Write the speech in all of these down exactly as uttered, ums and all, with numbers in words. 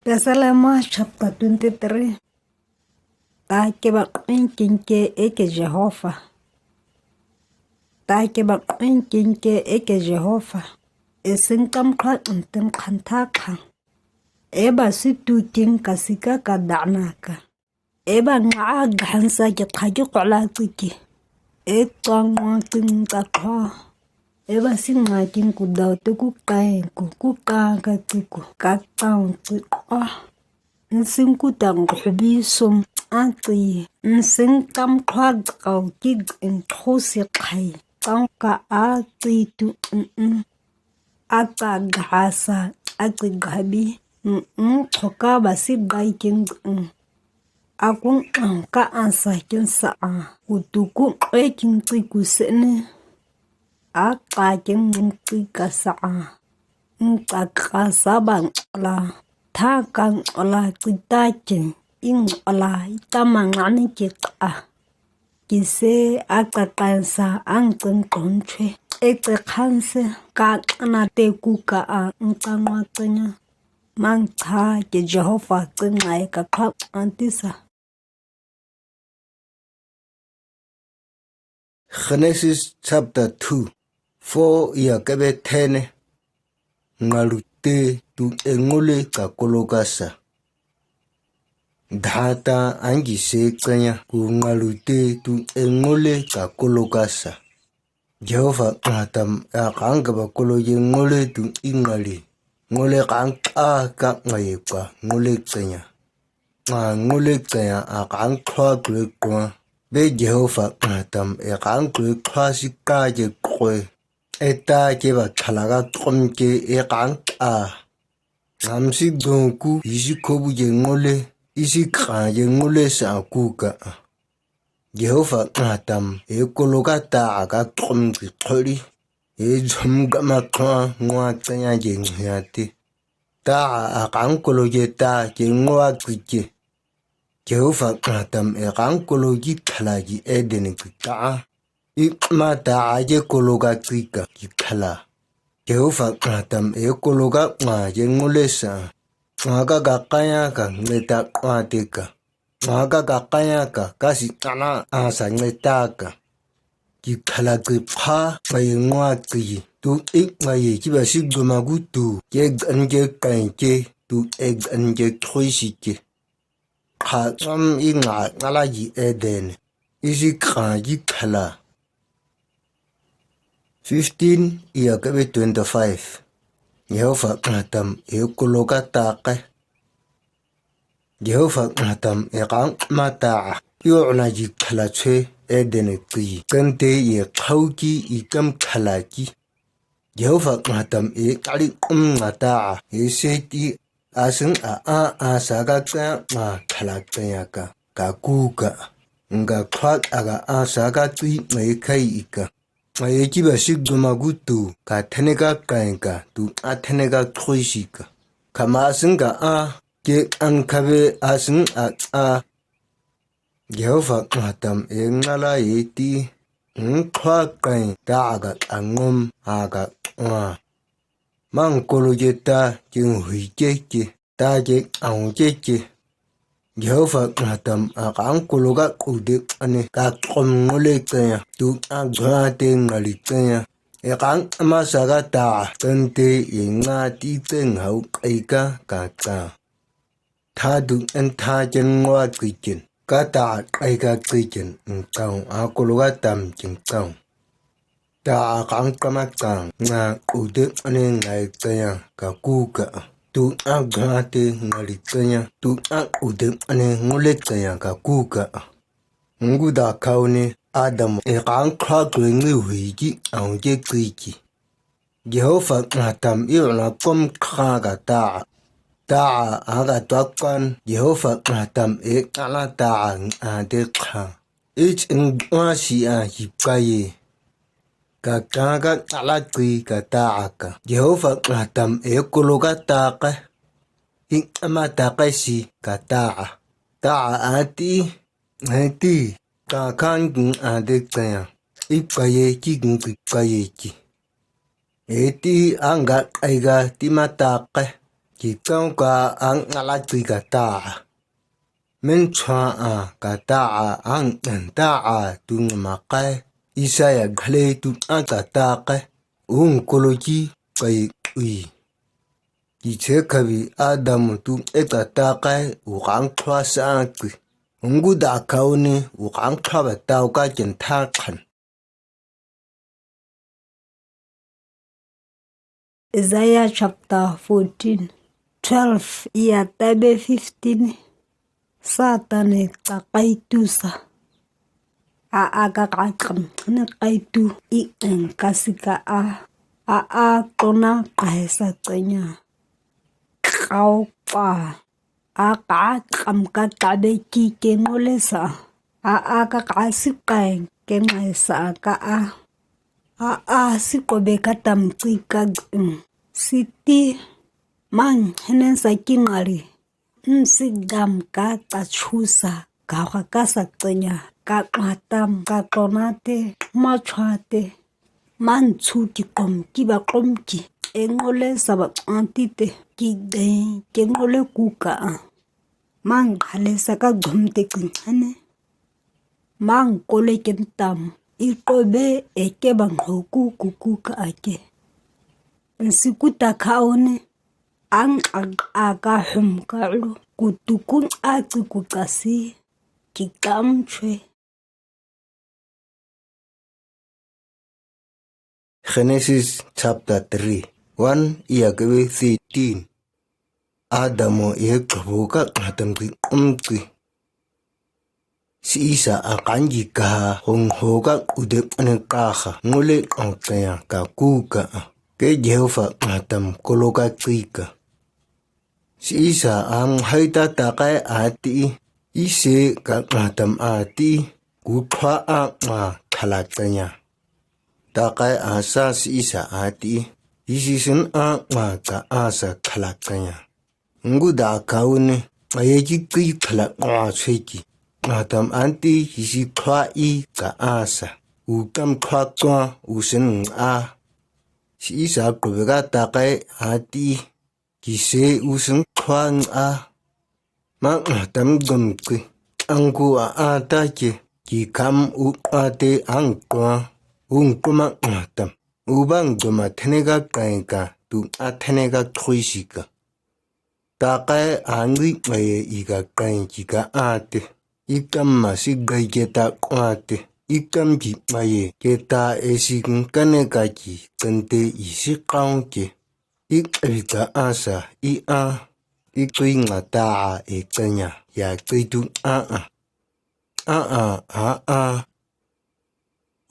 Psalm chapter twenty-three. Takeba kingke eke Jehova. Takeba kingke eke Jehova. Ese kamkhra nten khantha kha. Eba situ king kasika ka dana ka. Eba nga aghansa ki khagi kola tsiki. E chang wa king chakha. Eba si nga king ku dau tu ku kai ku ku ka ka tsiku ka chang tsikha. Nsing ku tang khubi sum a tsi. Nsing kamkhra kau ki nkhu si khai. Chang ka a tsi tu n n. A ka ghasa a tsi ghabi. N n choka ba si gai king n. A kung ang ka ansa king sa a. Ku tu ku kre king tsi ku se ne. A ka king tsi ka sa a. Ncha kasa ba nchola. Tha ka nchola chita king. I nchola i tama ngani ki ka. Kise a ka kansa ang cheng kong chwe. E che khanse ka kana te ku ka a ncha ngwa chenya. Mang cha ke Jehova chengai ka khap antisa. Genesis chapter two, four iya kebe ten ne. Ngalute tu e ngule ka kolokasa. Dhata angi se chanya ku ngalute tu e ngule ka kolokasa. Jehova ngatam a kang kaba kolo ye ngule tu i ngali. Ngule kang a ka ngai pa ngule chanya. Nga ngule chanya a kang khla kle kwa. Be Jehova ngatam e kang kle khla si ka ye kwe. E ta ke ba thala ka kom ke e kang a. Ngam si dong ku isi kobu ye ngule, isi ka ye ngule sa ku ka. Jehova ngatam e kolo ka ta a ka kom ki khori. E zom gama khla ngwa chanya ye ngiati. Ta a kang kolo ye ta ye ngwa ki ke. Jehova ngatam e kang kolo ki thala ki Eden ki ka. I ma ta a ye kolo ka ki ka ki thala. Jehova ngatam e kolo ka nga ye ngule sa. Nga ka ka kaya ka ngle ta kwa te ka. Nga ka ka kaya ka ka si tana a sa ngle ta ka. Ki thala ki pha ka ye ngwa ki yi. Tu i nga ye ki ba si goma gu tu. Ye gan ye kai ke. Tu e gan ye khui si ke. Kha ngam i nga ngala yi Eden. Isi ka yi thala. Fifteen iya kebe twenty-five. Jehova ngatam e kolo ka ta ke. Jehova ngatam e kang ma ta a. Yo na yi thala chwe Eden ki. Kante ye khau ki i kam thala ki. Jehova ngatam e kali kum nga ta a. E se ti a sing a a a sa ka ka nga thala ka ya ka. Ka ku ka. Nga khla a ka a sa ka ki ngai kai i ka. Ngai ki ba si goma gu tu ka thane ka kai ka tu a thane ka khui si ka. Ka ma sing ka a ke ang ka be a sing a a. Jehova ngatam e ngala e ti. Ng khla kai ta a ka a ngom a ka nga. Mang kolo ye ta jing hui ke ke. Ta je ang je je. Jehova ngatam a kang kolo ka kude ane ka kom ngole chenya tu a gha te ngali chenya. E kang ama sa ka ta chente ye nga ti cheng hau kai ka ka cha. Tha du en tha jen ngwa kijen. Ka ta kai ka kijen ng chang a kolo ka tam jing chang. Ta a kang kama chang nga kude ane ngai chenya ka ku ka. Tu a gha te ngali chenya. Tu a kude ane ngule chenya ka ku ka. Ngu da kau ne Adam e kang kha kle ngi hui ki ang je kui ki. Jehova ngatam i la kom kha ka ta. Ta a ka ta kan Jehova ngatam e kala ta a de kha. Ich ng wa si a hip ka ye. Ka ka ka ala kui ka ta a ka. Jehova ngatam e kolo ka ta ka. Ik ama ta ka si ka ta a. Ta a ti, a ti. Ka kan king a de chenya. Ik ka ye ki king ki ka ye ki. E ti ang ka kai ka ti ma ta ka. Kicau ka ang alakti kata a, menchua a kata a, ang enta a tu ngam kai, Isaiah khalei tu a kata kai, ung koloki kai ui. Kiche kabi Adam tu e kata kai, u kang thua sa ki. Unggu da kau ni, u kang thua ba tau ka ken tha khan. Isaiah chapter fourteen, twelve ia tabe fifteen. Satan e ka kaitu sa. A a ka ka kam ne kaitu i eng ka si ka a. A a klona kai sa kenya. Kau pa. A ka kam ka tabe ki ke ngole sa. A a ka ka si kai ke ngai sa ka a. A a si kobe ka tam ki ka, mm, siti mang henen sa ki ngari. Nsi dam ka ta chu sa, ka ka ka sa tenya, ka ka tam, ka klona te, ma chua te. Man chu ki kom, ki ba klom ki, e ngole sa ba anti te, ki de, ke ngole ku ka a. Mang khale sa ka gom te kin hane. Mang kole ken tam, i kobe, e ke bang ho ku ku ku ka a ke. Nsi ku ta ka o ne. Ang ag aga hum ka lu, ku tukun a ki ku ka si, ki kam chwe. Genesis chapter three, one ia ke we thirteen. Adam o e kabo ka ngatam ki um ki. Si isa a kan ki ka hong ho ka ude ane ka ha ngule ang tsaya ka ku ka a. Ke Jehovah ngatam kolo ka ki ka. Si isa a hai ta ta kai a ti. Ise ka ngatam a ti. Ku thua a nga khala tsaya. Ta kai a sa si isa a ti. Isi sin a nga ka a sa khala tsaya. Ngu da kau ne, a ye ki ki khala nga chwe ki. Nga tam anti ki si thua i ka a sa. U tam thua thua, u sen a. Si isa kobe ka ta kai ati. Ki se u sen thua a. Ma nga tam gom ki. Ang ku a a ta ki. Ki kam u a te ang thua. Ung ku ma nga tam. U bang gom a thene ka kai ka. Tu a thene ka thui si ka. Ta kai a ngui mai i ka kai ki ka a te. I kam ma si gai ke ta kwa te. I kam ki mai ke ta e si kung ka ne ka ki kan te i si kaung ke. I kai ka a sa i a. I kui nga ta a e kanya ya kui tu a a. A a a a.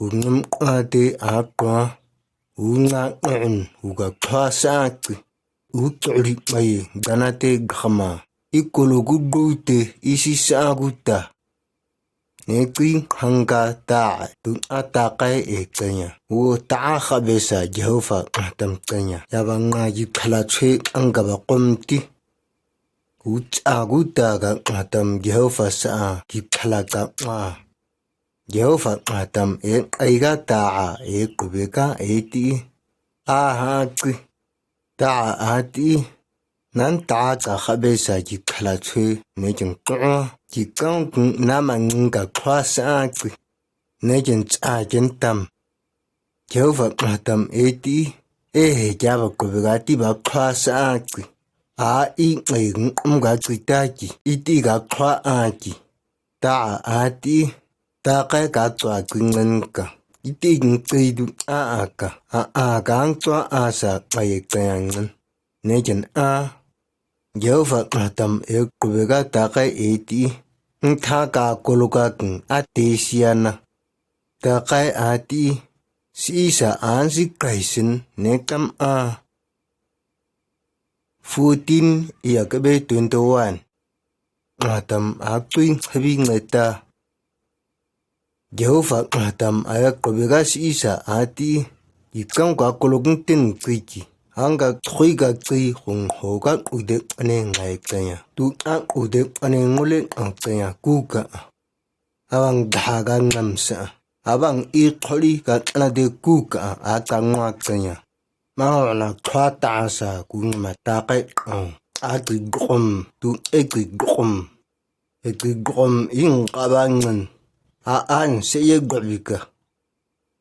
U ngam kwa te a kwa. U nga ngan u ka kwa sa ki. U tsolik mai dana te gama. I kolo gu gu te i si sa gu ta. Ne kui hang ka ta tu a ta kai e tsanya. U ta a kha be sa Jehovah a tam tsanya. Ya ba nga yi khala chwe ang ka ba kom ti. U cha gu ta ka a tam Jehovah sa a ki khala ka a. Jehovah a tam e ai ka ta a e ku be ka e ti. A ha ki. Ta a ti. Nan ta ka kha be sa ki khala chwe ne jeng kwa. Ki kang kung na ma ngin ka kwa sa a ki. Ne jeng cha jeng tam. Jehovah a tam e ti. E he ja ba ku be ka ti ba kwa sa a ki. A i ai ngam ka ki ta ki. I ti ka kwa a ki. Ta a ti. Ta kai ka tsua ki ngan ka. I ti ngin tsai du a a ka. A a ka ang tsua a sa kai kai ang ngan. Ne jeng a. Jehovah a tam e ku be ka ta kai e ti. Ng tha ka kolo ka kung a te sia na. Ta kai a ti. Si isa an si kai sin ne kam a. Fourteen ia ke be twenty-one. Ngatam a tui habi ngai ta. Jehovah ngatam a yak kobe ga si isa a ti. Ikam ka kolok ng tin kui ki. Hang ka thui ka kui hong ho ka ude ane ngai kanya. Tu a ude ane ngule ang kanya ku ka. Abang dha ka ngam sa. Abang i kholi ka tana de ku ka a ka ngwa kanya. Mangna khua tasa ku ngam ta kai kang. A ki gom tu e ki gom. E ki gom in kaba ngan. A an se ye gom bi ka.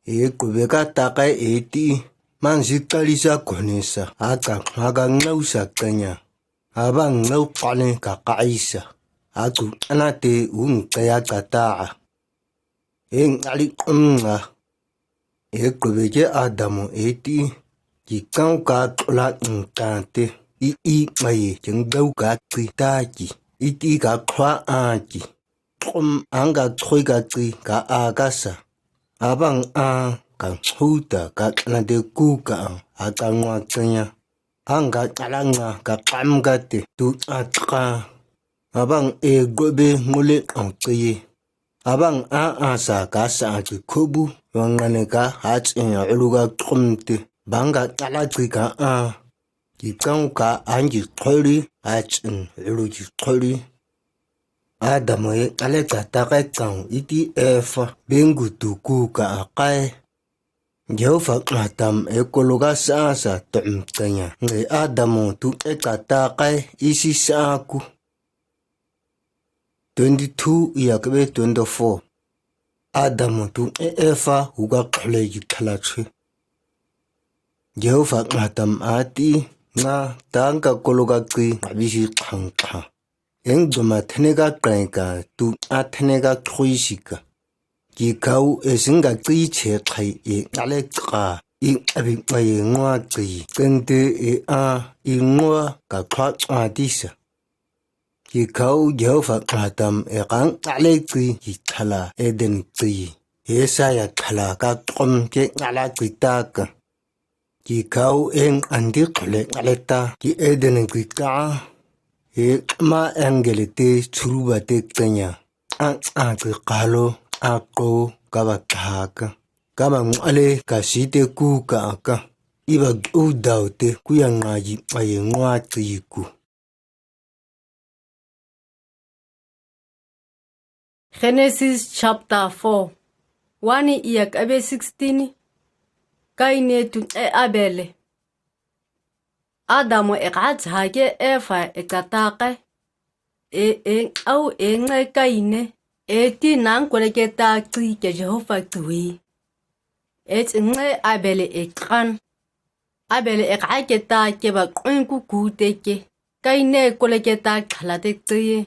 E ku be ka ta kai e ti. Man si kali sa kone sa. A ka ma ka ngau sa kanya. A bang ngau kane ka kai sa. A ku ana te un kaya ka ta a. E ngalik um nga. E ku be ke Adam e ti. Ki kau ka tula ng ka te. I i mai jeng dau ka ki ta ki. I ti ka khua a ki. Kum ang ka chui ka ki ka a ka sa. A bang a ka hu ta ka na de ku ka ang a ka ngua kanya. Ang ka kala nga ka kam ka te tu a ka. A bang e go be ngule ang ki. A bang a a sa ka sa a ki kubu. Wang ngane ka ha chin a ulu ka kum te. Bang ka kala ki ka a. Ki kau ka ang ki khori a chin ulu ki khori. Adam e ale ka ta kai kang i ti Eva beng gu tu ku ka a kai. Jehova Adam e kolo ka sa sa tom kanya. Nge Adam tu e ka ta kai i si sa ku. Twenty-two i a ka be twenty-four. Adam tu e Eva hu ka khle ki khala chui. Jehova Adam a ti nga tang ka kolo ka ki a bi si khang kha. Eng doma thene ka krai ka tu a thene ka khui si ka. Ki kau e sing ka ki che khai e ale ka i a bi ma ye ngua ki. Kente e a i ngua ka khua a ti sa. Ki kau Jehova Adam e kang ale ki ki khala Eden ki. E sa ya khala ka kom ke ala ki ta ka. Ki kau eng andi khle ale ta ki Eden ki ka. E ma angel te churu ba te kanya. A a ki kalo a ko ka ba kha ka. Ka ba ng ale ka si te ku ka ka. I ba u dau te ku ya nga yi a ye ngua ki ku. Genesis chapter four. Wani i a ka be sixteen. Kaine tu e Abele. Adam e ka cha ke Eva e ka ta kai. E e au e ngai Kaine. E ti nang ko le ke ta ki ke Jehova tui. E ti ngai Abele e kan. Abele e ka ke ta ke ba kuin ku ku te ke. Kaine ko le ke ta khala te ki.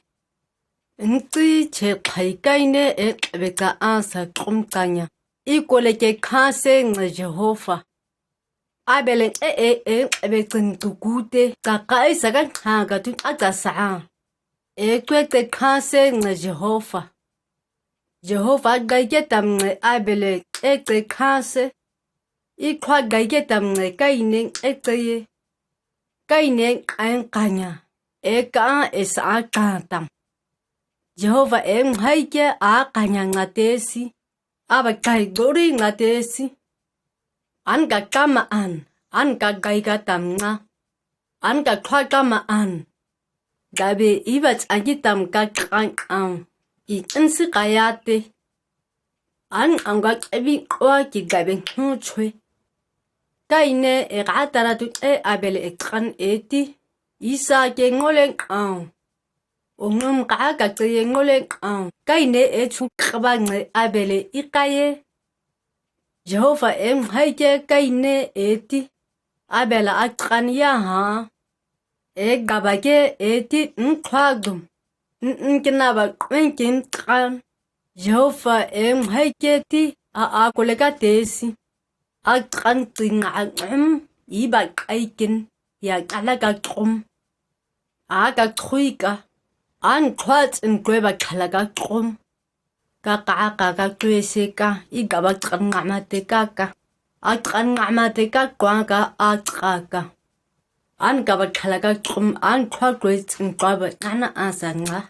Ng ki che khai Kaine e be ka a sa kom kanya. I ko le ke kha se ngai Jehova. Abele e e e be chin tu ku te ka ka e sa ka kha ka tu a ka sa. E kwe te kha se ngai Jehova. Jehova gai ke tam ngai Abele e te kha se. I khua gai ke tam ngai Kaine e te ye. Kaine e kanya. E ka e sa a ka tam. Jehova e hai ke a kanya nga te si. A ba kai dori nga te si. An ka kama an. An ka gai ka tam nga. An ka khua kama an. Gabe i ba cha ki tam ka kan an. I kan si kaya te. An an ka ke bi kwa ki gabe hnu chwe. Kaine e ka ta ra tu e Abele e kan e ti. I sa ke ngo le kan. O ngam ka ka ke ye ngo le kan. Kaine e chu ka ba ngai Abele i ka ye. Jehova e hai ke Kaine e ti. Abele a kan ya ha. E ga ba ke e ti n khua dum. N n ke na ba kwen kin kan. Jehova e hai ke ti a a ko le ka te si. A kan ti nga a ngam i ba kai kin ya ka la ka kom. A ka khui ka. An khua chin kwe ba khala ka kom. Ka ka ka ka kwe se ka i ga ba kan nga ma te ka ka. A kan nga ma te ka kwa ka a ka ka. An ga ba khala ka kom an khua kwe chin kwa ba kana a sa nga.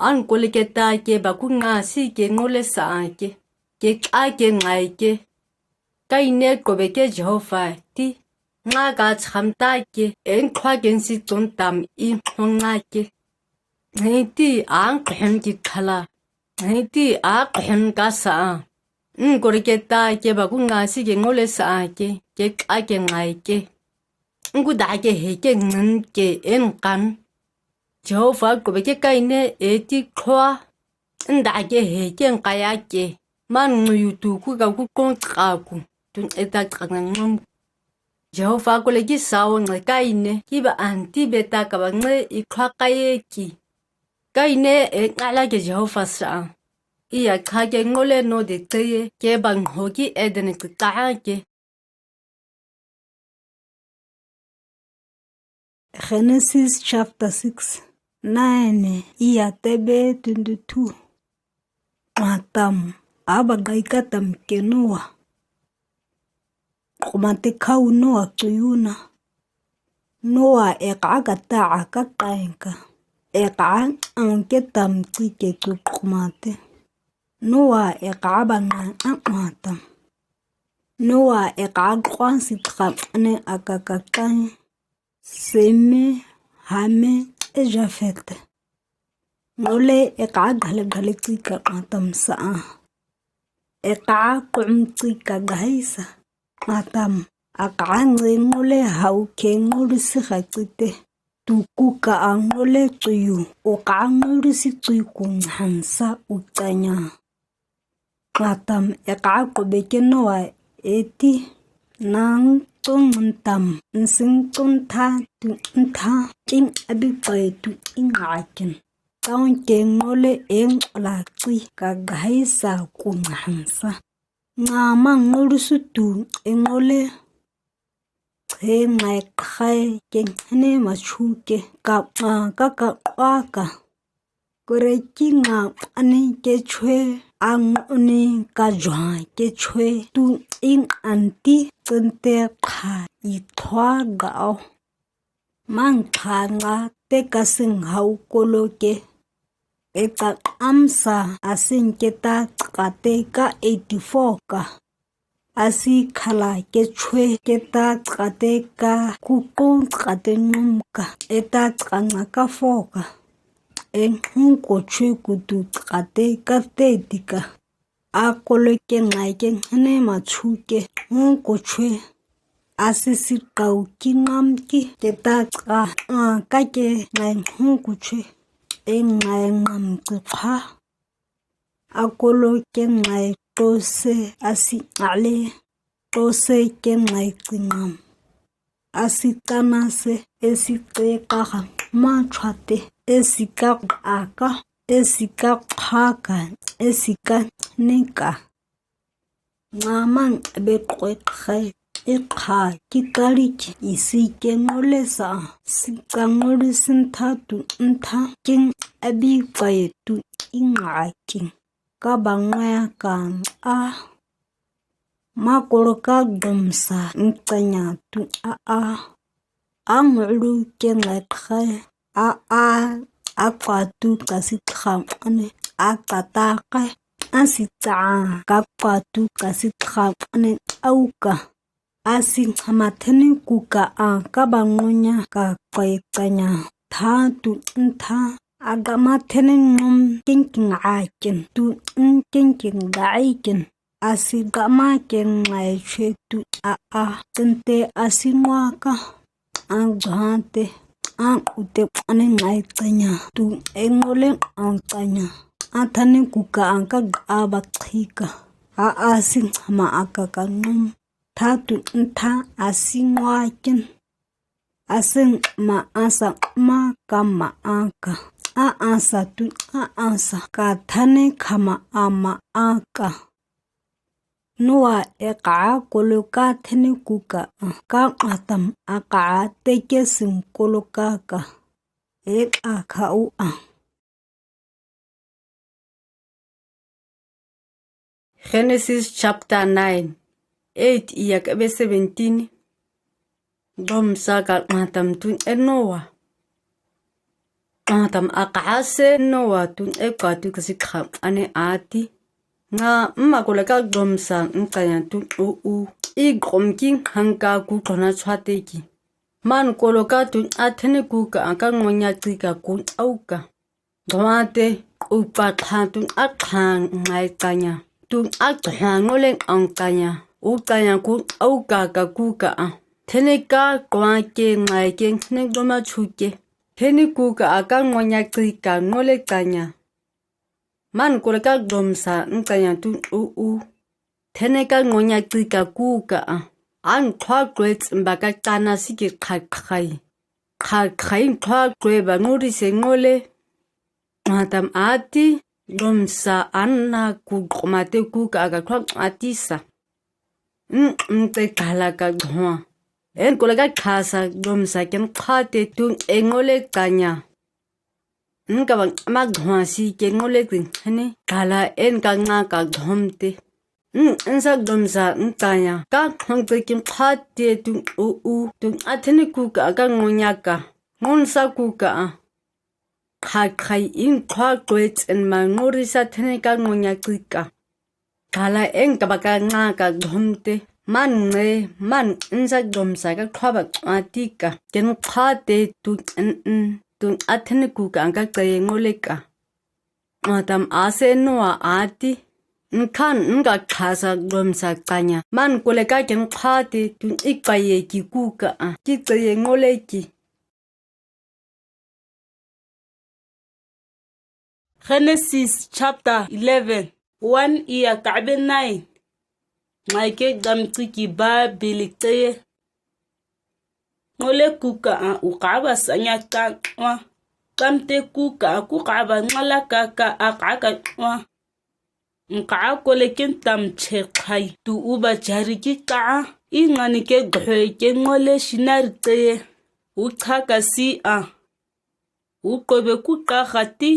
An ko le ke ta ke ba ku nga si ke ngo le sa a ke. Ke ka ke ngai ke. Kaine ko be ke Jehova ti. Nga ka cham ta ke. Eng khua ken si ton tam i khong nga ke. Ngai ti ang khon ki khala. Ngai ti a khon ka sa a. Nkura ke ta ke ba ku nga si ke ngao le sa ke, ke ka ke ngai ke. Nku da ke he ke ngin ke en kan. Jehova ku be ke kai ne e ti khua. Nda ke he ke ngai a ke. Man ngu yu tu ku ka ku kong ka ku. Tu e ta ka ngan ngam. Jehova ku le ki sao ngai kai ne. Ki ba an ti be ta ka ba ngai i khua kai e ki. Kai ne e nga la ke Jehova sa. I ya kha ke ngao le no de te ye. Ke ba ngho ki e de ne ka ka ke. Genesis chapter six, nine, iya tebe twenty-two. Matam, aba gai katam ke Noah. Kumate khau Noah tuyuna. Noah e ka kata a ka kain ka. E ka ang ke tam chi ke tu kumate. Noah e ka ba ngan ang matam. Noah e ka kwan si tram ane a ka ka kain. Seme, Hame, e Jafet. Ngao le e ka gale gale chi ka matam sa a. E ka kum chi ka gai sa. Matam, a ka nge ngao le hau ke ngao le si ha chi te. Tu ku ka a ngao le chi yu, o ka ngao le si chi ku ngan sa u chanya. Matam e ka ku be ke Noah e ti, nang chong ntam, nsing chong tha, tu ntha, king abi pai tu ing a kin. Tang ke ngao le eng la chi ka gai sa ku ngan sa. Nga mang ngao le su tu e ngao le. Che ngai khai ke hene ma chu ke ka, a, ka ka kwa ka. Kore ki nga ani ke chwe, ang ani ka jwa ke chwe, tu ing anti chente kha i thwa ga o. Mang kha nga te ka sing hau kolo ke. E ka am sa a sing ke ta ka te ka eighty-four ka. A si khala ke chwe ke ta ka te ka ku kong ka te ngum ka. E ta ka nga ka four ka. E hung ko chwe ku tu ka te ka te di ka. A kolo ke ngai ke hene ma chu ke hung ku chwe. A si si kau ki ngam ki ke ta ka, a, ka ke ngai hung ku chwe. E ngai ngam ki pha. A kolo ke ngai tose a si ale. Tose ke ngai ki ngam. A si tana se, e si ke ka ha, ma chwa te, e si ka a ka, e si ka pha ka, e si ka ne ka. Nga mang a be kwe khai, e kha ki kali ki i si ke ngao le sa, si ka ngao le sin tha tu ntha, king abi pai tu ing a king. Ka ba ngwa ka a. Ma kolo ka dom sa nchanya tu a a. A ngulu ke ngai khai a a. A kwa tu ka si tram ane a ka ta kai. A si ta ka kwa tu ka si tram ane au ka. A si hama thene ku ka a ka ba ngonya ka kwai chanya. Tha tu ntha. A ga ma thene ngom king king a kin tu king king ga i kin. A si ga ma ke ngai chwe tu a a. Tente a si ngwa ka. Ang jha te. Ang u te ane ngai chanya. Tu e ngole ang chanya. A thane ku ka ang ka ga a ba khi ka. A a si ma a ka ka ngom. Tha tu ntha a si ngwa kin. A si ma a sa ma ka ma a ka. A a sa tu a a sa ka thane kha ma a ma a ka. Noah e ka kolo ka thene ku ka a ka atam a ka te ke sing kolo ka ka. E ka kha u a. Genesis chapter nine, eight iya kabe seventeen. Domsa ka ngatam tun e Noah. Ngatam a kase Noah tun e ka tu kasi kham ane ati. Nga mma kola ka domsa ngkaya tun u u. I gom ki hangka ku kona chwa te ki. Man kolo ka tun a thene ku ka a ka ngonya ti ka kun au ka. Dua te, upa kha tun a kha ngai kanya. tu a chua ngole ang chania. U chania ku au ka ka ku ka a. Thene ka kua ke ngai ke ne doma chu ke. Thene ku ka a ka ngonya chi ka ngole chania. Man kule ka domsa nchania tu u u. Thene ka ngonya chi ka ku ka a. An kha kwe chimba ka chana si ke kha khai. Kha khai kha kwe ba ngori se ngole. Matam ati, domsa an na ku koma te ku ka a ka kha ati sa. N, n te khala ka dhua. En kule ka kha sa domsa ken kha te tu e ngole chania. N ka bang ma dhua si ke ngole tin hene khala en ka nga ka dhom te. N, n sa domsa n chania. Ka khong te ken kha te tu u u. Tu a thene ku ka ka ngonya ka. Ngon sa ku ka a. Kha khai in kha kwe chen ma ngori sa thene ka ngonya chi ka. Khala en ka ba ka nga ka dhom te. Man nge, man n sa domsa ka kha ba chua ti ka. Ken kha te tu n n. Tu a thene ku ka ka chai ngole ka. Matam a se nua ati. Nkhan nka kha sa domsa chania. Man kule ka ken kha te tu i chai ki ku ka a. Ki chai ngole ki. Genesis chapter eleven. One ia kabe nine. Mai ke dam chi ki ba bilik te. Ngole ku ka a u ka ba sanya ta kua. Tam te ku ka a ku ka ba ngala ka ka a ka ka kua. Nka kole ken tam che khai tu u ba jari ki ka a. I ngani ke ghoi ke ngole sinar te. U cha ka si a. U kobe ku ka khati.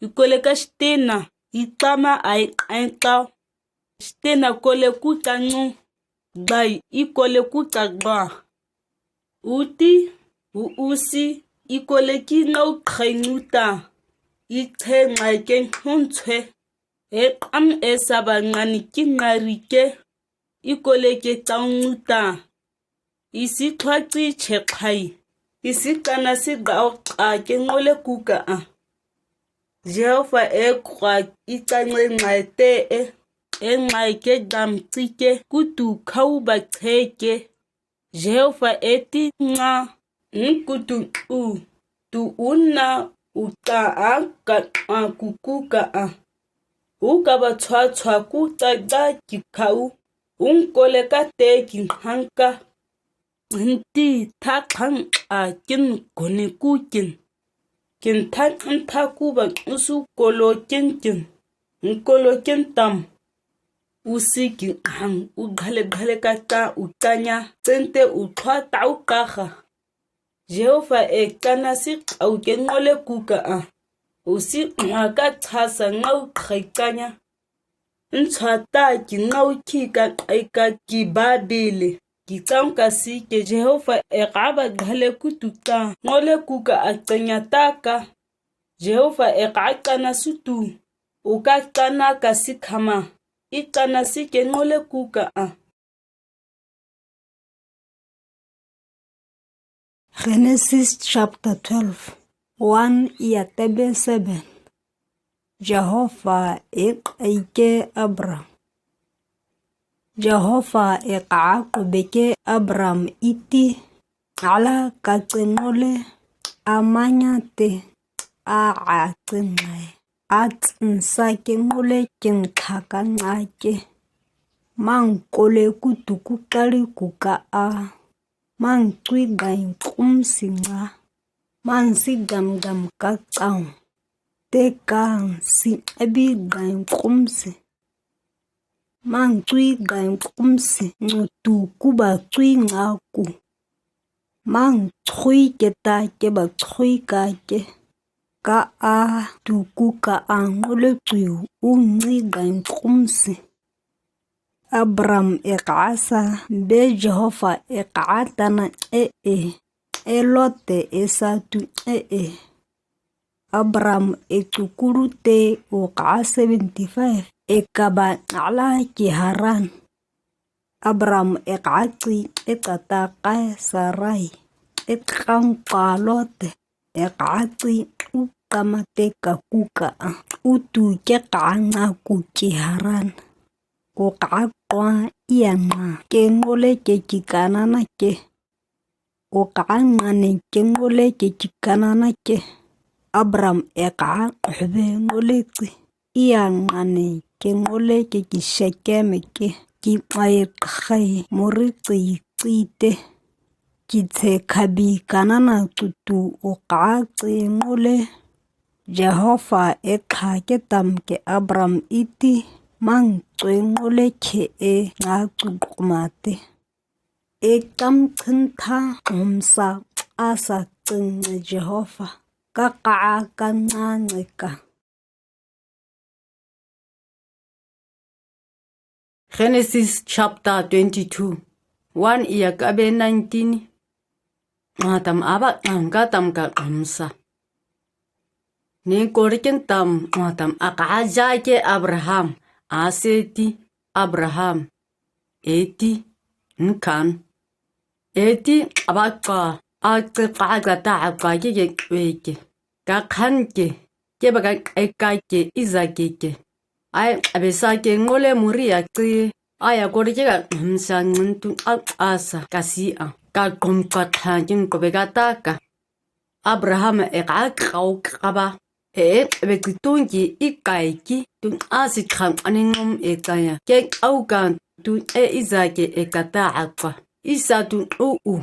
I kole ka stena. I tama ai ai tau. Stena kole ku ka ngu. Bai i kole ku ka ba. U ti, u u si, i kole ki ngau khai ngu ta. I te ngai ke hun che. E kam e sa ba ngani ki ngari ke. I kole ke tau ngu ta. I si thua chi che khai. I si kana si gao ka ke ngole ku ka a. Jehova e kwa i ka ngai ngai te e. E ngai ke dam chi ke ku tu khau ba che ke. Jehova e ti nga. N ku tu u. Tu u na u ta a ka a ku ku ka a. U ka ba chua chua ku ta da ki khau. Un kole ka te ki hang ka. Nti tha khang a kin kone ku kin. Kin tha ntha ku ba usu kolo kin kin. Nkolo kin tam. Usi kin hang u ghale ghale ka ta u tanya. Tente u thua ta u ka kha. Jehova e kana si au ke ngole ku ka a. Usi nga ka cha sa ngau khai kanya. Nchua ta ki ngau ki ka ai ka ki ba bili. Ki chang ka si ke Jehova e ka ba ghale ku tu ta. Ngole ku ka a tanya ta ka. Jehova e ka kana su tu. U ka kana ka si khama. I kana si ke ngole ku ka a. Genesis chapter twelve, one ia tebe seven. Jehova e kai ke Abram. Jehova e ka ku be ke Abram iti. Ala ka tse ngole amanya te a a tse ngai. A tse nsa ke ngole kin kha ka nga ke. Mang kole ku tu ku kari ku ka a. Mang tui gai kum si nga. Mang si gam gam ka chang. Te ka si abi gai kum si. Mang tui gai kum si. Ngu tu ku ba tui nga ku. Mang tui ke ta ke ba tui ka ke. Ka a tu ku ka a ngule tui u ngi gai kum si. Abram e ka sa be Jehova e ka tana e e. E Lot e sa tu e e. Abram e tu kuru te u ka seventy five e ka ba ala ki Haran. Abram e ka chi e ka ta kai Sarai e kang pa Lot e ka chi u ka ma te ka ku ka a u tu ke ka nga ku ki Haran. Uqaa qua ia nga ke ngo le ke ki kanana ke. Uqaa nga ni ke ngo le ke ki kanana ke. Abram e qaa qhube ngo le ki. Ia nga ni ke ngo le ke ki Shekem ke. Ki mai qhai muri ki ki te. Ki che khabi kanana tutu uqaa ki ngo le. Jehova e qha ke tam ke Abram iti mang ki ngo le ke e nga ki kuma te. E kam khen tha qhomsa asa keng Jehova. Ka qaa ka nga nge ka. Genesis chapter twenty-two. One ia kabe nineteen. Nga tam aba ngam ka tam ka qhomsa. Ni korikin tam nga tam aqaa ja ke Abraham, a se ti Abraham, e ti nkhan. E ti aba ka a ke qaa ka ta a ka ke ke ke. Ka khan ke, ke ba ka e ka ke i za ke ke. Ai, abe sa ke ngo le muri a ke. Ai, a kori ke ka qhomsa ngun tu a a sa ka si a. Ka qhom ka khan ke ko be ka ta ka. Abraham e ka kau ka ba. E, e, be ki tun ki i kai ki tu a si khan ani ngom e ka ya. Ke kau ka tu e i za ke e ka ta a ka. I sa tu u u.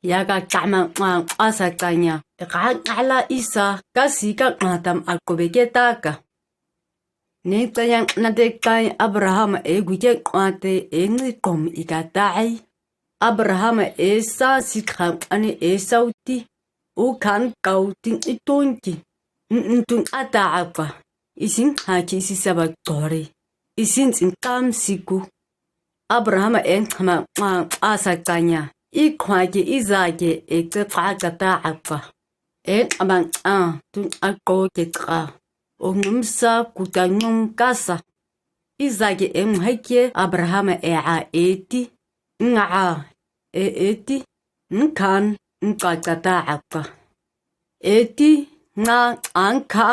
Ya ka kama ma a sa ka nya. E ka ala i sa ka si ka ma tam a ko be ke ta ka. Ni ka ya na de kai Abraham e gu ke kwa te e ni kom i ka ta ai. Abraham e sa si khan ani e sau ti. U khan kau ti i tun ki. N, n tun a ta a ka. I sin ha ki si sa ba tori. I sin sin kam si ku. Abraham e kama ma a sa ka nya. I khwa ke i za ke e ke fa ka ta a ka. E kama a tu a ko ke ka. O ngum sa ku ta ngum ka sa. I za ke e mhai ke Abraham e a e ti. Nga a e e ti. Nkhan nka ka ta a ka. E ti nga a nkha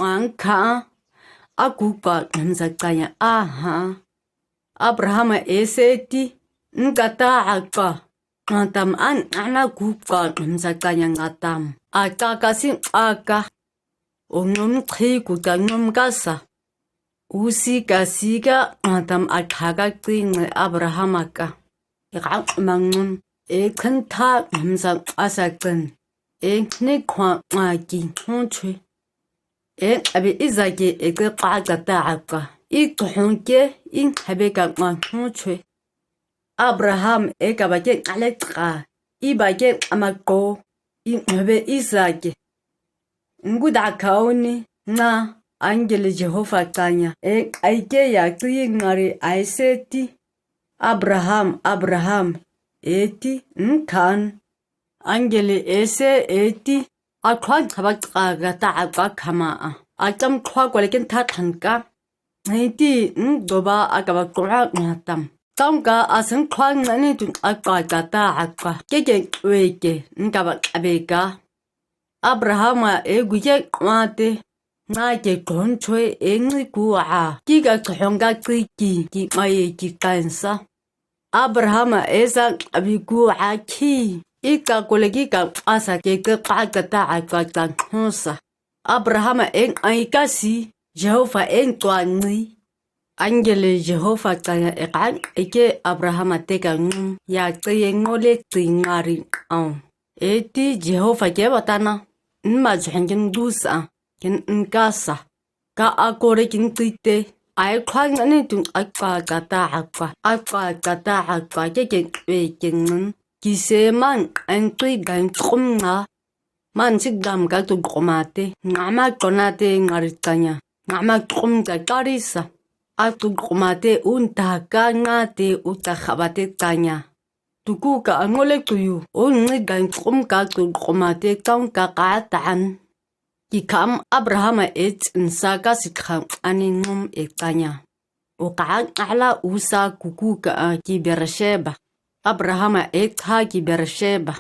a nkha. A ku ka ngum sa ka nya a ha. Abraham e se ti, nga ta a ka, nga tam an ana ku ka ngam sa ka nya nga tam. A ka ka sin a ka. O ngum khi ku ka ngum ka sa. U si ka si ka nga tam a kha ka kri ngai Abraham a ka. E ka mang ngum. E khan tha ngam sa a sa khan. E ni khwa nga ki hong chwe. E, abi i za ke e ke fa ka ta a ka. I ka hong ke i habe ka ma hong chwe. Abraham e ka ba ke ale ka. I ba ke ama ko. I habe i za ke. Ngu da kau ni nga angel Jehova ka nya. E ai ke ya ki ngari ai se ti. Abraham, Abraham. E ti nkhan. Angel e se e ti. A khwa khaba ka ka ta a ka kama a. A cham khwa kwa le ken tha than ka. Ngai ti n do ba a ka ba kura nga tam. Tam ka a san khwa nga ni tu a ka ka ta a ka. Ke ke we ke n ka ba ka be ka. Abraham a e gu ye kwa te. Nga ke kon chwe e ngi ku a. Ki ka khong ka ki ki ki mai ki kan sa. Abraham a e sa abi ku a khi. I ka ko le ki ka a sa ke ke pa ka ta a ka ka khong sa. Abraham a e ai ka si. Jehova e tua ngi. Angel Jehova ka ya e ka e ke Abraham a te ka ngum. Ya ke ye ngo le ti nga ri au. E ti Jehova ke ba ta na. N ma jhang ken du sa. Ken n ka sa. Ka a ko re kin tui te. Ai khwa nga ni tung a kwa ka ta a kwa. A kwa ka ta a kwa ke ke we ke ngun. Ki se man an tui gan kum nga. Man si gam ka tu kuma te. Nga ma ko na te nga ri ta nya. Nga ma kum ka ka ri sa. A tu kuma te un ta ka nga te u ta kha ba te ta nya. Tu ku ka a ngo le tu yu. Un ni gan kum ka tu kuma te tang ka ka ta an. Ki kam Abraham a e n sa ka si kham ani ngum e ka nya. O ka ala u sa ku ku ka a ki Beersheba. Abraham a e tha ki Beersheba.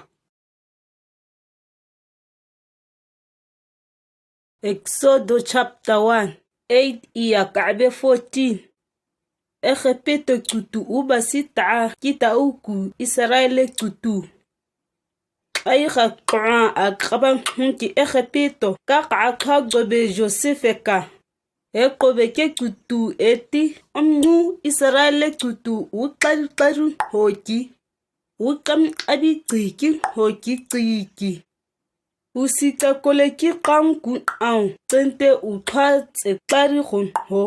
Exodo chapter one, eight ia kabe fourteen. Egipto cutu uba sita kita u gu Israel cutu. Ai kakra a kabang hung ki Egipto ka ka kha gobe Joseph ka. E kobe ke cutu eti, omngu Israel cutu u kar kar hoki. U kam abi ciki hoki ciki. U sita kole ki kang ku au, cente u kha tse kari hon ho.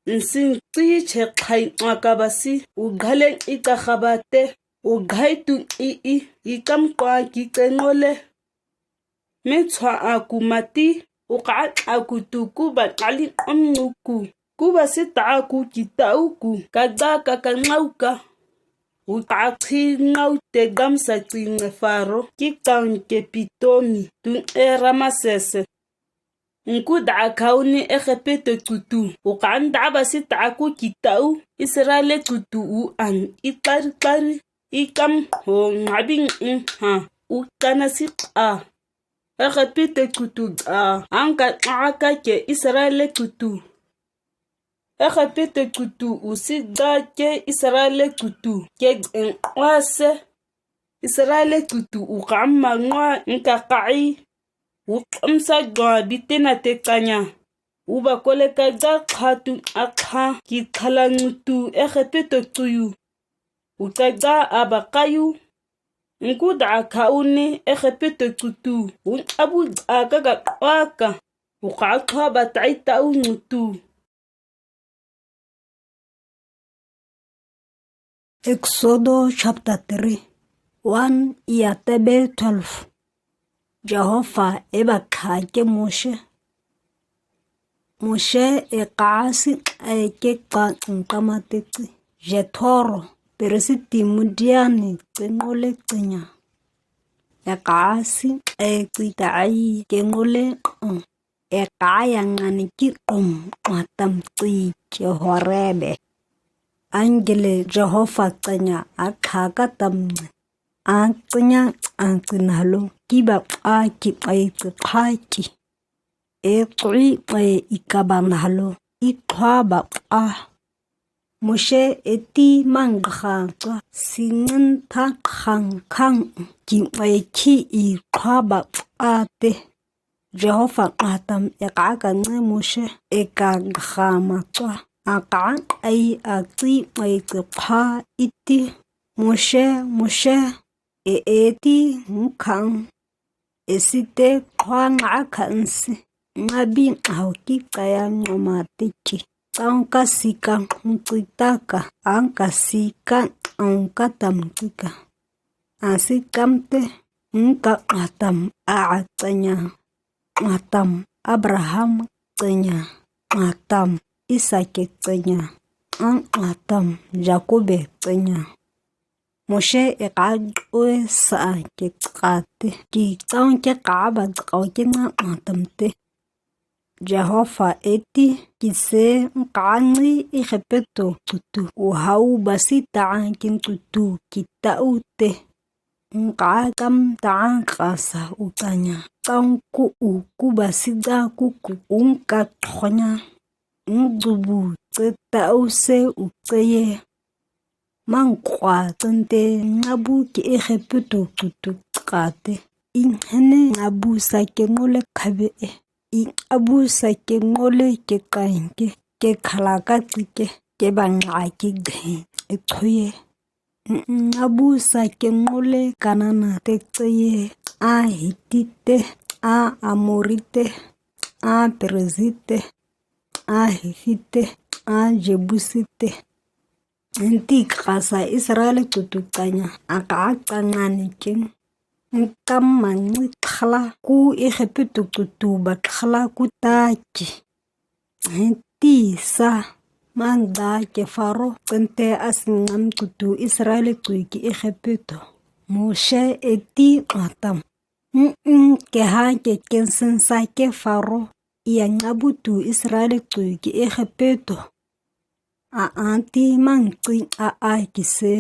Nsin ci che khai nga kabasi, u ghale i ka khabate, u ghai tu i i, i kam kwa ki ke ngole. Me chua a ku mati, u ka a ku tu ku ba kali om ngu ku, ku ba sita a ku kita u ku, ka da ka ka ngau ka. U ka chi ngau te gam sa chi nge Faro, ki tang ke Pitomi, tu e Ramasese. Nku da kau ni Egipto cutu, u ka nda ba sita a ku kita u, Israel cutu u an, i kar kar, i kam ho ngabing in ha, u kana si a. Egipto cutu a, ang ka a ka ke Israel cutu. Egipto cutu u si da ke Israel cutu, ke en a se. Israel cutu u kam ma ngua nka kai. U kam sa gwa bitena te kanya. U ba kole ka da kha tu a kha ki khala ngutu Egipto cuyu. U ka da a ba kayu. Nku da kau ni Egipto cutu. U abu a ka ka kwa ka. U ka kha ba tai ta u ngutu. Exodo chapter three, one ia tebe twelve. Jehovah e ba kha ke Moshe. Moshe e ka si e ke ka ngkama te ci. Jethro, Perisi ti Midiani ke ngole cinya. E ka si e ci ta ai ke ngole ang. E ka ya ngani ki kum a tam ci ke Horebe. Angele Jehovah cinya a kha ka tam ni. A cinya a ci na lo ki ba a ki ai ci kha ki. E kri ai i ka ba na lo i kha ba a. Moshe e ti mang kha cua singin ta khang khang ki ai ki i kha ba a te. Jehovah kha tam e ka ka nge Moshe e ka kha ma cua a ka ai a ci ai ci kha i ti. Moshe, Moshe, e e ti ng khang. E si te kha nga kha ng si. Nga bi hau ki kaya nga ma te ki. Cang ka si ka ng ci ta ka. Ang ka si ka ang ka tam ci ka. A si kam te. Ng ka kha tam a a cinya. Kha tam Abraham cinya. Kha tam Isaac cinya. Ang kha tam Jacob cinya. Moshe e ka doi sa ke caka te. Ki cang ke ka ba caka ke nga kha tam te. Jehovah e ti ki se ng ka ngi Egipto cutu u hau ba si ta ke cutu ki ta u te. Ng ka kam ta ka sa u cinya. Cang ku u ku ba si da ku ku u ng ka thonya. Ng zubu ce ta u se u ce ye. Mang kwa cente nga bu ki Egipto cutu caka te. Ing hene nga bu sa ke ngole khabe e. Ing abu sa ke ngole ke kain ke. Ke khala ka ci ke. Ke ba nga ke ghe e thoye. Ng abu sa ke ngole Kanana te ce ye. A Hiti te. A Amori te. A Perezi te. A Hivi te. A Jebusi te. Ng ti ka sa Israel cutu cinya. A ka ka nga ni king. Ng kam ma ngi khala ku Egipto cutu ba khala ku ta ki. Ng ti sa mang da ke Faro cente a singam cutu Israel cui ki Egipto. Moshe e ti kha tam. Ng ng ke ha ke ken sen sa ke Faro. I a nga bu tu Israel cui ki Egipto. A a ti mang ci a a ki se.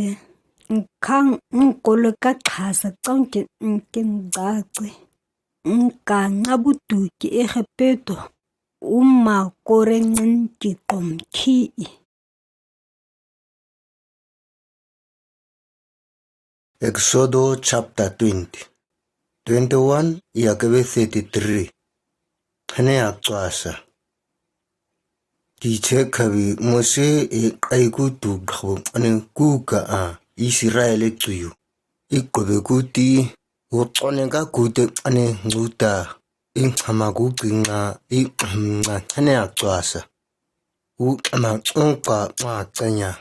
Ng khang ng kole ka kha sa cang ke ng ken da ci. Ng ka nga bu tu ki Egipto. U ma kore ngen ki kom ki i. Exodus chapter twenty. Twenty-one, iya kabe thirty-three. Khane akchua sa. Kiche khabi Mose i kai ku tu khabo ane ku ka a Israel e chuyu. I kube ku ti, u chone ka ku te ane nguta. I khama ku kinga, i khama khane akchua sa. U khama chung pa ma chanya.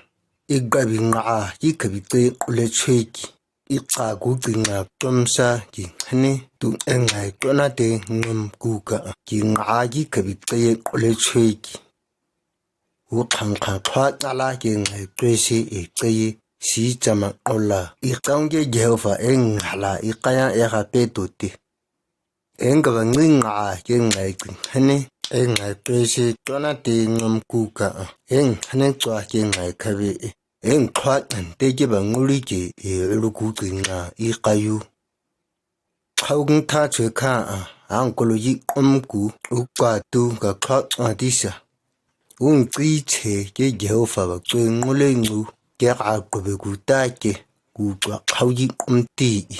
I gabi nga a, i khabi te kule cheki. I ka ku kinga chom sa ki khane tu engai chona te ngom ku ka. Ki nga a, i khabi te kule cheki. U khang khang thwa tala ke ngai kwe si e kwe si chama ola. I kang ke Jehovah e ngala i kaya e ha pe tu ti. Eng kaba ngi nga ke ngai kwi hane, eng ngai pe si chona te ngam ku ka, eng hane chua ke ngai khabe, eng khwa kan te ke ba nguli ke e lu ku kwi nga i kayu. Khau kung tha chwe kha a, ang kolo yi om ku, u kwa tu ka khwa chwa ti sa. Ung kwi che ke Jehovah ba chwe ngule ngu, ke ka kube ku ta ke, ku chwa khau yi om ti i.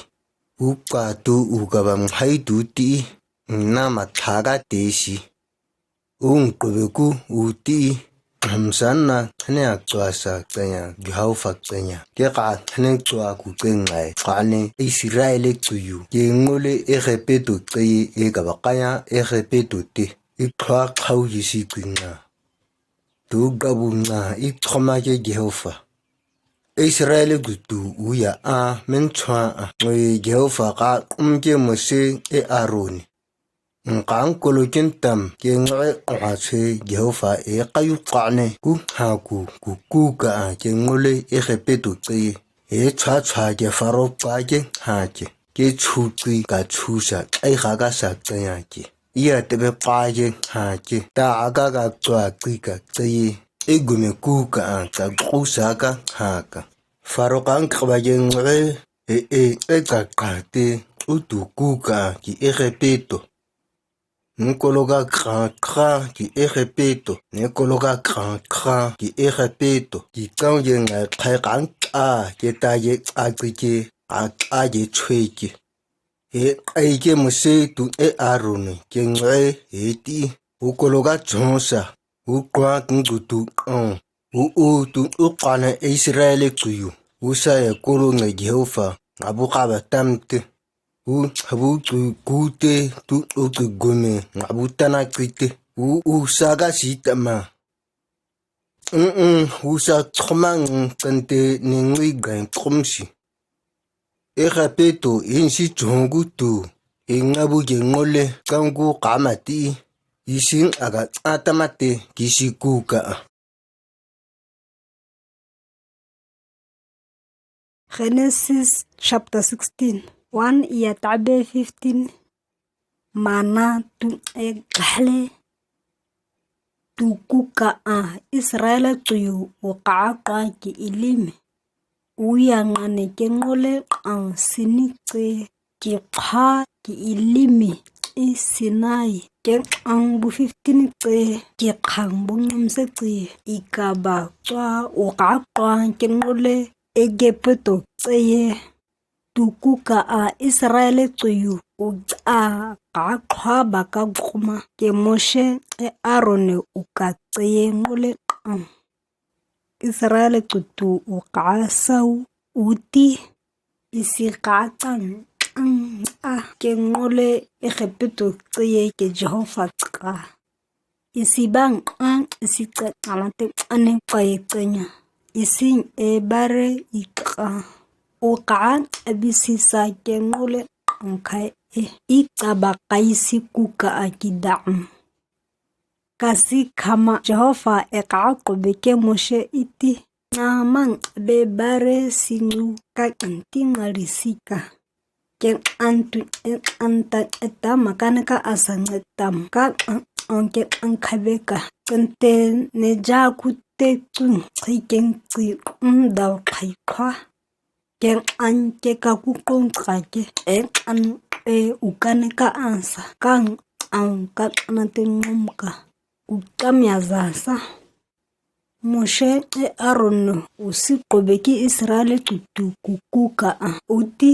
U ka tu u ka bam hai tu ti, na ma tha ka te si. Ung kube ku u ti, hamsan na khane akchua sa chanya, Jehovah chanya. Ke ka khane chua ku chwe ngai, kane Israel e chuyu. Ke ngule e khe pe tu chwe e ka ba kaya e khe pe tu ti. I khwa khau yi si kwi nga. Tu gabu nga i khoma ke Jehovah. Israel e ku tu u ya a men chwa a. Ngoi Jehovah ka kum ke Mose e Aaron. Ngkang kolo kin tam ke ngoi a che Jehovah e kayu kane ku ha ku ku ku ka a ke ngule e khe pe tu chwe. E chwa chwa ke Pharaoh pa ke ha ke. Ke chu chwi ka chu sa, ai kha ka sa chaya ke. Iya te be pa ke ha ke. Ta a ka ka chwa chwi ka chwe. E gume ku ka a ka ku sa ka ha ka. Pharaoh kang kaba ke ngwe e e e ka ka te u tu ku ka ki e khe pe tu. Nkolo ka kha kha ki e khe pe tu. Nkolo ka kha kha ki e khe pe tu. Ki kang ke ngai khai kang a ke ta ke a chwi ke a a ke chwe ke. E ai ke Mose tu e Aaron ke ngwe e ti. U kolo ka chong sa. U kwa kung ku tu kang. U u tu u kane Israel e chuyu. U sa e kolo ngai Jehovah. Nga bu ka ba tam te. U habu chu ku te tu u chu gume nga bu tana chwi te. U u sa ka si tama. Ung ung u sa chomang chante ni ngui gain chom si. E kha pe tu in si chong ku tu. E nga bu ke ngole kang ku ka ma ti. I sin a ka a tama te ki si ku ka a. Genesis chapter sixteen, one iya tabe fifteen. Mana tu e gahle. Tu ku ka a Israel chuyu u ka ka ki ilimi. U ya ngane ke ngole kang sini che ki kha ki ilimi i Sinai. Ke kang bu fifteen che ki kang bu ngam se che i ka ba chwa u ka ka ke ngole Egypt to che ye. Tu ku ka a Israel chuyu u cha ka kha ba ka kuma ke Moshe e Aaron u ka che ye ngole kang. Israel kutu u ka sau u ti isi ka chang ang a ke ngole Egypt to che ye ke Jehovah ka. Isi bang ang isi ka ala te ane kai kanya. Isi e bare i ka. U ka abisi sa ke ngole ang kai e. I ka ba kai si ku ka a ki dam. Kasi khama Jehovah e ka kube ke Moshe iti. Nga mang be bare si ngu ka kanti nga ri si ka. Ke an tu e an ta e ta ma ka ne ka asa nge tam ka an ke an khabe ka. Kante ne ja ku te tu chi keng chi um dau khai khwa. Ke an ke ka ku kong ka ke e an e u ka ne ka asa ka an ka na te ngom ka. U ka mya za sa. Moshe e Aaron u si kobeki Israel tutu kuku ka a, uti,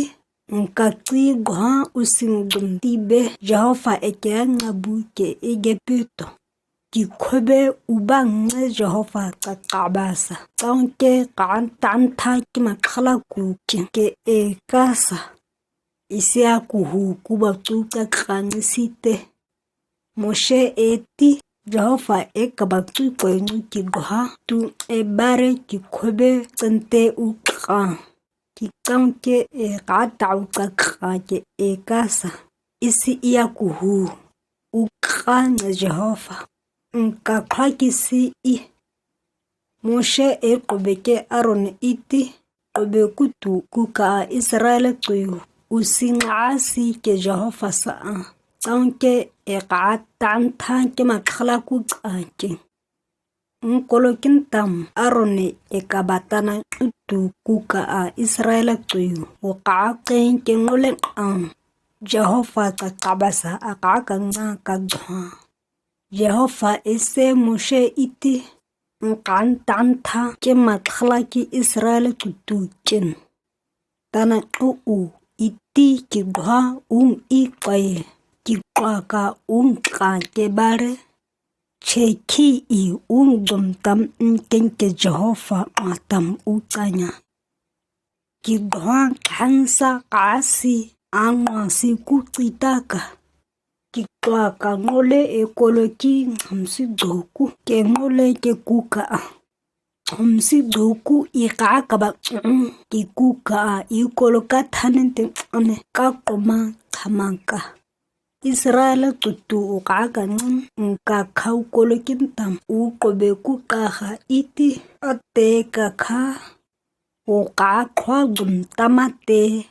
ngka chi gua u singdum tibe Jehova e ke ngabu ke Ijipt to. Kikhobe uba nge Jehova kakabasa, chang ke kantan tha ki mathakla ku ke ke e kasa. Isia kuhu kuba chu kakang site. Moshe e ti, Jehova e kaba chu koi ngu ki gua tu e bare kikhobe chante u kang. Ki chang ke e kata u kaka ke e kasa. Isi ia kuhu u kang Jehova. Ngka kha ki si i. Moshe e kobeki Aaron iti, kobe kutu kuka Israel tui u si nga si ke Jehova sa a. Chang ke e katan tha ke mathakla ku ka ke. Ngkolo kintam Aaron e kaba tana kutu kuka Israel tui u ka keng ke ngole ang. Jehova kakabasa a kaka nga ka gua. Jehova e se Moshe iti, ngkan tantha ke mathakla ki Israel tutu kin. Tana ku u iti ki gua ung i kai, ki kaka ung ka ke bare. Cheki i ung dum tam nken ke Jehova a tam u chanya. Ki gua khansa kasi angwa si ku chitaka. Ki kaka ngole e kolo ki ngam si doku ke ngole ke kuka. Ngam si doku i ka kaba ki kuka i kolo ka thanen te ane ka koma thamangka. Israel tutu u ka ka ngam ngka khau kolo kintam u kobe ku kaha iti ate kakha. U ka khua dum tamate.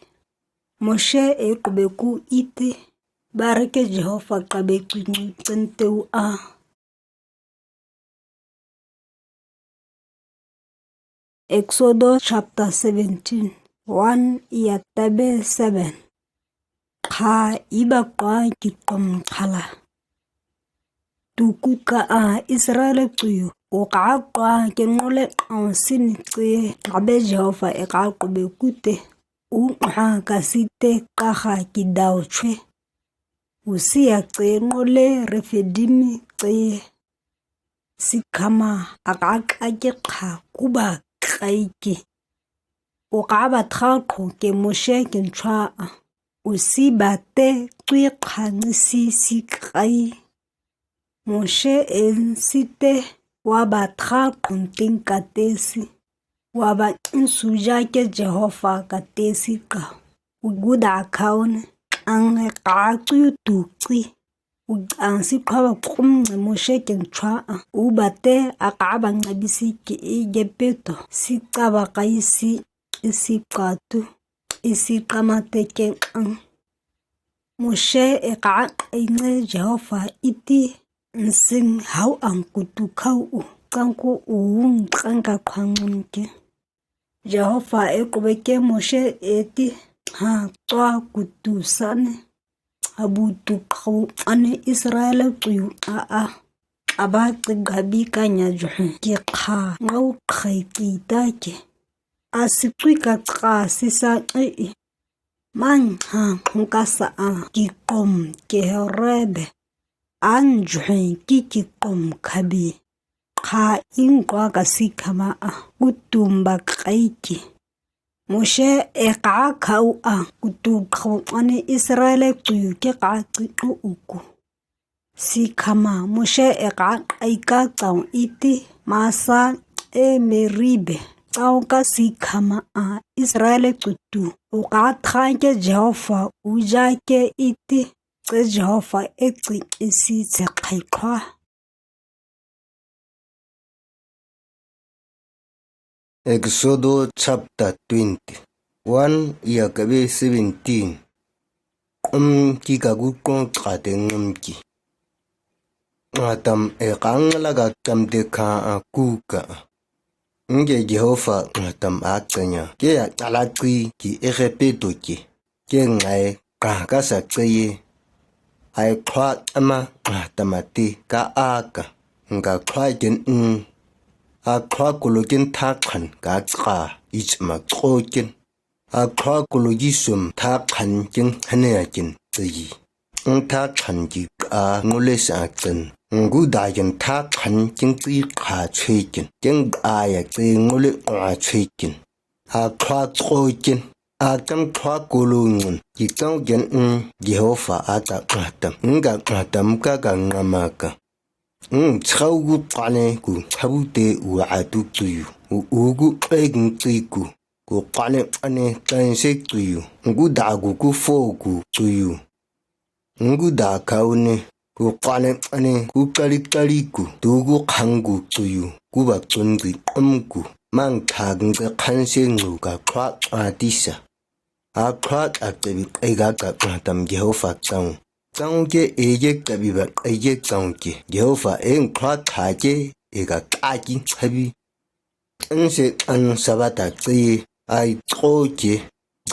Moshe e kobe ku iti. Bare ke Jehova kabe ku ngu chante u a. Exodus chapter seventeen, one ia tabe seven. Kha iba kua ki kom khala. Tuku ka a Israel tui u ka kua ke ngole ang sin ke kabe Jehova e ka kobe kute. U ha ka site kaha ki dau chwe. U sia ke ngole Refidim ke. Sikhama a ka ka ke kha kuba kai ki. U ka ba tha kho ke Moshe ke nchwa a. U si ba te tui kha ngi si si kai. Moshe en site wa ba tha kho ting kate si. Wa ba nsuja ke Jehova kate si ka. U guda khaun ang e ka tui tu ki. U ang si kha ba kum ngi Moshe ke nchwa a. U ba te a ka ba ngi bi si ki Ijipt to. Si ka ba kai si, si ka tu. Isi kama te keng ang. Moshe e ka kai nge Jehova iti nsing hau ang kutu khau u. Kang ku u ung kang ka khang ngun ke. Jehova e kobe ke Moshe e ti ha tua kutu sane. Abu tu khau ane Israel tui u a a. Aba ke gabi ka nya juhe ki kha ngau khai ki ta ke. A si tui ka ka si sa e. Mang ha khong ka sa a ki kom ke rebe. An juhe ki ki kom khabi. Kha ing kwa ka si khama a kutum ba kai ki. Moshe e ka khau a kutu khau ane Israel tui ke ka ki u ku. Sikhama Moshe e ka kai ka chau iti Masa e Meribe. Chau ka sikhama a Israel kutu u ka tha ke Jehova u ja ke iti. Ke Jehova e chi isi che khai khwa. Exodus chapter twenty-one, ia kabe seventeen. Ngam ki ka gu kong ka te ngam ki. Ngatam e kang la ka kam te kha a ku ka. Nge Jehova ngatam a kanya. Ke ya kala ki ki e ke pe tu ki. Ke ngai ka ka sa ke ye. Ai khwa ama ngatam a ti ka a ka. Nga khwa ken u. Akhoa kolo kin thakhan kakcha i chma cho kin. Akhoa kolo i sum thakhan kin hania kin chi. Ng thakhan ki ka ngule sa kin. Ng gu da kin thakhan kin chi kha chwe kin. Kin a ya chi ngule a chwe kin. Akhoa cho kin. Akam khoa kolo ngun ki chang kin ng Jehova a ta khatam. Ng ka khatam ka ka ngama ka. Ng chau gu kane gu chabu te u a tu chuyu. U u gu e kin chi gu. Gu kane ane tan se chuyu. Ng gu da gu gu fo gu chuyu. Ng gu da kau ni. Gu kane ane gu kali kali gu. Tu gu khang gu chuyu. Gu ba chun zi kum gu. Mang tha kin chi khan se ngu ka khoa a ti sa. Akhoa a chi bi e ka ka khatam Jehova chang. Chang ke e ye ka bi ba e ye chang ke. Jehova e ng khoa tha ke e ka ka ki chabi. Ng se an Sabata chi ai cho ke.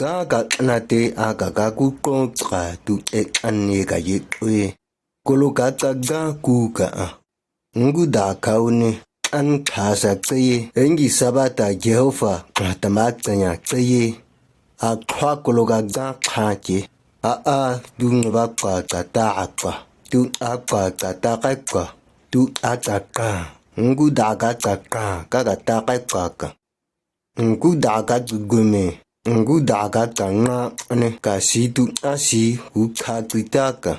Ga ka na te a ka ka ku ko ka tu e an ye ka ye tui. Kolo ka ta ga ku ka a. Ng gu da kau ni an tha sa chi. Ng gi Sabata Jehova khatam a chanya chi. Akhoa kolo ka ga kha ke. A a tu ng ba ka ka ta a ka. Tu a ka ka ta ka ka. Tu a ta ka. Ng gu da ka ta ka ka ka ta ka ka ka. Ng gu da ka tu gu me. Ng gu da ka ta nga ne ka si tu a si hu ka tu ta ka.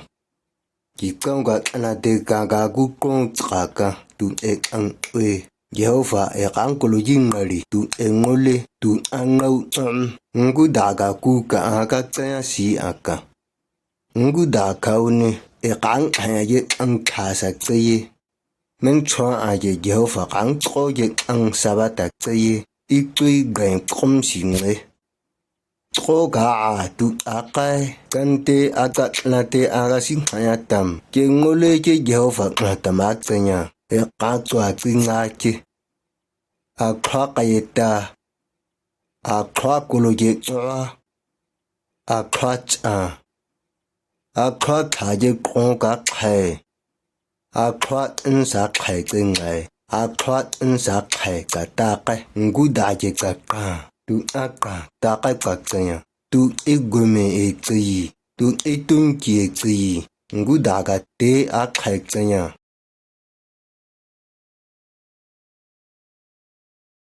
Ki kang ka na te ka ka gu kong ka ka tu e ang e. Jehova e kang kolo i ngari tu e ngole tu a ngau am. Ng gu da ka ku ka a ka chaya si a ka. Ng gu da kau ni e kang a ye ang tha sa chi. Meng chua a ye Jehova kang cho ye ang Sabata chi. I tui gain kum si nge. Cho ka a tu a kai kan te a ka na te a ka si haya tam. Ke ngole ke Jehova khatam a chanya. E ka chua chi nga ke. Akhoa ka ye ta. Akhoa kolo ye chua. Akhoa cha. Akhoa tha ye kong ka khai. Akhoa in sa khai chi ngai. Akhoa in sa khai ka ta kai. Ng gu da ye ka ka. Tu a ka ta kai ka chanya. Tu e gu me e chi. Tu e tung ki e chi. Ng gu da ka te a khai chanya.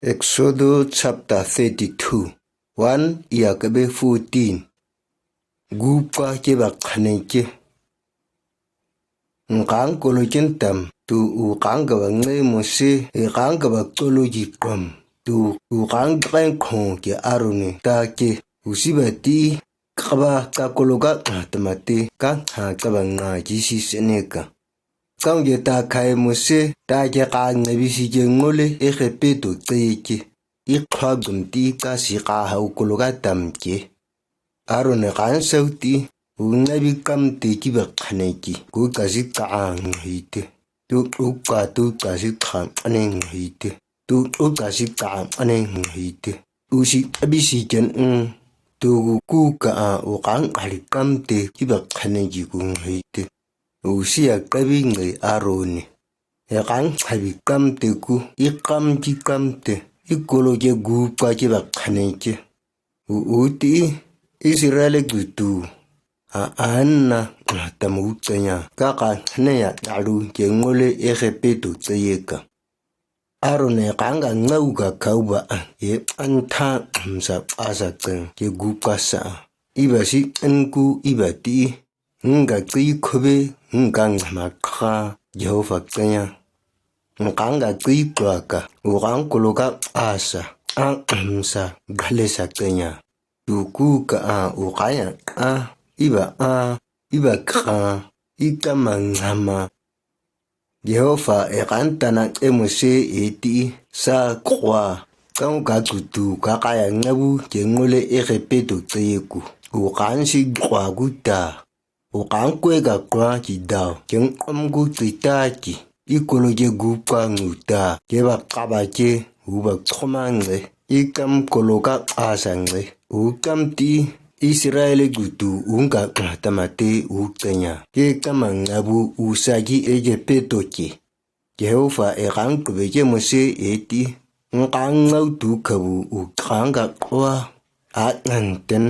Exodus chapter thirty-two, one ya ka be fourteen. Gu ka ke ba khane ke. Ng kang kolo kin tam tu u kang ka ba nge Mose, e kang ka ba kolo ki kam tu u kang ka khong ke Aaron ta ke u si ba ti. Kaba ka kolo ka tama te ka ha kaba nga ki si sene ka. Kang ye ta khai Mose ta ke ka nge bi si ke ngole e khe pe tu chi ke. I khua gum ti ka si ka ha u kolo ka tam ke. Aaron e kan sau ti u nge bi kam te ki ba khane ki ku ka si ka ang hi te. Tu u ka tu ka si ka ane hi te. Tu u ka si ka ane hi te. U si abi si ken ng. Tu ku ka a u kang ka ri kam te ki ba khane ki ku hi te. U si ya ka bi nge Aaron ni. E kang ka bi kam te ku i kam ki kam te i kolo ke gu ka ki ba khane ke. U u ti Israel gu tu. A an na tam u chanya ka ka khane ya ta ru ke ngole e khe pe tu che ye ka. Aaron e kang ka ngau ka kau ba a ye an tha am sa a sa chang ke gu ka sa. I ba si an ku i ba ti. Ng ka chi khobe ng ka ngma kha Jehova chanya. Ng kang ka chi kwa ka u kang kolo ka a sa a am sa gale sa chanya. Tu ku ka a u ka ya a i ba a i ba kha i ka ma ngma. Jehova e kan tana e Mose e ti sa kwa kang ka tu tu ka ka ya ngabu ke ngole e khe pe tu che ye ku. U kan si kwa ku ta. U kang kwe ka kwa ki dau ke ng om ku chi ta ki. I kolo ke gu kwa ngu ta ke ba ka ba ke u ba koma nge. I kam kolo ka a sa nge. U kam ti Israel gu tu u ng ka tama te u chanya. Ke kam a ngabu u sa ki e ke pe to ke. Jehova e kang kube je Mose e ti, ngkang ngau tu kabu u kang ga kua, a ngan ten,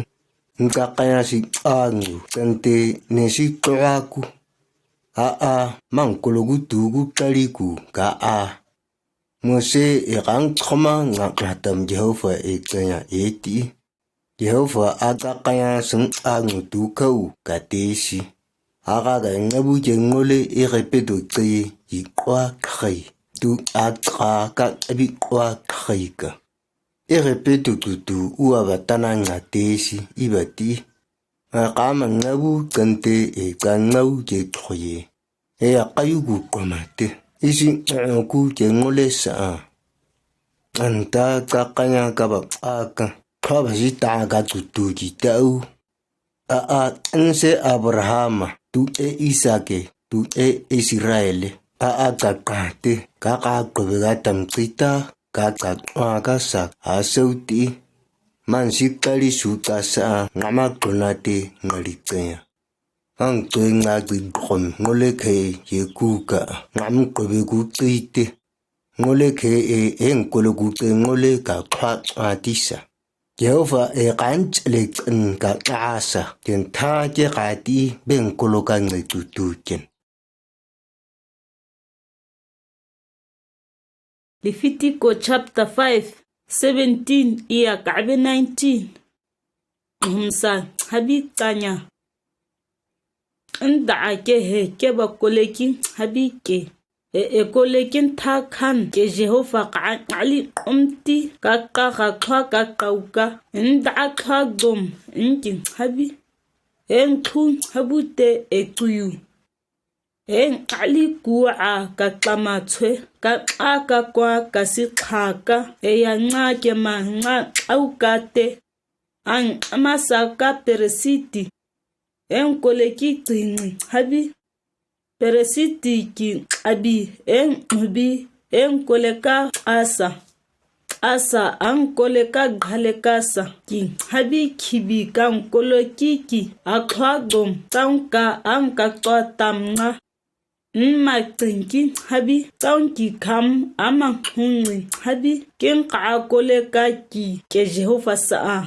ngka kaya si a ngu kante ne si kua ku, a a, mang kolo gu tu gu kali ku ka a. Mose e kang koma ngak ngatam Jehova e kaya e ti. Jehova a ka kaya seng a ngu tu kau ka te si. A ka ga ngabu je ngole e ke pe tu ke yi kua kai. Tu a ka ka abi kua kai ka. E ke pe tu tu tu u a ba tana nga te si i ba ti. A ka ma ngabu kante e ka ngau je koi e. E a kayu gu koma te. Isi a ku je ngole sa a. Anta ka kaya ka ba a ka. Ka ba si ta ka tu tu ji ta u. A a, nse Abraham, tu e Isak, tu e Israel, a a ka ka te, ka ka kube ga tam tita, ka ka a ka sa, a sau ti. Man si kali su ta sa, ngama kona te, ngali kaya. Ang tui nga di kom ngole ke ye ku ka, ngam kube gu tui te. Ngole ke e, eng kolo gu te ngole ka kua a ti sa. Jehova e kan chle kan ka kasa, ken tha ke ka ti beng kolo ka ngai tu tu ken. Leviticus chapter five, seventeen ia kabe nineteen. Humsa habi tanya. Nda a ke he ke ba kole kin habi ke. E, e kole kin tha khan ke Jehova ka ali omti ka ka ka kha ka kau ka. Nda a kha gom nkin habi. En khun habu te e kuyu. En kali ku a ka klama chwe, ka kla ka kwa ka si kha ka, e ya nga ke ma nga klau ka te. Ang ama sa ka peresiti. En kole ki tsingi habi. Peresiti ki abi, en ubi, en kole ka asa. Asa ang kole ka ghale ka sa ki habi khibi kang kolo ki ki a khua gom tsaung ka ang ka tsua tam nga. Nma teng ki habi tsaung ki kham ama khung ngi habi ken ka a kole ka ki ke Jehova sa a.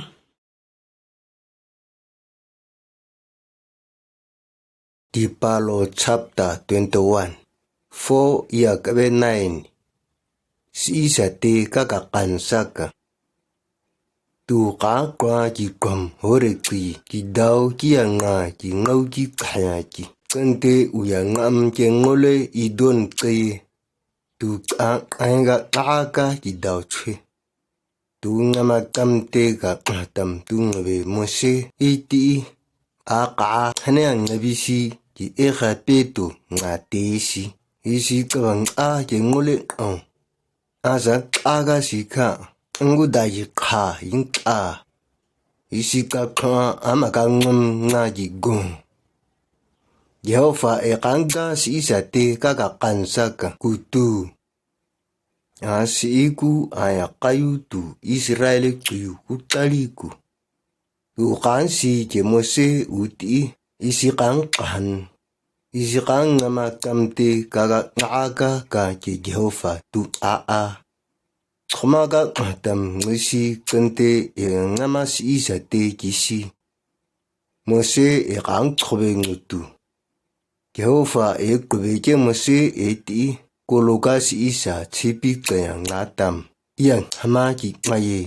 Dipalo chapter twenty-one, four ia kabe nine. Siisa te ka ka kansa ka. Tu ka kwa ki kwam hore ki, ki dau ki ya nga ki ngau ki kaya ki. Kante u ya ngam ke ngole i don ke. Tu ka ai ga ka ka ki dau chwe. Tu ngama kam te ka tam tu ngabe Mose i ti i. A ka hane ang ngabi si ki e kha pe tu nga te si. I si ka bang a ke ngole ang. A sa ka ka si ka. Ang gu da yi kha yin ka. I si ka kha ama ka ngam nga yi gong. Jehova e kang ka siisa te ka ka kansa ka ku tu. A si i ku a ya kayu tu Israel kuyu ku tali ku. U kan si ke Mose u ti i si kang kan. I si kang ngama kam te ka ka nga ka ka ke Jehova tu a a. Khoma ka tam ngi si kante e ngama siisa te ki si. Mose e kang khobe ngu tu. Jehova e kube ke Mose e ti kolo ka siisa chipi kaya nga tam. Ia hama ki nga ye.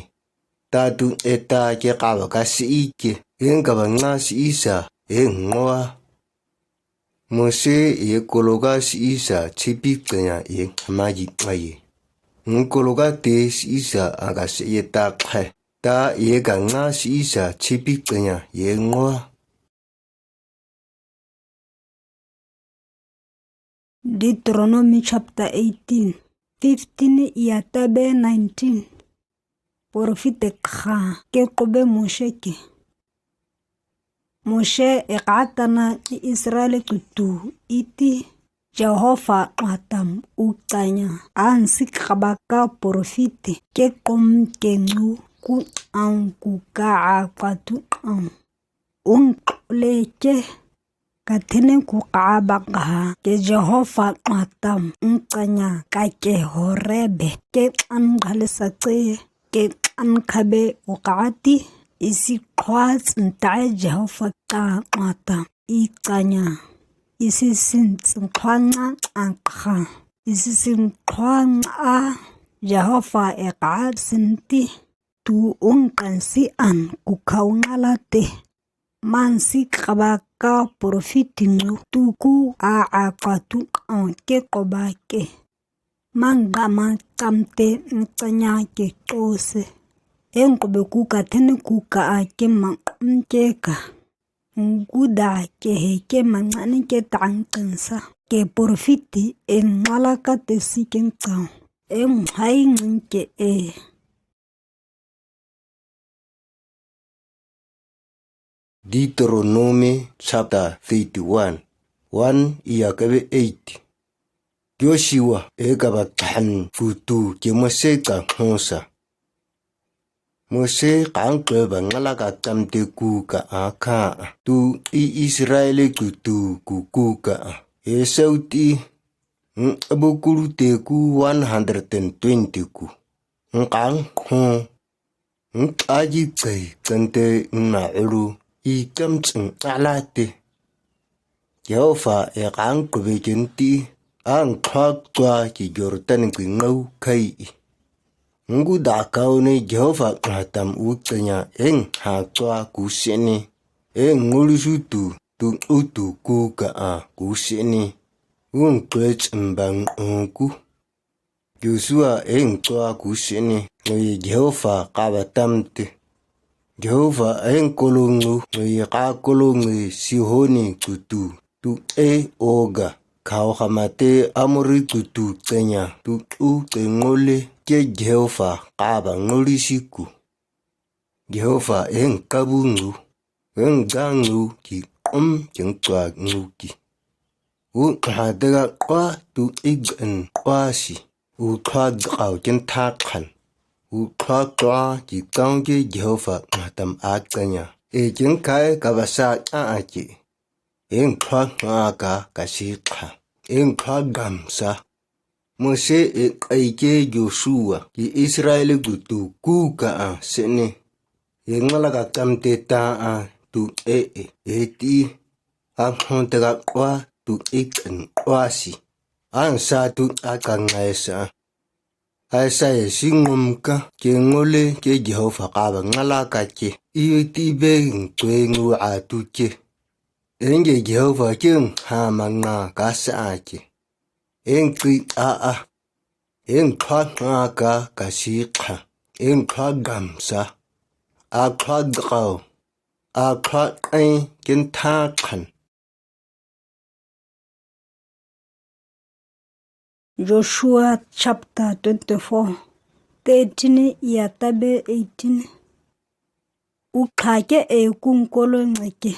Ta tu e ta ke ka ba ka si i ke. Eng ka ba nga siisa e ngoa. Mose e kolo ka siisa chipi kaya e hama ki nga ye. Ng kolo ka te siisa a ka si e ta khe. Ta e ka nga siisa chipi kaya e ngoa. Deuteronomy chapter eighteen, fifteen ia tabe nineteen. Porofit e kha ke kobe Mose ke. Mose e katana ki Israel kutu i ti. Jehova khatam u tanya. An sik kabaka porofit ke kom ke ngu ku ang ku ka a katu ang. Ung le ke Kathini ku kaba kaha ke Jehova ngatam nchania ka ke Horeb ke tlan khale sa ce, ke tlan khabe u kati, isi khwa tsintai Jehova ka ngatam i chania, isi sin tsin khwa nga akha, isi sin khwa nga a Jehova e ka sinti, tu ungkan si an ku khau nga late. Man si kaba ka profit ngu tu ku a a ka tu ang ke koba ke. Man ga man kamte nchania ke tose. Eng kobe ku kathini ku ka a ke man kum ke ka. Nguda ke he ke man ngani ke tang kansa. Ke profit e ngala kate si ken chau. Eng hai ngan ke e. Deuteronomy chapter thirty-one, one iya kabe eight. Joshua e kaba than kutu ke Mose ka khosa. Mose kang keba ngala ka kamte ku ka a kha, tu i Israel kutu ku ku ka a. E sau ti, ng abu kulu te ku one hundred and twenty ku. Ng kang kho. Ng aji cei kante ng na ulu i kam cheng ala te. Jehova e kang kube ken ti, ang khak tua ki Jordan ki ngau khai i. Nguda kau ne Jehova ngatam u chania eng ha tua ku sini. Eng ngulu su tu, tu u tu ku ka a ku sini. Ung kwe chembang ong ku. Joshua eng tua ku sini, ngui Jehova kaba tamte. Jehova eng kolongu, ngui ka kolongu Sihoni kutu, tu e Oga, kau hamate Amori kutu chania, tu u te ngole, ke Jehova kaba ngoli siku. Jehova eng kabu ngu, eng ga ngu ki, um jeng tua ngu ki. U kha dega kua tu i gen kua si, u kha degau jen tha khan, u kha kua ki tang ke Jehova ngatam a chania. E jen kai kaba sa a a ki. Eng khwa nga ka ka si kha. Eng khwa gam sa. Mose e kai ke Joshua ki Israel kutu ku ka a sini. E ngala ka kamte ta a tu e e e ti. A khon te ka kua tu i chen kua si. Ang sa tu a ka ngai sa. Isaiah si ngum ka ke ngole ke Jehova kaba ngala ka ke. I ti be ng tui ngu a tu ke. Eng ke Jehova ke ng ha ma nga ka sa a ke. Eng ti a a. Eng khwa nga ka ka si kha. Eng khwa gam sa. A khwa degau. A khwa eng ken tha khan. Joshua chapter twenty-four, thirteen iya tabe eighteen. U kha ke e kung kolo nge ke.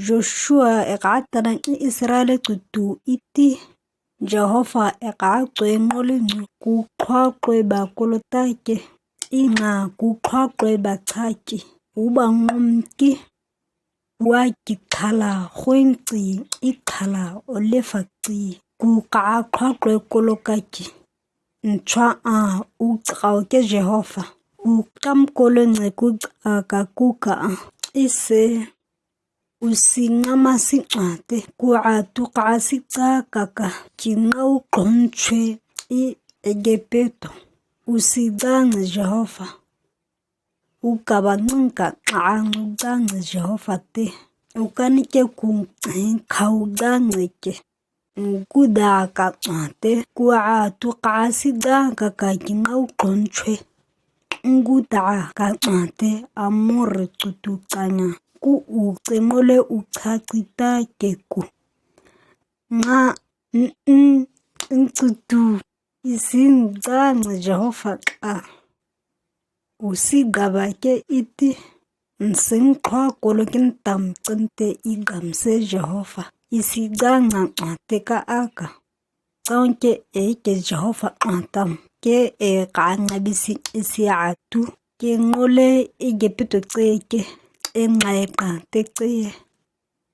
Joshua e ka tanang i Israel kutu iti. Jehova e ka tui ngoli ngu ku khwa kwe ba kolo ta ke. I nga ku khwa kwe ba ta ke. U ba ngum ki. Wa ki khala, khun ki, i khala, o le fa ki, ku ka khwa kwe kolo ka ki. Nchwa a, u kau ke Jehova. U kam kolo nge ku a ka ku ka a. I se, u si nga ma si a te. Ku a tu ka si ka ka ka. Ki ngau kon chwe i Egepeto. U si dang Jehova. U kaba nung ka ka ngu dang Jehova te. U kani ke kung khau dang ke. Ngu da ka te. Ku a tu ka si dang ka ka ki ngau kon chwe. Ngu da ka te. Amor tu tu ka nga. Ku u te mo le u cha ki ta ke ku. Nga n n n tu tu. I si dang Jehova ka. U si gaba ke iti. N sing khwa kolo kin tam kante i gam se Jehova. I si dang nga a te ka a ka. Tang ke e ke Jehova a tam. Ke e ka nga bi si i si a tu. Ke ngole Egepeto ke ke. E ngai ka te ke.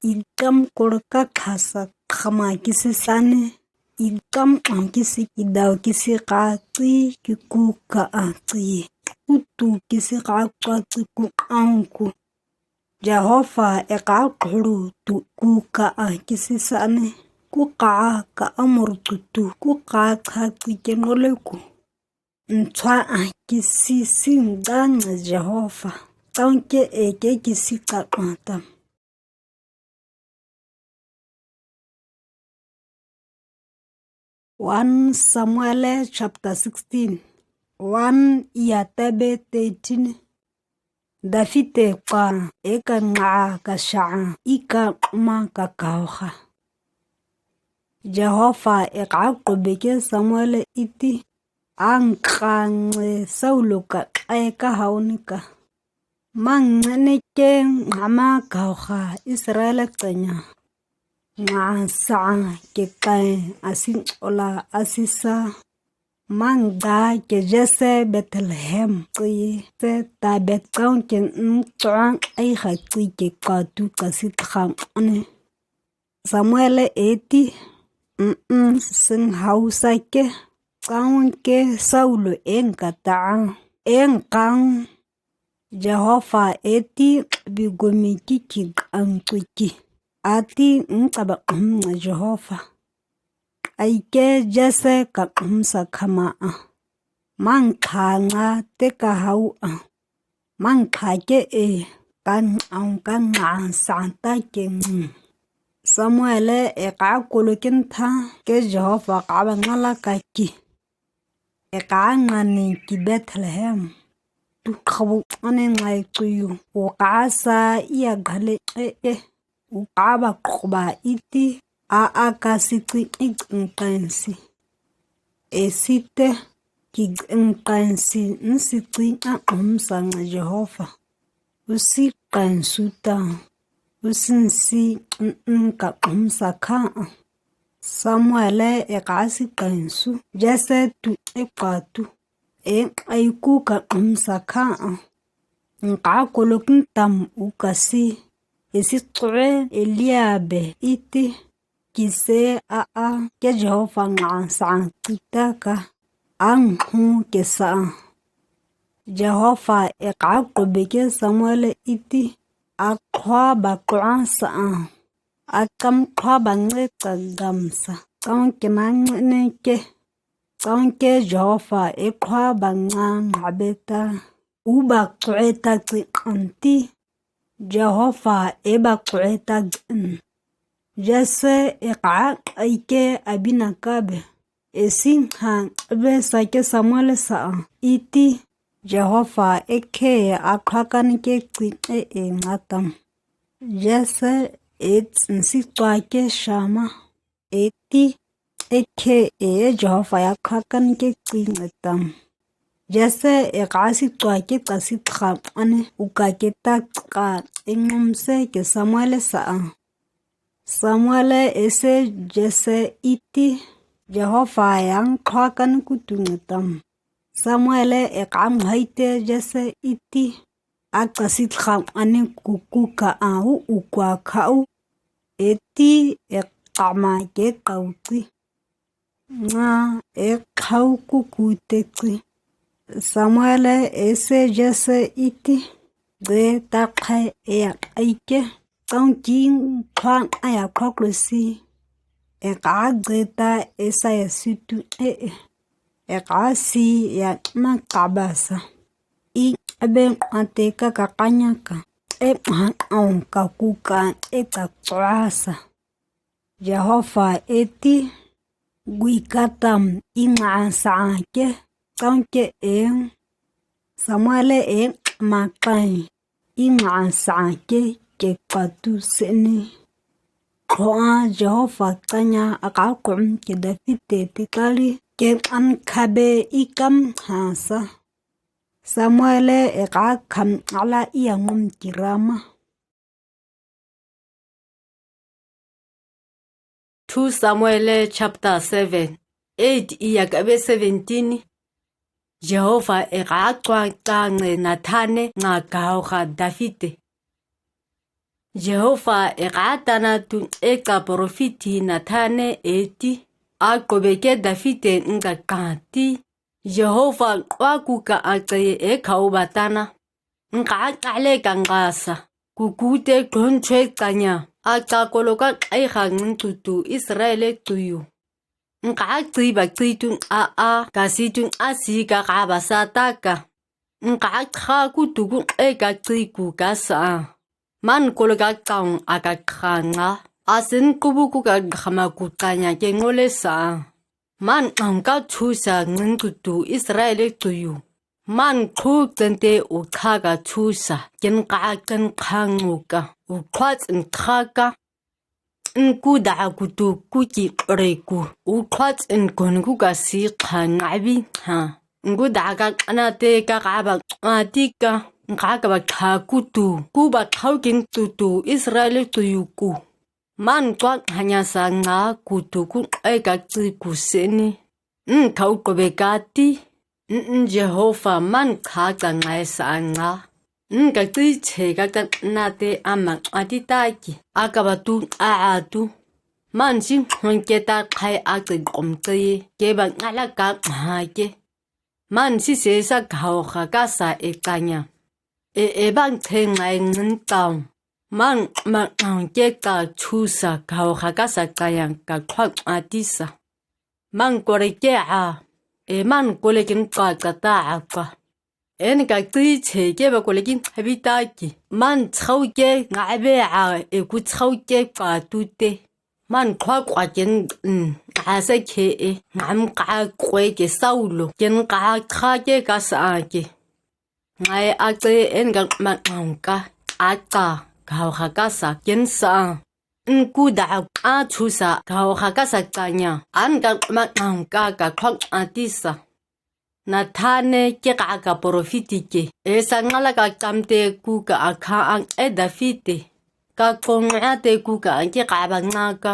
I kam kul kakha sa khama kisi sane, i kam ang kisi kidao kisi kaci kiku ka a ci, kutu kisi kacua ci ku ang ku. Jehovah e kakhru tu ku ka a kisi sane, ku ka ka amur kutu ku ka cha ci ke ngole ku. Nchua a kisi si ngang Jehovah, tang ke e ke kisi ka a tam. One Samuel chapter sixteen. One Iyatabe thirteen. David e pa e ka nga ka sha i ka ma ka kau ha. Jehovah e ka kube ke Samuel iti, ang ka nge Saul ka kai ka hau ni ka. Mang nge ne ke nga ma kau ha Israel tanya. Nga sa ke kai asi ola asi sa. Mang da ke Jesse Bethlehem ci se ta Bethlehem ke nchang ai ha ci ke ka tu ka si khang ne. Samuel eti, mm, sing hau sa ke, kang ke Saul eng ka ta, eng kang, Jehovah eti bi gumi ki ki ang ki. Ati ng taba um Jehovah. Ai ke Jesse ka um sa khama a. Mang kha nga te ka hau a. Mang kha ke e, kan ang kan nga sa ta ke ng. Samuel e ka kulu kin tha ke Jehovah ka ba nga la ka ki. E ka nga ni ki Bethlehem. Tu khabu ane ngai kuyu. U ka sa iya gale e e. U ka ba khuba iti a a ka si kwi i ng kan si. E si te ki ng kan si n si kwi a um sa nga Jehovah. U si kan su ta. U sin si ng ka um sa kha. Samuel e ka si kan su. Jesse tu e pa tu. E ai ku ka um sa kha. Ng ka kolok ng tam u ka si. E si tsue Eliabe iti. Ki se a a ke Jehovah nga sa kita ka. Ang hu ke sa. Jehovah e ka kube ke Samuel iti. A khwa ba khwa sa. A kam khwa ba nge ka gam sa. Kang ke na nge ne ke. Kang ke Jehovah e khwa ba nga nga be ta. U ba kwe ta kwi anti. Jehovah e ba kwe ta kwi. Jesse e ka ai ke Abinadab e. E si hang be sa ke Samuel sa a. Iti Jehovah e ke a khwa kan ke kwi e e nga tam. Jesse e tsin si tsua ke Shama. E ti e ke e Jehovah ya khwa kan ke kwi nge tam. Jesse e ka si tsua ke ka si kham ane u ka ke ta ka e ngum se ke Samuel sa a. Samuel e se Jesse iti Jehovah yang khwa kan ku tu nge tam. Samuel e ka mhai te Jesse iti a ka si kham ane ku ku ka a u u kwa kha u. E ti e ka ma ke ka u ti. Nga e khau ku ku te ti. Samuel e se Jesse iti. Ze ta khai e a ai ke. Tang ki khwa a ya khwa klo si. E ka ze ta e sa ya si tu e e. E ka si ya ma ka ba sa. I a be a te ka ka ka nya ka. E ma ang ka ku ka e ka tsua sa. Jehovah e ti gui ka tam i nga sa ke tang ke e. Samuel e ma kai i nga sa ke ke ka tu se ni. Khua Jehovah tanya a ka kum ke David te te kali ke an khabe i kam ha sa. Samuel e ka kham ala i a ngum ki Rama. Two Samuel chapter seven, eight i a kabe seventeen. Jehovah e ka tsua ka nge Nathan e nga ka hau kha David e. Jehova Ekatana tu eka porofiti Nathane eti, a kobe ke Davide ngka kati. Jehova kua kuka ace e kaubatana. Ngka kale kangkasa. Kuku te kronchwe kanya. Aca kolo ka kaiha ngin tutu Israel e tuyu. Ngka ciba citu a a, kasi tu a si ka kaba sataka. Ngka kha kutu ku e ka ciku kasa. Man kolo ka taung aka kha nga. Asin kubu ku ka khama ku tanya ke ngole sa. Man ang ka thusa ngin tutu Israel e tuyu. Man khu tente u kha ka thusa. Ken ka ken kha nguka. U khwat nthaka. Nkuda kutu kuki reku. U khwat nkon ku ka si kha ngabi ha. Nkuda ka kanate ka kaba ati ka. Ngka kaba kha kutu. Kuba thau kin tutu Israel e tuyu ku. Man kwak hanya sa nga kutu ku e ka ciku sini. Nka u kobe kati. N Jehova man kha ka ngai sa nga. Nka ciche ka ka nate ama ati taki. Akaba tu a atu. Man si hon ke ta khai a cikom ci. Keba ngala ka ha ke. Man si se sa kauha kasa e kanya. E e bang te ngai ngin taung. Man ma ang ke ka thusa kauha kasa kanya ka khwak ati sa. Man kore ke a. E man kole kin ka kata a ka. En ka ciche keba kole kin habitaki. Man chau ke ngabe a e ku chau ke ka tute. Man khwa kwa ken, mm, ka sa ke e, ngam ka kwe ke saulo, ken ka kha ke kasa ke. Ngai a ce en ka ma ang ka, a ca, kauha kasa, ken sa. Nkuda a thusa, kauha kasa kanya, an ka ma ang ka, ka khwa ati sa. Nathane ke ka ka porofiti ke. Esa ngala ka kamte ku ka akha ang e Davide. Ka kong ate ku ka ang ke ka ba nga ka.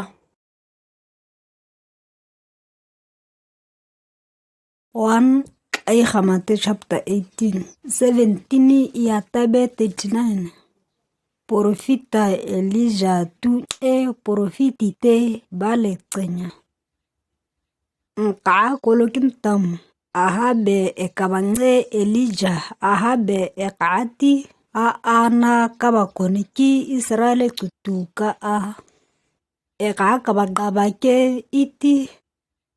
One Kaiha Mate chapter eighteen, seventeen ni iya tabe thirty-nine. Porofita Elija tu e porofiti te bale kenya. Ngka kolokin tam, Ahabe e kabange Elija, Ahabe e kati, a ana kaba koniki Israel kutu ka a. E ka kaba kaba ke iti,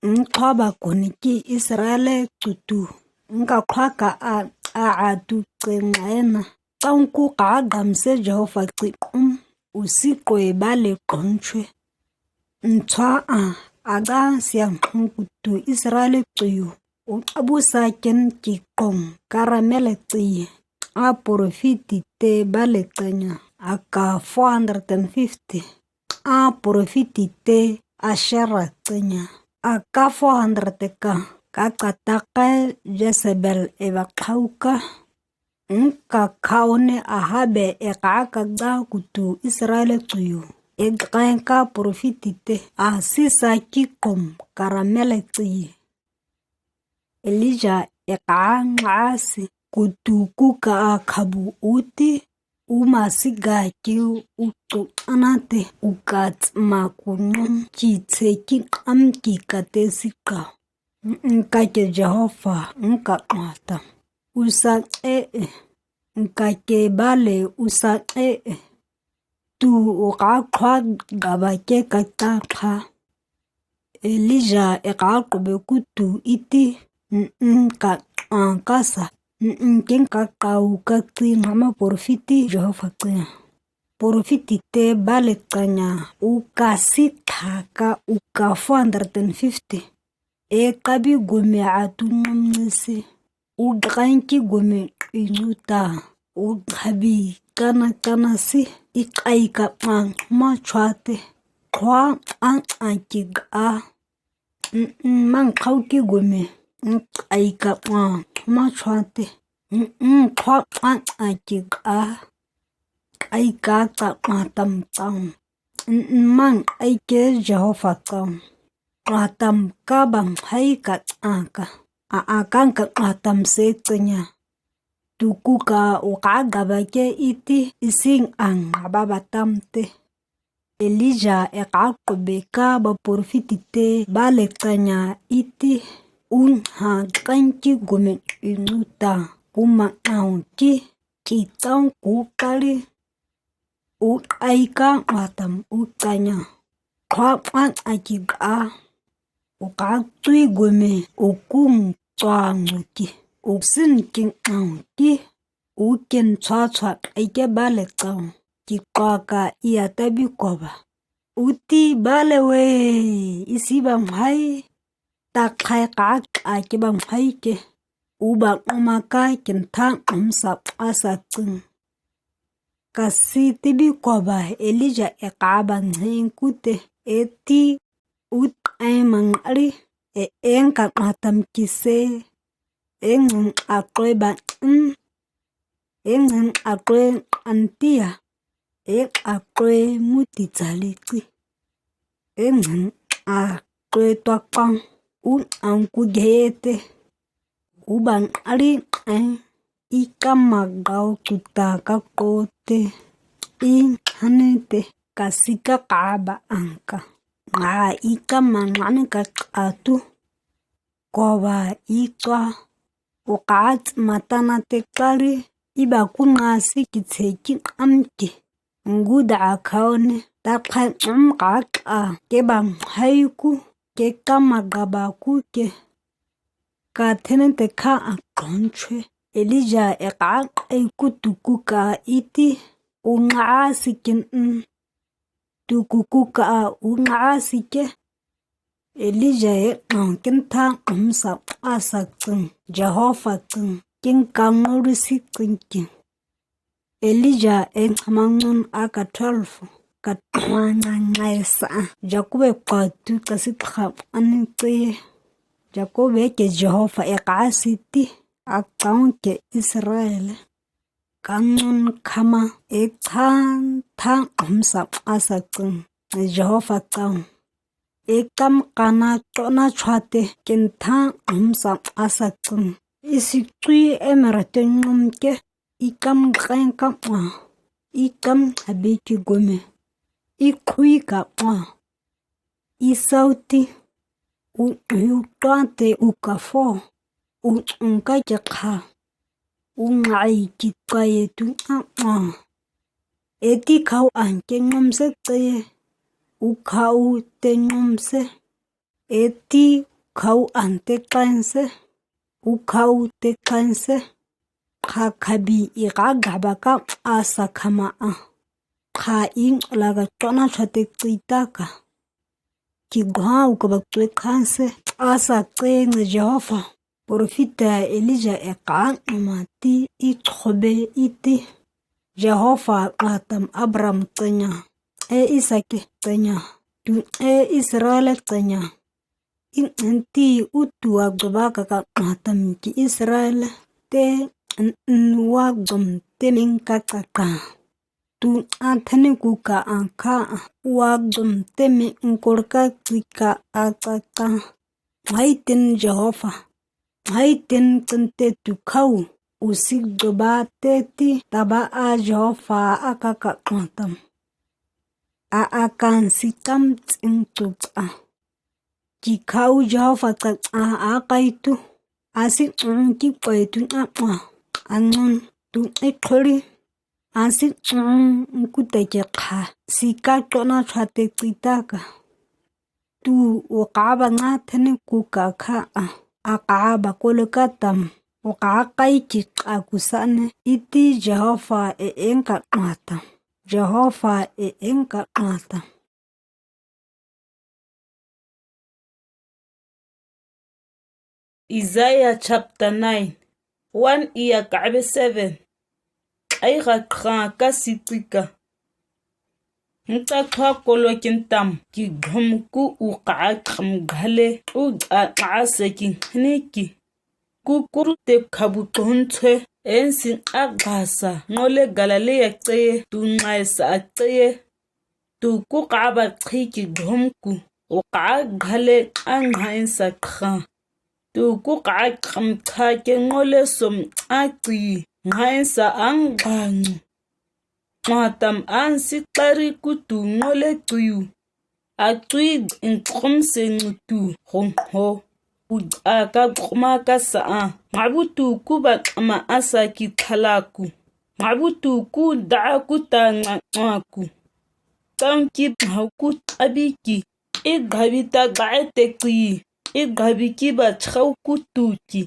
nkhwa ba koniki Israel kutu, ngka khwa ka a, a atu kengena. Tangku ka gamse Jehova kikum, usi kwe bale kronchwe. Nchwa a, aga siang khong kutu Israel kuyu, u abu sa ken ki kong karamele kiye. A porofiti te bale kenya, aka four hundred and fifty. A porofiti te Ashera kenya, aka four hundred ka, ka katake Jezebel e ba khau ka. Ngka khaone Ahabe e ka ka ga kutu Israel kuyu. E ka ka porofiti te, a sisa ki kom karamele kiye. Elija e ka nga si kutu ku ka a khabu uti, u ma si ga ki u tu anate, u ka tsma ku nung ki tse ki kam ki kate si ka. Ngka ke Jehova, ngka kata. Usa e e. Ngka ke bale usa e e. Tu u ka khwa gaba ke kata kha. Elija e ka kube kutu iti, ngka kasa, ngke ngka kau ka kli ngama porofiti Jehova kli. Porofiti te bale kenya, u ka si thaka u ka four hundred and fifty. E kabi gome atu ngam nisi. U dranki gome inuta. U kabi kana kana si. I kai ka ang ma chwate. Khwa ang ang ki ga. Mang khau ki gome. Kai ka ang ma chwate. Khwa ang ang ki ga. Kai ka ka ma tam tam. Mang ai ke Jehova kang. Kang tam ka bang hai ka ang ka. A a kang ka kang tam se kenya. Tuku ka u kagaba ke iti ising ang ngaba batam te. Elijah e kakube kaba porofit te bale chanya iti. U ha kangki gume inguta kuma ang ki ki tang ku kali. U ai ka matam u chanya. Kha pa aki ka. U ka tui gume u kung chang ki. U sin king ang ki. U ken chua chua ai ke bale chang. Ki ka ka ia tabi koba. U ti bale we. Isi bam hai. Takhai ka ka ke bam hai ke. U ba uma ka ken thang um sa asa ching. Kasi tibi koba Elijah e kaba ngeng kute e ti u ai mang ari e eng ka matam ki se. Eng ngeng akroi ba mm. Eng ngeng akroi antia. Eng akroi muti chali ki. Eng ngeng akroi tua kang u ang ku ge te. U bang ari ai. I kama gau kuta ka ko te. I hane te. Kasi ka kaba ang ka. Nga i kama ngani ka atu. Koba i chua. U ka matana te kali. I ba ku nga si ki che ki am ki. Ngu da khau ne. Takhai um ka ka. Ke bang hai ku. Ke kama gaba ku ke. Ka thene te kha a kon chwe. Elijah e ka ai ku tuku ka iti. U nga si ken mm. Tuku ku ka u nga si ke. Elijah e ang ken thang um sa asa ching. Jehovah ching. Ken ka ngori si ching ken. Elijah e ngamang ngun aka twelve. Ka twa nga ngai sa. Jakob e ka tu ka si kha ani chie. Jakob e ke Jehovah e ka si ti. A chang ke Israel. Ka ngun khama e chan thang um sa asa ching. Jehovah chang. E kam kana chona chua te ken thang um sa asa ching. Isi chui e mara te ngum ke. I kam keng ka ma. I kam abi ki gume. I khui ka ma. I sauti. U u tua te u ka fo. U ung ka ke kha. U ngai ki kai tu a ma. E ti khau an ke ngum se te. U khau te ngum se. E ti khau an te klan se. U khau te klan se. Kha khabi i ka gaba ka asa khama a. Kha i la ka tona chua te chita ka. Ki gha u ka bak tui khan se. Asa che nge Jehovah. Porofita Elijah e ka ma ti i chobe i ti. Jehovah atam Abraham chenya. E Isaac chenya. Tu e Israel chenya. I nti utu a goba ka ka atam ki Israel te n wa gom te ming ka ka ka. Tu a thani ku ka a kha wa gom te ming kor ka chi ka a ka ka. Hai tin Jehovah. Hai tin chente tu khau. U sik goba te ti taba a Jehovah a ka ka atam. A a kan si kam ching tu a. Ki khau Jehovah ka a a kai tu. A si chung ki kai tu a a. A ngun tu e khori. A si chung ku te ke kha. Si ka tona chua te chita ka. Tu u ka ba nga thani ku ka kha a. A ka ba ko le ka tam. U ka kai ki ka ku sa ne. I ti Jehovah e eng ka atam. Jehovah e eng ka atam. Isaiah chapter nine, one ia kabe seven. Ai ga kha ka si ti ka. Nta kha kolo kin tam ki ghom ku u ka kam ghale u ka ka se ki ne ki. Ku kur te khabu tlon chhe en sin a ga sa ngole Galilee a cheye tu ngai sa a cheye. Tu ku ka ba chi ki ghom ku u ka ghale a ngai sa kha. Tu ku kha kam kha ke ngo le som a cui, ngai sa ang ba ngu. Nua tam ang si kari ku tu ngo le cui u. A cui in kom se ngu tu hong ho. U a ka koma ka sa a. Nga bu tu ku ba kama a sa ki khala ku. Nga bu tu ku da ku ta nga nga ku. Tang ki hau ku abi ki. I gabi ta ga e te ki. I gabi ki ba chau ku tu ki.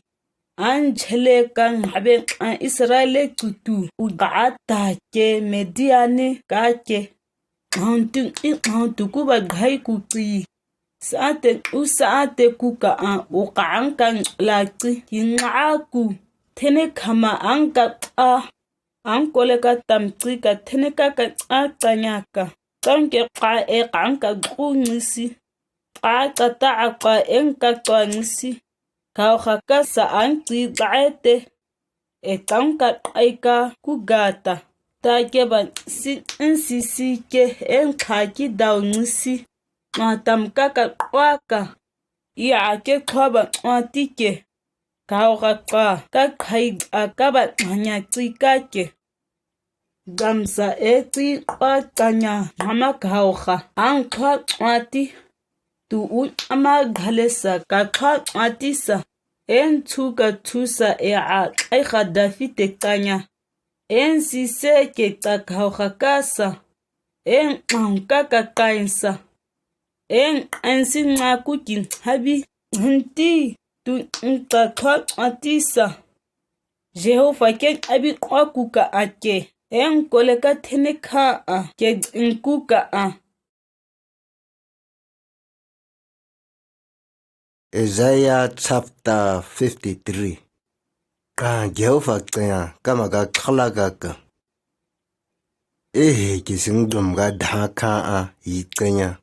An chele ka ngabe a Israel le tu tu. U ga ta ke Midian ne ka ke. Ang tu i ang tu ku ba ghai ku ki. Sa te u sa te ku ka a u ka ang ka la ki. Ki nga ku. Tene kama ang ka a. Ang ko le ka tam ki ka tene ka ka a ka nya ka. Tang ke ka e ka ang ka ku ngi si. Ka ka ta a ka e ka ka ngi si. Kau kha ka sa ang ki ga e te. E tang ka ai ka ku ga ta. Ta ke ba si in si si ke en kha ki dau ngi si. Ma tam ka ka kwa ka. I a ke kwa ba kwa ti ke. Kau kha ka ka khai a ka ba nya ki ka ke. Gam sa e ki kwa ka nya ma ma kau kha. Ang kwa kwa ti. Tu u ama ga le sa ka kwa kwa ti sa. En tu ka tu sa e a ai kha da fi te ka nya. En si se ke ta kau kha ka sa. En ang ka ka kai sa. En en si nga ku kin habi. Henti tu in ta kwa kwa ti sa. Jehovah ke abi kwa ku ka a ke. En ko le ka tene kha a ke in ku ka a. Isaiah chapter fifty-three. Ka Jehovah cheng a, ka ma ka khala ka ka. E he ki sing dum ka da kha a i cheng a.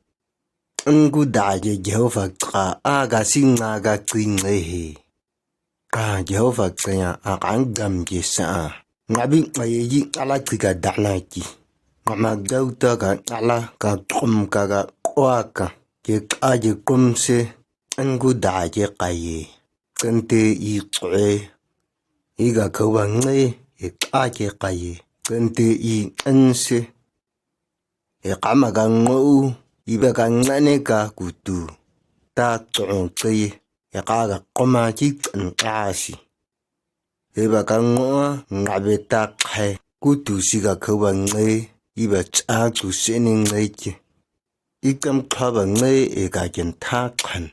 Ngu da ke Jehovah ka a ka sing na ka ching le he. Ka Jehovah cheng a, a kang dam ke sa a. Nga bi ngai yi ala ki ka da na ki. Nga ma dau ta ka ala ka kum ka ka kwa ka. Ke ka ke kum se. Ngu da ke kai ye. Kente i kwe. I ka khau ba ngai. E ka ke kai ye. Kente i en se. E ka ma ka ngo u. I ba ka ngai ne ka ku tu. Ta chong che ye. E ka ka koma ki kan ka si. E ba ka ngo a nga be ta khai. Ku tu si ka khau ba ngai. I ba cha tu se ne ngai ke. I kam kha ba ngai e ka ken ta khan.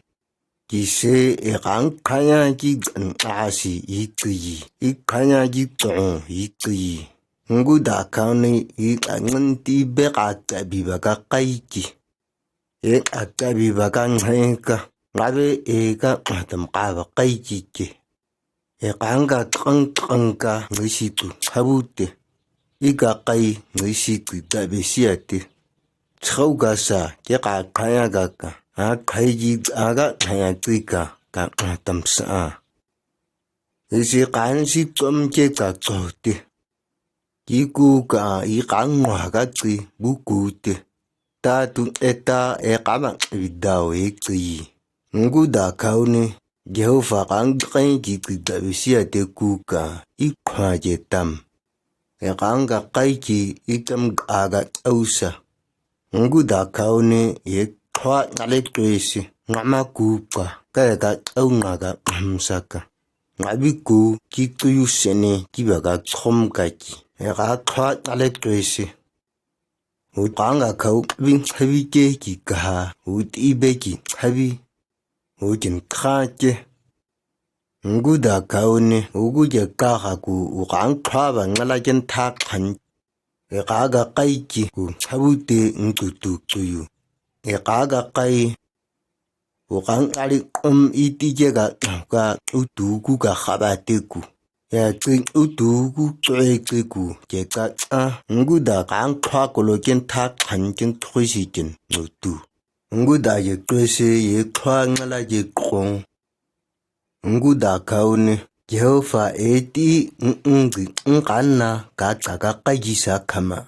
Ki se e kang khaya ki gan a si i ki yi. I khaya ki tong i ki yi. Ngu da kau ni i ka ngan ti be ka ta bi ba ka kai ki. E ka ta bi ba ka ngai ka. Nga be e ka tam ka ba kai ki ki. E kang ka kang kang ka ngai si tu chabu te. I ka kai ngai si tu ta be si a te. Chau ka sa ke ka khaya ka ka. A khai ki a ka khaya ki ka ka tam sa a. I si kan si tom ke ka chau te. Ki ku ka i kang wa ka ki bu ku te. Ta tu e ta e ka ma bi dau e ki. Ngu da kau ni Jehovah kang kai ki ki da bi si a te ku ka i kha ke tam. E kang ka kai ki i tam ka ka au sa. Ngu da kau ni e kha nga le tui si nga ma ku ka ka ka au nga ka am sa ka. Nga bi ku ki tu yu se ni ki ba ka chom ka ki. E ka kha nga le tui si. U kang ka khau bi chabi ke ki ka ha u ti be ki chabi. U kin kha ke. Ngu da kau ni u gu ke ka ha ku u kang kha ba nga la ken ta khan. E ka ka kai ki ku chabu te ngu tu tu yu. E ka ka kai u kang ka li kum i ti ke ka ka u tu ku ka kha ba te ku. Ya ki u tu ku tui ki ku ke ka a ngu da kang kha ko lo ken ta khan ken thui si ken ngu tu. Ngu da ye tui si ye kha nga la ye kong. Ngu da kau ni Jehovah e ti ng ng di ng kan na ka ta ka kai ki sa kha ma.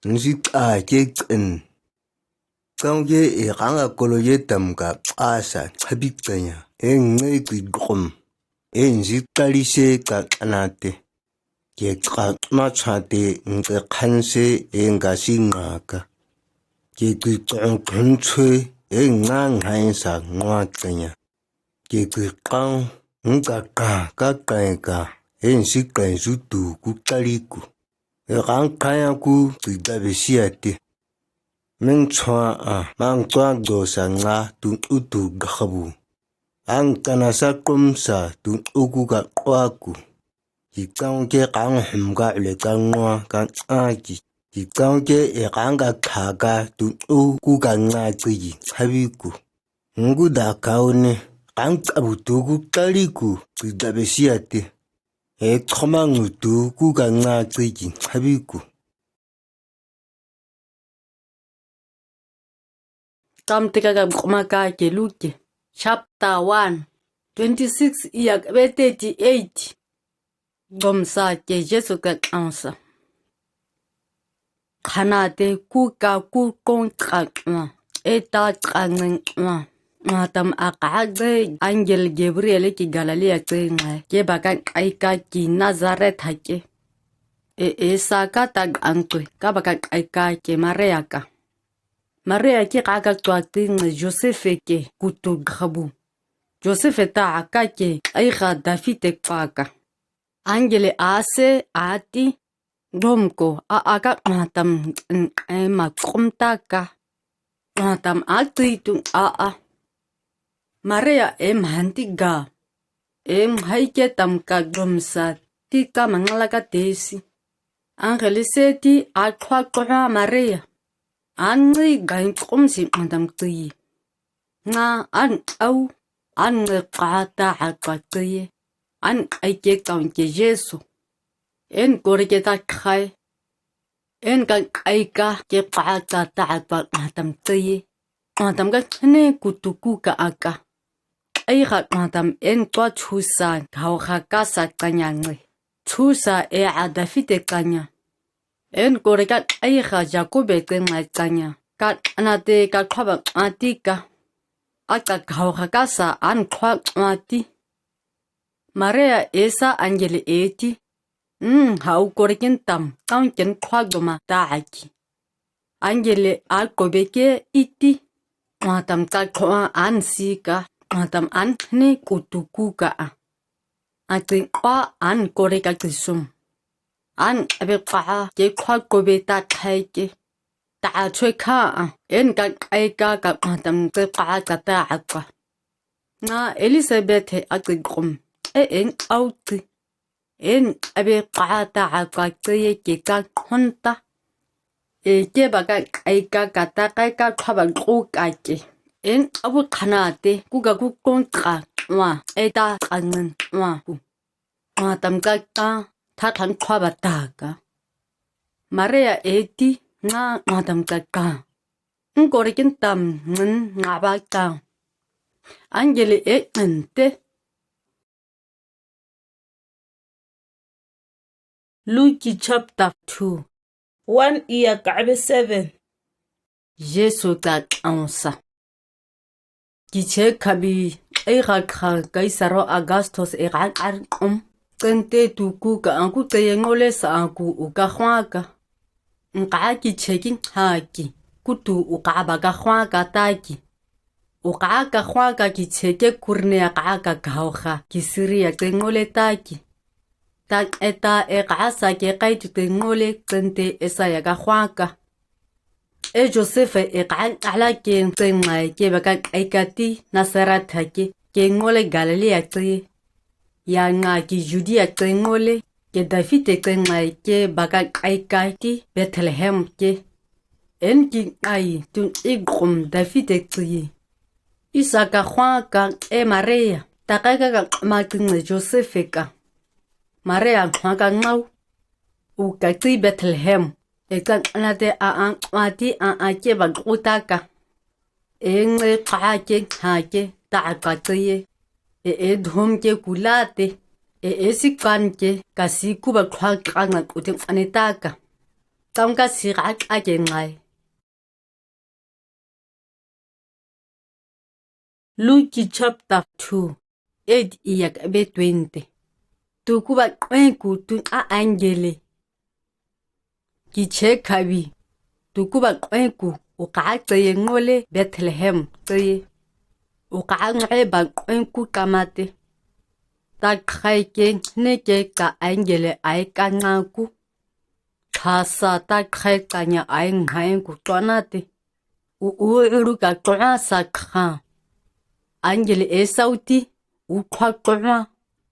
Ng si ka ke ken. Kau ke e kang ka ko lo ye tam ka a sa chabi ken ya. e nge ki kum, e nzi tali se ka tana te. Ke ka ma cha te nge khan se e nga si nga ka. Ke ki chong khun chue e nga ngai sa nga tanya. Ke ki kang nge ka ka ka kai ka e nzi kai zu tu ku tali ku. E kang kai a ku ki da be sia te. Meng chua a mang chua do sa nga tu u tu ga khabu. Ang kana sa kum sa tu u ku ka kwa ku. Ki chang ke kang hum ga le ka ngua ka a ki. Ki chang ke e kang ka kha ga tu u ku ka nga ki yi chabi ku. Ngu da kau ne kang chabu tu ku tali ku ki da be sia te. E choma ngu tu ku ka nga ki yi chabi ku. Kam te ka ga kuma ka ke Luke, chapter one, twenty-six iya kabe thirty-eight. Gom sa ke Jesu ka kang sa. Khana te ku ka ku kong ka kma, e ta ka ngeng kma. Nga tam a ka de angel Gabriel ki Galilee a ke ngai, ke ba ka kai ka ki Nazareth ha ke. E, e sa ka ta ang tui, ka ba ka kai ka ke Maria ka. Maria ke ka ka chua ti nge Joseph ke kutu khabu. Joseph ta ka ke ai kha David e chua ka. Angel a se a ti, dom ko a a ka nga tam n ai ma kum ta ka. Nga tam a tui tu a a. Maria e mhan ti ga. E mhai ke tam ka dom sa ti ka mangala ka te si. Angel se ti a chua chua Maria. An ngi gain kum si nga tam tui. Nga an au, an ngi ka ta a ka tui. An ai ke kaun ke Jesu. En kor ke ta khai. En ka ai ka ke ka ta ta a ka nga tam tui. Nga tam ka chene kutu ku ka a ka. Ai kha nga tam en chua chu sa hau kha ka sa ka nya ngi. Chu sa e a David e ka nya. En kor ka ai kha Jacob e ke ngai ka nya. Ka na te ka chua ba a ti ka. A ka hau kha ka sa an chua chua ti. Maria e sa angel e ti. Mm, hau kor kin tam, kaun ken chua doma ta a ki. Angel a ko be ke i ti. Nga tam ka chua an si ka, nga tam an ne kutu ku ka a. A ti chua an kor ka ti sum. An a be ka ke chua ko be ta khai ke. Ta a chue kha a, en ka ai ka ka nga tam ke ka ka ta a ka. Nga Elizabeth he a ti kum, e en au ti. En a be ka ta a ka ke ye ke ka khon ta. E ke ba ka ai ka ka ta kai ka chua ba ku ka ke. En a bu khana te ku ka ku kong ka wa e ta ka ngen wa ku. Nga tam ka ka ta khan chua ba ta ka. Maria e ti nga nga tam ka ka. Ng kor kin tam ngen nga ba ka. Angel e ngen te. Luke chapter two. One iya kabe seven. Jesu ka kang sa. Kiche khabi, e kha kha Kaisaro Augustus e kha kar kum. Kente tu ku ka ang ku te ye ngole sa ang ku u ka khwa ka. Ng ka kiche kin ha ki. Ku tu u ka ba ka khwa ka ta ki. U ka ka khwa ka kiche ke kurne a ka ka hau kha ki Syria te ngole ta ki. Ta e ta e ka sa ke kai tu te ngole kente e sa ya ka khwa ka. E Joseph e ka ala ke te ngai ke ba ka kai ka ti Nazareth ha ke ke ngole Galilee a te. Ya nga ki Judea te ngole ke David te ngai ke ba ka kai ka ti Bethlehem ke. En ki ngai tu i kum David e tui. Isa ka khwa ka e Maria, ta kai ka ka ma ti ngai Joseph e ka. Maria khwa ka ngau. U ka ti Bethlehem, e ka na te a ang ma ti a a ke ba ku ta ka. E nge ka ke ha ke ta a ka te ye. E e dhom ke ku la te. E e si kan ke ka si ku ba khwa ka nga ku te ane ta ka. Tang ka si ka ka ke ngai. Luke chapter two, eight iya kabe twenty. Tu kuba keng gu tu a angel e kiche khabi, tu kuba keng gu, u ka cheye ngole Bethlehem cheye. U ka ngole ba keng gu kamate. Takhai ke ne ke ka angel e ai ka nga gu. Thasa takhai ka nya ai ngai gu tonate. U u ru ka tonga sa kha. Angel e sauti, u kha tonga.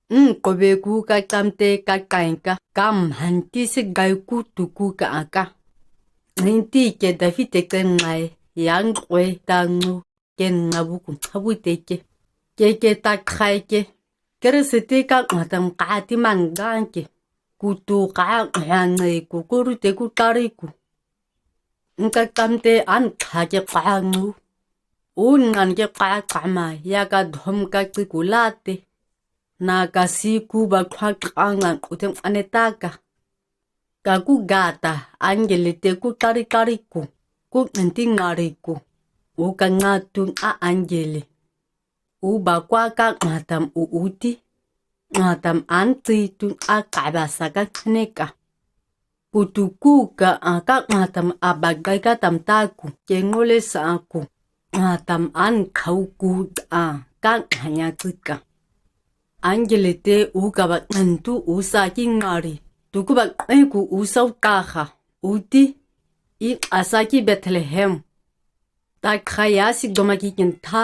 Ng kobe gu ka kamte ka kain ka, kam hanti si gai gu tu gu ka aka. Ngti ke David te ke ngai, yang kwe ta ngu, ke ngabu ku chabu te ke. Ke ke takhai ke. Keresete ka ngatam ka ti man gang ke. Ku tu ka ngai ku ku ru te ku tari ku. Ng ka kamte an kha ke ka ngu. U ngan ke ka kama ya ka dhom ka chi ku late. Na ka si ku ba kha ka ngan ku tem ane ta ka. Ka ku gata angel te ku tari tari ku. Ku nti ngari ku. U ka nga tu a angel e. U ba kwa ka ngatam u uti. Ngatam an chi tu a kaba sa ka chene ka. Ku tu ku ka a ka ngatam a ba gai ka tam ta ku ke ngole sa ku. Ngatam an khau ku a ka nganya chi ka. Angel te u kaba ngan tu u sa ki ngari. Tu kuba keng gu u sau ka kha. Uti. I a sa ki Bethlehem. Takhai ya si doma ki kin tha.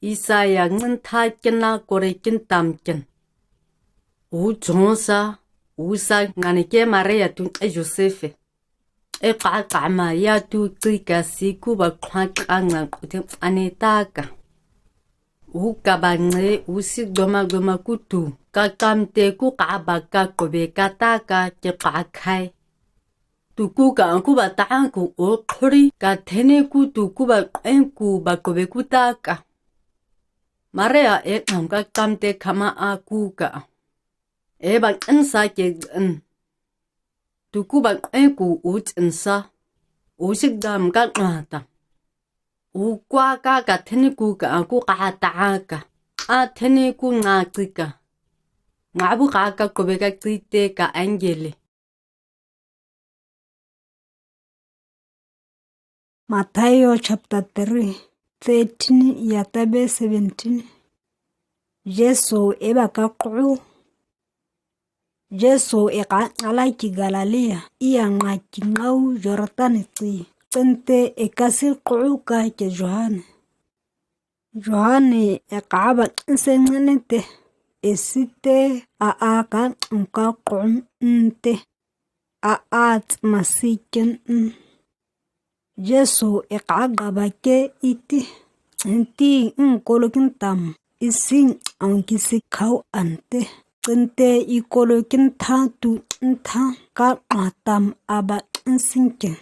Isaiah ngin tha kin na kore kin tam kin. U chong sa, u sa ngani ke Maria tu e Joseph e. E ka kama ya tu chi ka si ku ba kha ka ngan ku tem ane ta ka. U kaba nge u si doma doma ku tu ka kamte ku ka ba ka kobe ka ta ka ke ka khai. Tu ku ka ang ku ba ta ang ku o khori ka thene ku tu ku ba keng ku ba kobe ku ta ka. Maria e ang ka kamte kama a ku ka. E ba keng sa ke ng. Tu ku ba keng ku u chin sa. U si dam ka ngatam. U kwa ka ka thene ku ka ang ku ka ta ka. A thene ku nga chi ka. Nga bu ka ka kobe ka chi te ka angel e. Mathayo chapter three, thirteen iya tabe seventeen. Jesu e ba ka kru. Jesu e ka ala ki Galilee, iya nga ki ngau Jordan ki. Chinte e ka si kru ka ke Johan. Johan e ka ba keng se ngene te, e si te a a ka ng ka kru ng te. A a ma si ken ng. Jesu e ka ga ba ke iti. Nti ng kolo kin tam. I si ang ki si khau ante. Chinte i kolo kin tha tu ng tha ka ngatam a ba ng sing ke.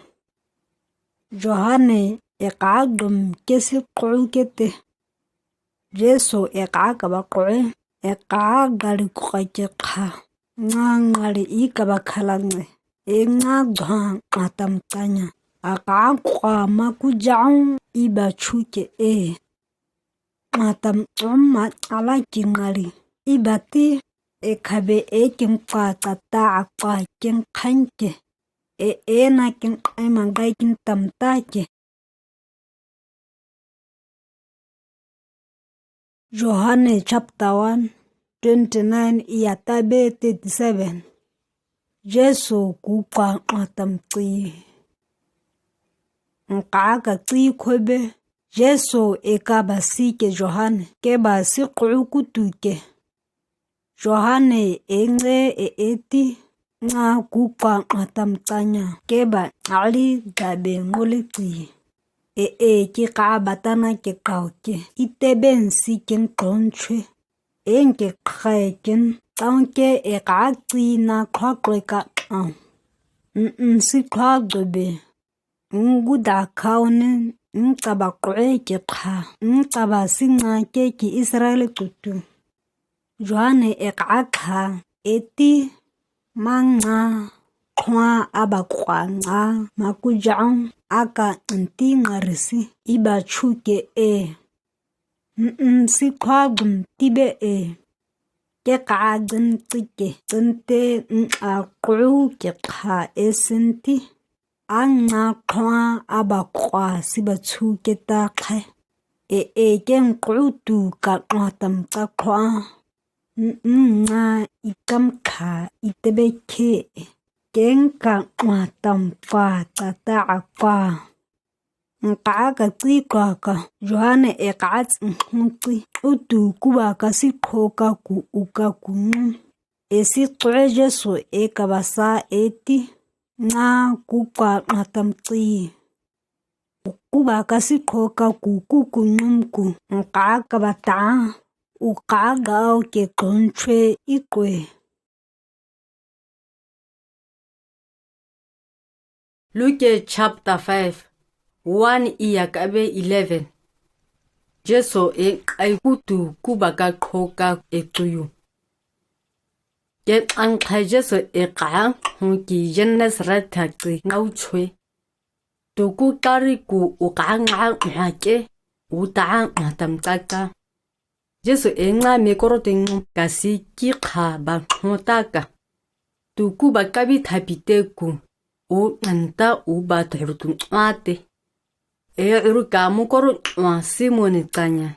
Johan e ka dom ke si kru ke te. Jesu e ka kaba kru, e ka gali kru ke kha. Nga ngari i kaba khalang e. E nga dha ngatam tanya. A ka kru ma ku jang i ba chu ke e. Ngatam om ma ala ki ngari. I ba ti e khabe e kin kwa ta ta a kwa kin khan ke. E e na kin kai ma gai kin tam ta ke. Johan chapter one, twenty-nine iya tabe thirty-seven. Jesu ku kwa ngatam chi. Ng ka ka chi khobe. Jesu e ka ba si ke Johan ke ba si kru ku tu ke. Johan e nge e e ti nga ku kwa ngatam tanya ke ba ali dabe ngoli chi. E e ki ka ba tana ke kau ke i te ben si kin kron chwe. E ng ke khai kin tang ke e ka chi na khwa kwe ka ang. Ng ng si khwa dobe. Ng gu da khau ne, ng taba kwe ke kha, ng taba si nga ke ki Israel kutu. Johan e ka kha, e ti, ma nga, khwa a ba kwa nga, ma ku jang, a ka ng ti nga risi, i ba chu ke e. N-n siqhua gun tibe e. Ke ka gun tike, gunte n-a kru ke kha e sinti. Ang nga khua aba khua siba chu ke ta khai. E e ke ngkru tu ka ngua tam ka khua. N-n nga i kam kha i tebe khe. Ke ngka ngua tam khua ta ta a khua. Ngka ka tsi khua ka, Johan e ka tsi ngkhu tsi. Utu kuba ka siqho ka ku u ka ku ngun. E siqhua Jesu e kaba sa e ti. Nga ku ka ngua tam tsi. Kuba ka siqho ka ku ku ku ngun ku. Ngka kaba ta. U ka gao ke kon chwe i kwe. Luke chapter five, one iya kabe eleven. Jesu e kai kutu kuba ka kho ka e tsuyu. Ke ang khai Jesu e ka hong ki Genesaret tha ki ngau chwe. Tu ku kari ku u ka nga nga ke, u ta nga tam ka ka. Jesu e nga mi koro ting kasi ki kha ba hmo ta ka. Tu ku ba ka bi tha pi te ku, u ngan ta u ba thru tu nga te. E uru ka mo koro nga Simon tanya.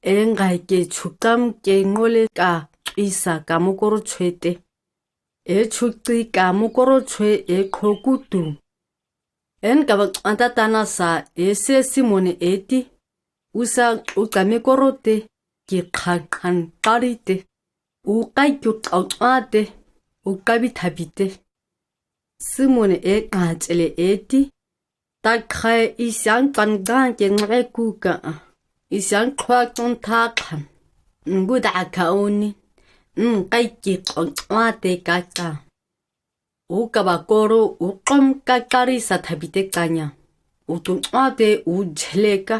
E ngai ke chukam ke ngole ka isa ka mo koro chwe te. E chukti ka mo koro chwe e kho kutu. En kaba anta tana sa e se Simon e ti. U sa u ka mi koro te ki kha khan kari te. U kai ku kau te. U ka bi tha bi te. Simon e ka chele e ti. Ta khai i siang kan gan ke ngai ku ka. I siang khua chon tha khan. Nbu da ka oni. Nkai ki kau te ka ka. U kaba koro u kom ka kari sa tha bi te kanya. U tu nga te u jele ka.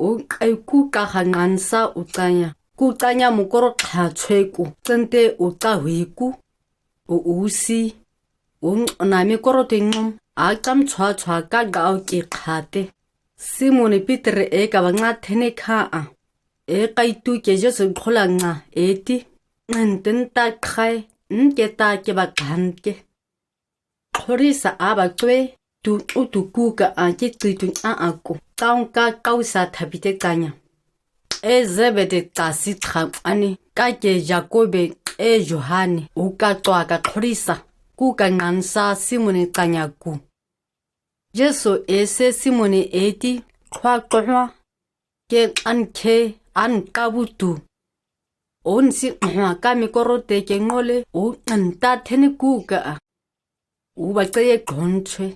U kai ku ka ha ngan sa u kanya. Ku kanya mo koro kha chwe ku. Chen te u ka hui ku. U u si. U na mi koro te ngom. A kam chwa chwa ka gao ki kha te. Simon Peter e kaba nga thene kha a. E kai tu ke Jesu khola nga e ti. Ngan ten ta khai. N ke ta ke ba kan ke. Khorisa a ba twe, tu u tu ku ka a ki tui tu a a ku. Kaung ka kau sa tha bi te kanya. E Zebede ka si tha ani, ka ke Jakobe e Johane, u ka tua ka khorisa, ku ka ngan sa Simon kanya ku. Jesu e se Simon e ti, khwa khwa, ke an khe, an ka bu tu. Un si khwa ka mi koro te ke ngole, u an ta thene ku ka a. U ba tse ye kon chwe.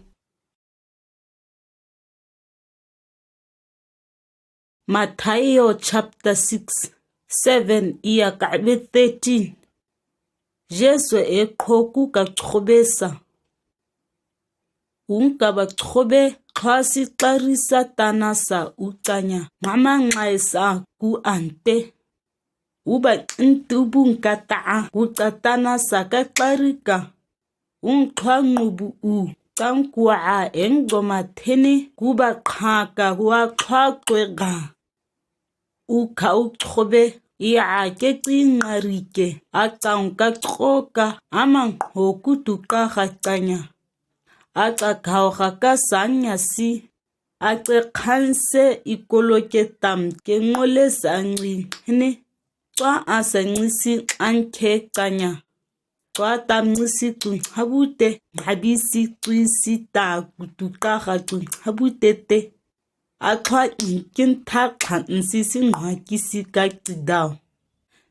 Mathayo chapter six, seven iya kabe thirteen. Jesu e kho ku ka chobe sa. Ung kaba chobe khasi kari sa tana sa u kanya. Mama ngai sa ku ante. U ba ntu bung ka ta a ku ta tana sa ka kari ka. Ung khwa ngubu u, kang kua a eng goma thene, ku ba kha ka wa khwa kwe ga. U kha u chobe, i a ke ti ngari ke, a kang ka cho ka, a mang ho ku tu ka ha kanya. A ka khao ha ka sa nya si, a ke khan se i kolo ke tam ke ngole sa ngi hene. Chwa a sa ngi si an ke kanya. Chwa tam ngi si tu ha bu te, ha bi si tui si ta ku tu ka ha tu ha bu te te. A khwa i kin tha kha nsi si ngwa ki si ka ki dao.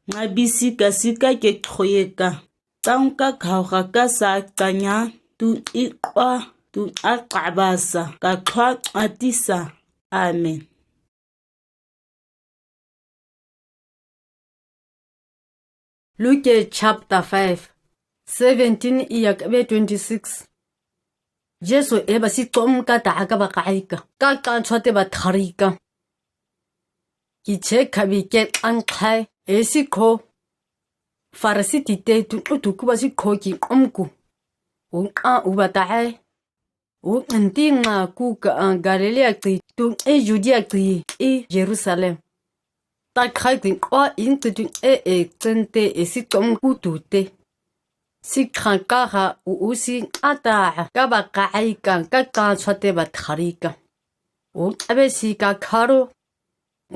Nga bi si ka si ka ke thoye ka. Tang ka khao ha ka sa kanya tu i kwa tu a ka ba sa ka khwa a ti sa. Amen. Luke chapter five, seventeen iya kabe twenty-six. Jesu e ba si tom ka ta ka ba kai ka. Ka kan chwa te ba thari ka. Ki che khabi ke an khai e si kho. Pharisee ti te tu u tu ku ba si kho ki om ku. U a u ba ta ai. U nti nga ku ka a Galilee ti tu e Judea ti e Jerusalem. Takhai din kua in tu dung e e cen te e si tom ku tu te. Si khan ka ha u u si a ta ha ka ba ka ai kan ka ta chua te ba thari ka. U a be si ka kha ro.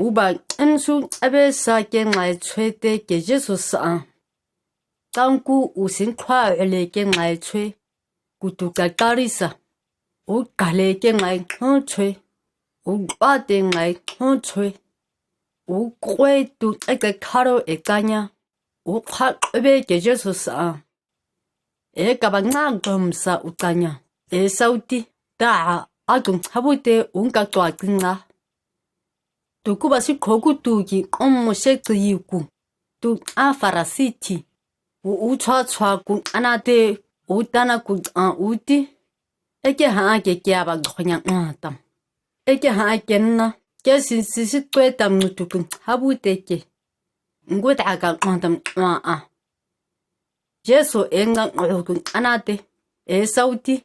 U ba em su a be sa ke ngai chue te ke Jesu sa a. Tang ku u sin khua e le ke ngai chue. Ku tu ka ta ri sa. U ka le ke ngai khon chue. U kua te ngai khon chue. U kue tu e ke kha ro e ka nya. U kha kbe ke Jesu sa a. E ka ba nga gom sa u ka nya. E sau ti. Ta a a tung ha bu te u ka tua ki nga. Tu ku ba si kho ku tu ki om mo se tu yi ku. Tu a Farasi ti. U u chua chua ku ana te u ta na ku a u ti. E ke ha a ke ke a ba gho nya nga tam. E ke ha a ke na. Ke sin si si tue tam nu tu ku ha bu te ke. Ngu ta ka nga tam nga a. Jesu e nga ngu ku ana te. E sau ti.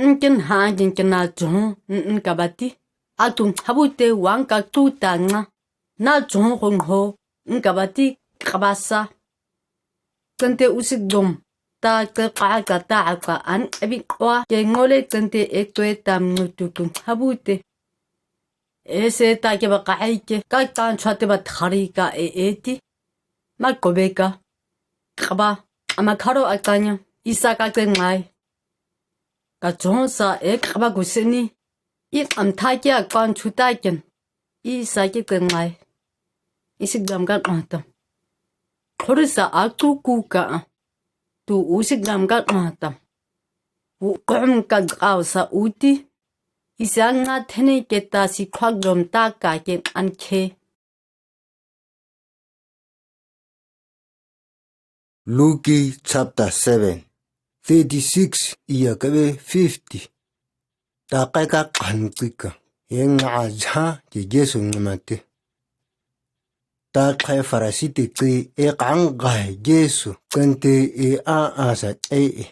Nkin ha nkin kina jong n n ka ba ti. A tung ha bu te wang ka tu ta nga. Na jong hong ho n ka ba ti ka ba sa. Kan te u si dom. Ta ke ka ka ta ka an a bi kwa. Ke ngo le kan te e tue tam nu tu ku ha bu te. E se ta ke ba ka ai ke. Ka ta chua te ba thari ka e e ti. Ma ko be ka. Ka ba. A ma kha ro a ka nya. I sa ka ke ngai. Ka jong sa e ka ba ku se ni. I am tha ke a kan chu ta ken. I sa ke ke ngai. I si gam ka nga tam. Khori sa a tu ku ka a. Tu u si gam ka nga tam. U kom ka au sa u ti. I sa nga thene ke ta si khua gom ta ka ke an ke. Luke chapter seven, thirty-six iya kabe fifty. Ta kai ka khan ti ka. E nga ja ke Jesu ngi ma te. Ta khai Farasi te ti e kang gai Jesu kan te e a a sa e e.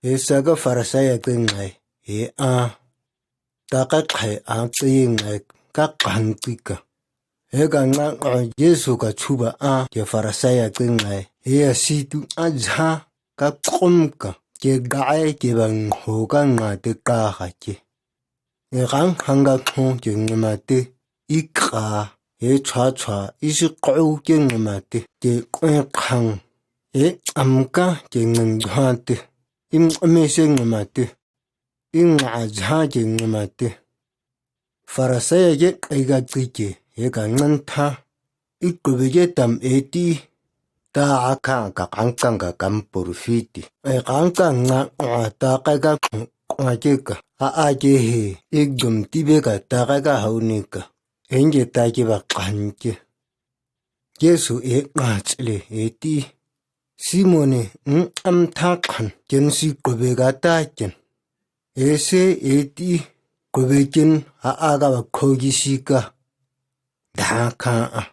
E sa ka Farasaya ke ngai e a. Ta ka khai a ti e ngai ka khan ti ka. E ka nga nga Jesu ka chu ba a ke Farasaya ke ngai. E a si tu a ja ka kom ka ke gai ke ba ngho ka nga te ka ha ke. E kang hang ka thong ke ngi ma te. I ka e chua chua i si kau ke ngi ma te ke kuen khang. E am ka ke ngi ha te. I me se ngi ma te. I nga ja ke ngi ma te. Farasaya ke kai ka ti ke e ka ngan tha. I ku be ke tam e ti. Ta a kha ka kang kang ka kam porfiti. E kang kang nga a ta kai ka kong a ke ka. A a ke he. I dum ti be ka ta kai ka hau ni ka. Eng ke ta ke ba khan ke. Jesu e nga chile e ti. Simon e ng am tha khan ken si ku be ka ta ken. E se e ti ku be ken a a ka ba kho ki si ka. Da kha a.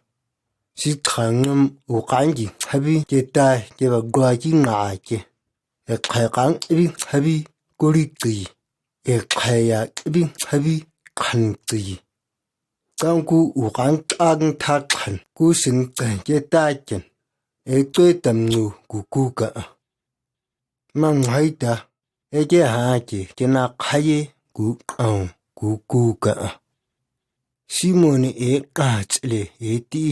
Si kha ngam u kang ki ha bi ke ta ke ba gua ki nga a ke. E khai kang e bi ha bi ku ri ti. E khai ya e bi ha bi khan ti. Kang ku u kang kang tha khan ku sin kai ke ta ken. E tue tam nu ku ku ka a. Mang hai ta e ke ha ke ke na khai e ku kang ku ku ka a. Simon e ka chile e ti.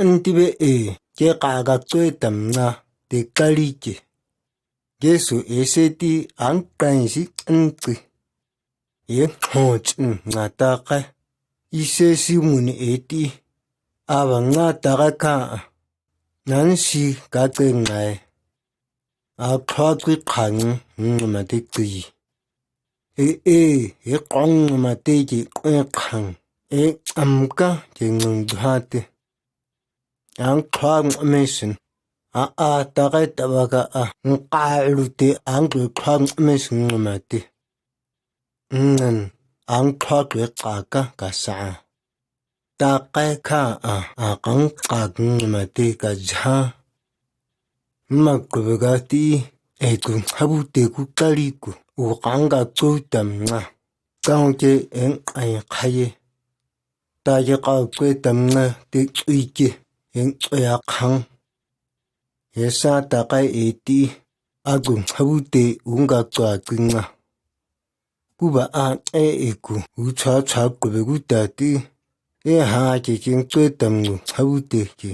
Ng ti be e ke ka ka tue tam na te ka ri ke. Jesu e se ti ang kai si ng ti. E ho chin nga ta kai. I se Simon e ti. A ba nga ta kai ka a. Nan si ka ke ngai. A kha kui khang ng ma te ti. E e e kong ma te ke kuen khang. E am ka ke ngang ha te. Ang kha ng me sin. A a ta kai ta ba ka a. Ng ka lu te ang ke kha ng me sin ng ma te. Ngan ang kha ke ka ka ka sa. Ta kai kha a a kang ka ng ma te ka ja. Ma ku be ka ti e ku ha bu te ku ka ri ku. U kang ka ku tam nga. Kang ke eng ai khai e. Tagi kau kwe tam nga ti chui ke, heng chui a khang. Hesa takai e ti, a gung habu te ung ga cua cui nga. Kuba a e e ku, u chua chua kube gu ta ti, e ha ke king chui tam ngu habu te ke.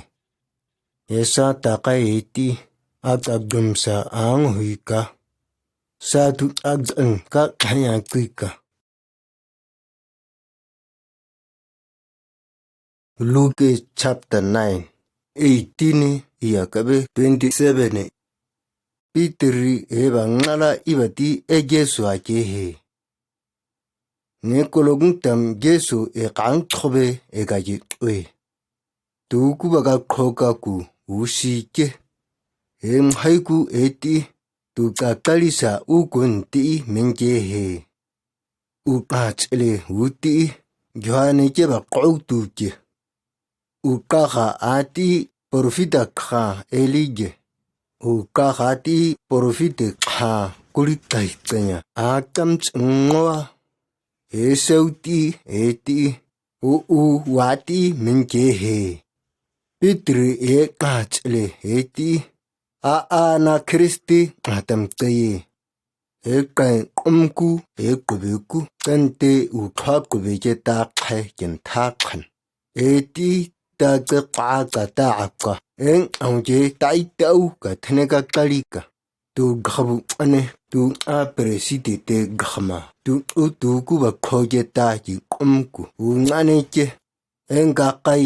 Hesa takai e ti, a ta gum sa ang hui ka. Sa tu a zan ka khaya cui ka. Luke chapter nine, eighteen ni iya kabe twenty-seven ni. Peter ri e ba ngala iba ti e Jesu a ke he. Ni kolok tam Jesu e kang thobe e ka ji ui. Tu kuba ka kho ka ku u si ke. E mhai ku e ti, tu ka kali sa u kun ti min ke he. U ka chele u ti, Johan ke ba kau tu ke. U ka kha a ti, prophet a kha Eli ke. U ka kha ti, prophet kha kuli tai tanya. A kam chngwa. E sau ti, e ti. U u wa ti min ke he. Peter e ka chele e ti. A a na Kristi a tam tai. E kai kum ku, e kube ku, kan te u kha kube ke ta khai ken tha khan. E ti ta ke pa ka ta a ka. Eng ang ke tai tau ka thene ka kali ka. Tu gabu ane, tu a presiti te gama. Tu u tu ku ba kho ke ta ki kum ku. U ngane ke. Eng ka kai.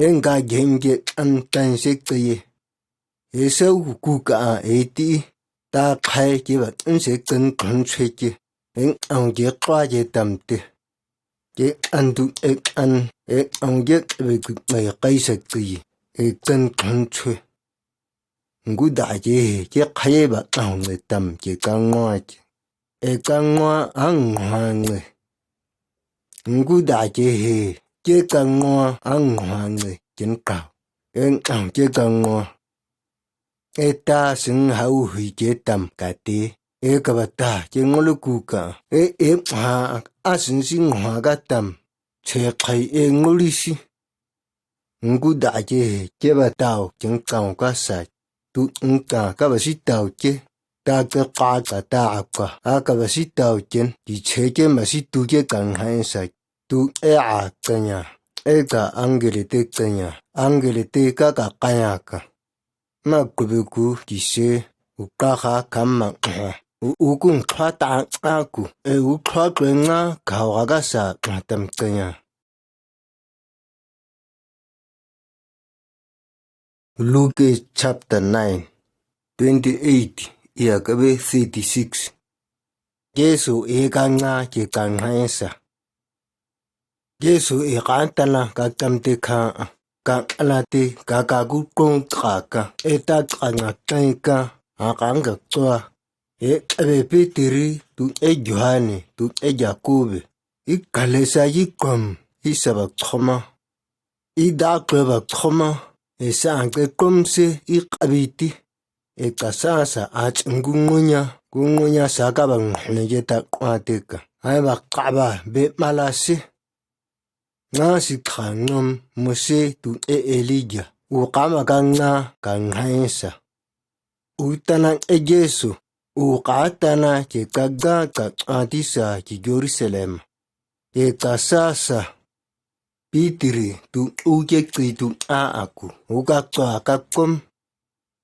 Eng ka gen ke an tan se ke ye. E sau ku ka a e ti, ta khai ke ba tan se kan kan se ke. Eng ang ke kla ke tam te. Ke an tu e an, e ang ke be ku mai kai sa ke ye. E kan kan se. Ngu da ke he, ke khai ba ang le tam ke ka ngwa ke. E ka ngwa ang ngwa nge. Ngu da ke he, ke ka ngwa ang ngwa nge, ken ka. Eng ang ke ka ngwa. E ta sing hau hui ke tam ka te. E ka ba ta ke ngulu ku ka. E e ha a sing sing ha ka tam. Che khai e nguli si. Ngu da ke he, ke ba tau, ken tau ka sa. Tu ng ta ka ba si tau ke. Ta ke pa ka ta a ka. A ka ba si tau ken. Ki che ke ma si tu ke ka ngai sa. Tu e a kanya. E ka angele te kanya. Angele te ka ka kanya ka. Ma ku bu ku ki se. U ka ha kam ma ha. U u kung kha ta a ku. E u kha kwe nga ka ha ka sa ka tam kanya. Luke chapter nine, twenty-eight, iya kabe thirty-six. Jesu e ka nga ke ka ngai sa. Jesu e ka tana ka tam te kha, ka tana te ka ka ku kong ka ka, e ta ka nga kai ka, a ka nga tua. E, ebe Peter, tu e Johan, tu e Jakob. I ka le sa i kom, i sa ba koma. I da kle ba koma, e sa ang ke kom se i ka bi ti. E ka sa sa a chang ku ngunya, ku ngunya sa ka ba ngne ye ta kwa te ka. Ai ba ka ba be ma la se. Nga si kha ngom mo se tu e Elijah. U ka ma ka nga ka ngai sa. U tana e Jesu, u ka tana ke ka ga ka a ti sa ki Jerusalem. Ke ka sa sa, Peter tu u ke ki tu a aku, u ka ka ka kom,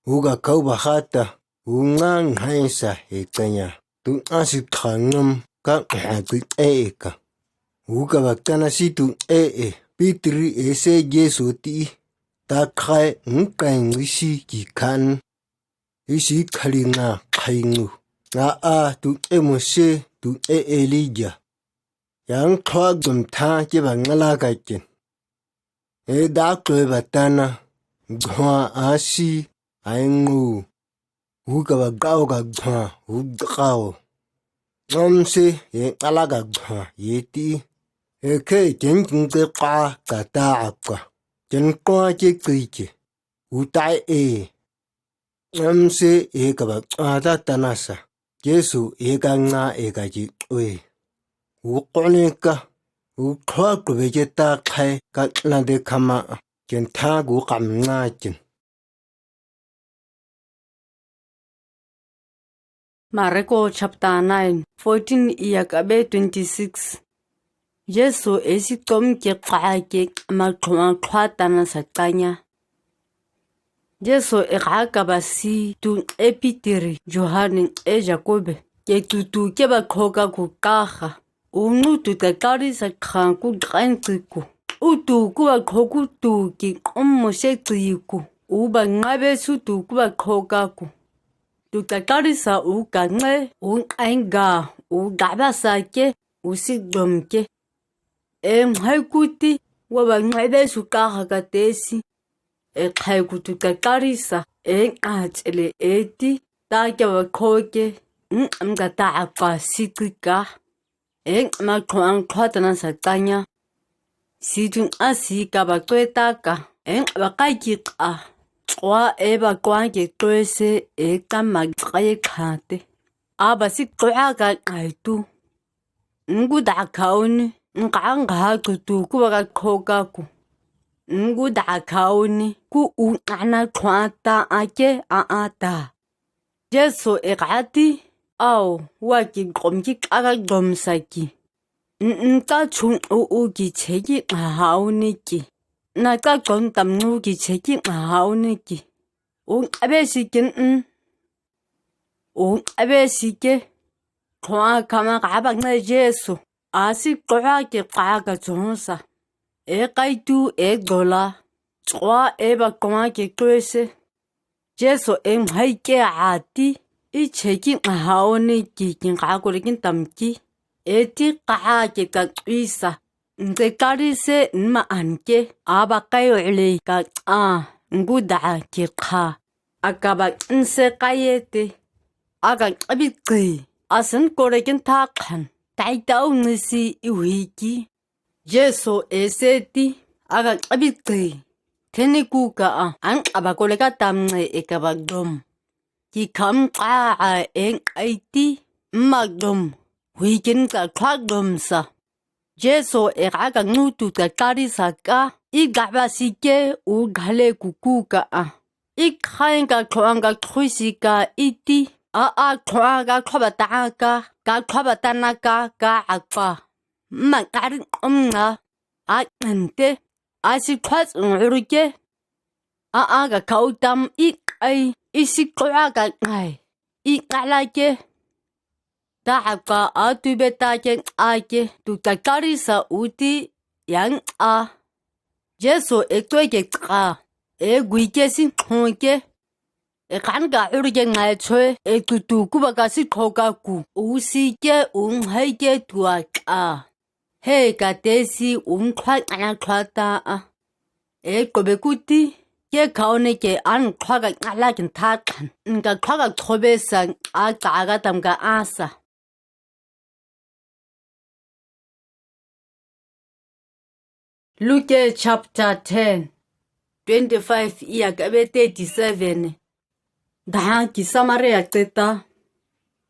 u ka kau ba ha ta, u nga ngai sa e kanya, tu a si kha ngom ka ha ki e e ka. U ka ba tana si tu e e, Peter e se Jesu ti, ta khai ng kai ngui si ki khan. I si khali nga khai ngu. Nga a tu e mo se tu e Elijah. Yang thua gum tha ke ba nga la ka ken. E da kle ba tana. Gwa a si ai ngu. U ka ba gao ka gwa u gao. Ngam se e nga la ka gwa ye ti. E ke ken ken ke ka ka ta a ka. Ken kwa ke ki ke. U tai e. Ngam se e ka ba a ta tana sa. Jesu e ka nga e ka ji ui. U kone ka. u khuakhubi je ta khai ka la de khama, kin tha gu kam na kin. Mareko chapter nine, fourteen iya kabe twenty-six. Jesu esi tom ke kha ke ma khua khua tana sa tanya. Jesu e kha ka ba si tu e Peter, Johan e Jakob, ke tu tu ke ba kho ka ku ka kha. U nu tu ta kari sa kha ku kan ti ku. U tu ku ba kho ku tu ki kom mo se ti ku. U ba ngai be su tu ku ba kho ka ku. Tu ta kari sa u ka ngai, u kan ga, u ga ba sa ke, u si dom ke. E mhai ku ti, wa ba ngai be su ka ha ka te si. E khai ku tu ka kari sa, e a chele e ti, ta ke wa kho ke, ng am ka ta a ka si ti ka. E ma khua khua tana sa tanya. Si tu a si ka ba tue ta ka, e ba kai ki ka. Chua e ba kua ke tue se, e ka ma kai kha te. A ba si kua ka kai tu. Ngu da kha u ni, nga nga ha tu tu ku ba ka kho ka ku. Ngu da kha u ni, ku u ana khua ta a ke a a ta. Jesu e ka ti, au, wa ki kom ki ka ka dom sa ki. N n ta chung u u ki che ki nga ha u ni ki. Na ta chung tam nu ki che ki nga ha u ni ki. U a be si kin n. U a be si ke. Khua kha ma ka ba ngai Jesu. A si kua ke kha ka chung sa. E kai tu e dola. Chua e ba kua ke tue se. Jesu e mhai ke a ti, i che ki nga ha u ni ki kin ka ko le kin tam ki. E ti ka ke ka tui sa. Nte kari se n ma an ke, a ba kai u le ka a, ngu da ke kha. A ka ba n se kai e te. A ka a bi ti, a sen ko le kin ta khan. Tai ta u ni si i wi ki. Jesu e se ti, a ka a bi ti. Teni ku ka a, ang a ba ko le ka tam ngai e ka ba dom. Ki kham ka a e ai ti, ma dom. Hui kin ka kha dom sa. Jesu e ka ka nu tu ka kari sa ka, i ga ba si ke u ga le ku ku ka a. I khai ka khua ka khui si ka i ti, a a khua ka khua ba ta ka, ka khua ba ta na ka, ka a pa. Ma ka ri om na, a n te, a si khua ng ru ke, a a ka kha u tam i ai, i si khua ka ngai, i ka la ke. Ta a ka a tu be ta ke a ke, tu ta kari sa u ti, yang a. Jesu e tue ke ka, e gui ke si khon ke. E kan ka ur ke ngai choi, e tu tu ku ba ka si kho ka ku, u si ke, u hai ke tu a ka. He ka te si u khua ka khua ta a. E ko be ku ti, ke ka o ne ke an khua ka la kin ta kan. N ka khua ka tho be sa a ka a ka tam ka a sa. Luke chapter ten, twenty-five iya ka be thirty-seven. Daha ki Samaria te ta.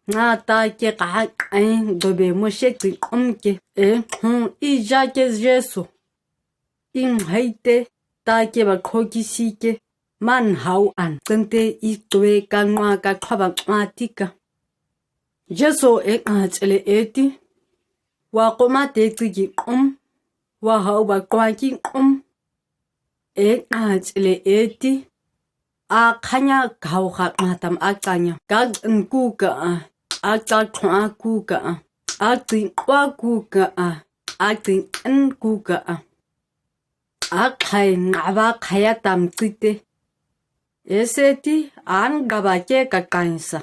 Nga ta ke ka ai do be mo she ti kom ke. E hong i ja ke Jesu. I hai te ta ke ba kho ki si ke. Man hau an, tente i tue ka nwa ka khaba nwa ti ka. Jesu e a chele e ti. Wa ko ma te ti ki om. Wa hau ba kwa ki om. E a chele e ti. A khanya kau kha ma tam a chanya. Ka n ku ka a. A cha khwa ku ka a. A ti kwa ku ka a. A ti n ku ka a. A khai nga ba khaya tam ti te. E se ti an ga ba ke ka kain sa.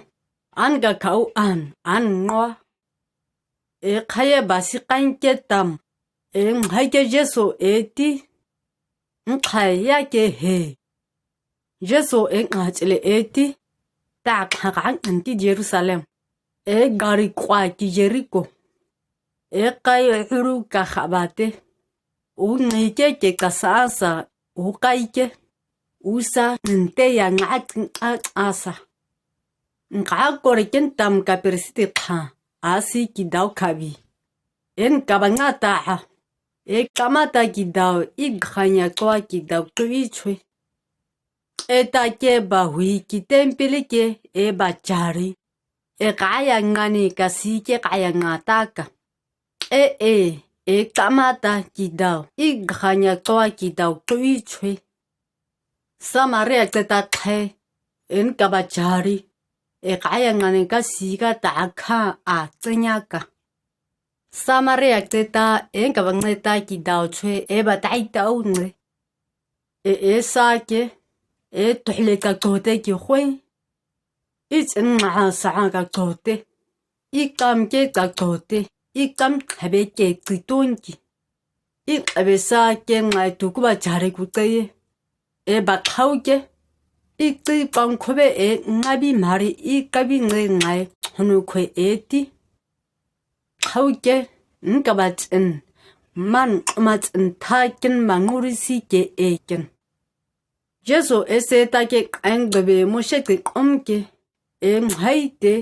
An ga kau an, an ngwa. E khaya ba si kain ke tam. E mhai ke Jesu e ti. Nkhai ya ke he. Jesu e nga chele e ti. Ta kha ka an ti Jerusalem. E gari kwa ki Jericho. E kai huru ka kha ba te. U ngi ke ke ka sa sa, u kai ke. U sa nte ya nga a sa. Nga kore ken tam ka persiti kha, a si ki dau kha bi. En ka ba nga ta ha. E kama ta kidaw i khanya kua kidaw tu i chui. E ta ke ba hui ki tempili ke e ba jari. E kaya ngani kasi ke kaya nga ta ka. E e, e kama ta kidaw i khanya kua kidaw tu i chui. Samaria teta thai, en kaba jari. E kaya ngani kasi ka ta kha a tsenya ka. Samaria teta en kaba nge ta kidaw chui e ba tai tau nge. E e sa ke, e tuhle ka tsote ki khoi. I chin nga sa ka tsote. I kam ke ka tsote. I kam khabe ke tsi ton ki. I khabe sa ke ngai tu kuba jari ku tse. E ba khau ke. I tsi pang khobe e ngai bi mari i kabi nge ngai honu khoi e ti. Khau ke, nkaba chin, man ma chin tha ken ma nguri si ke e ken. Jesu e se ta ke kang dobe mo she ke kom ke, e ngai te,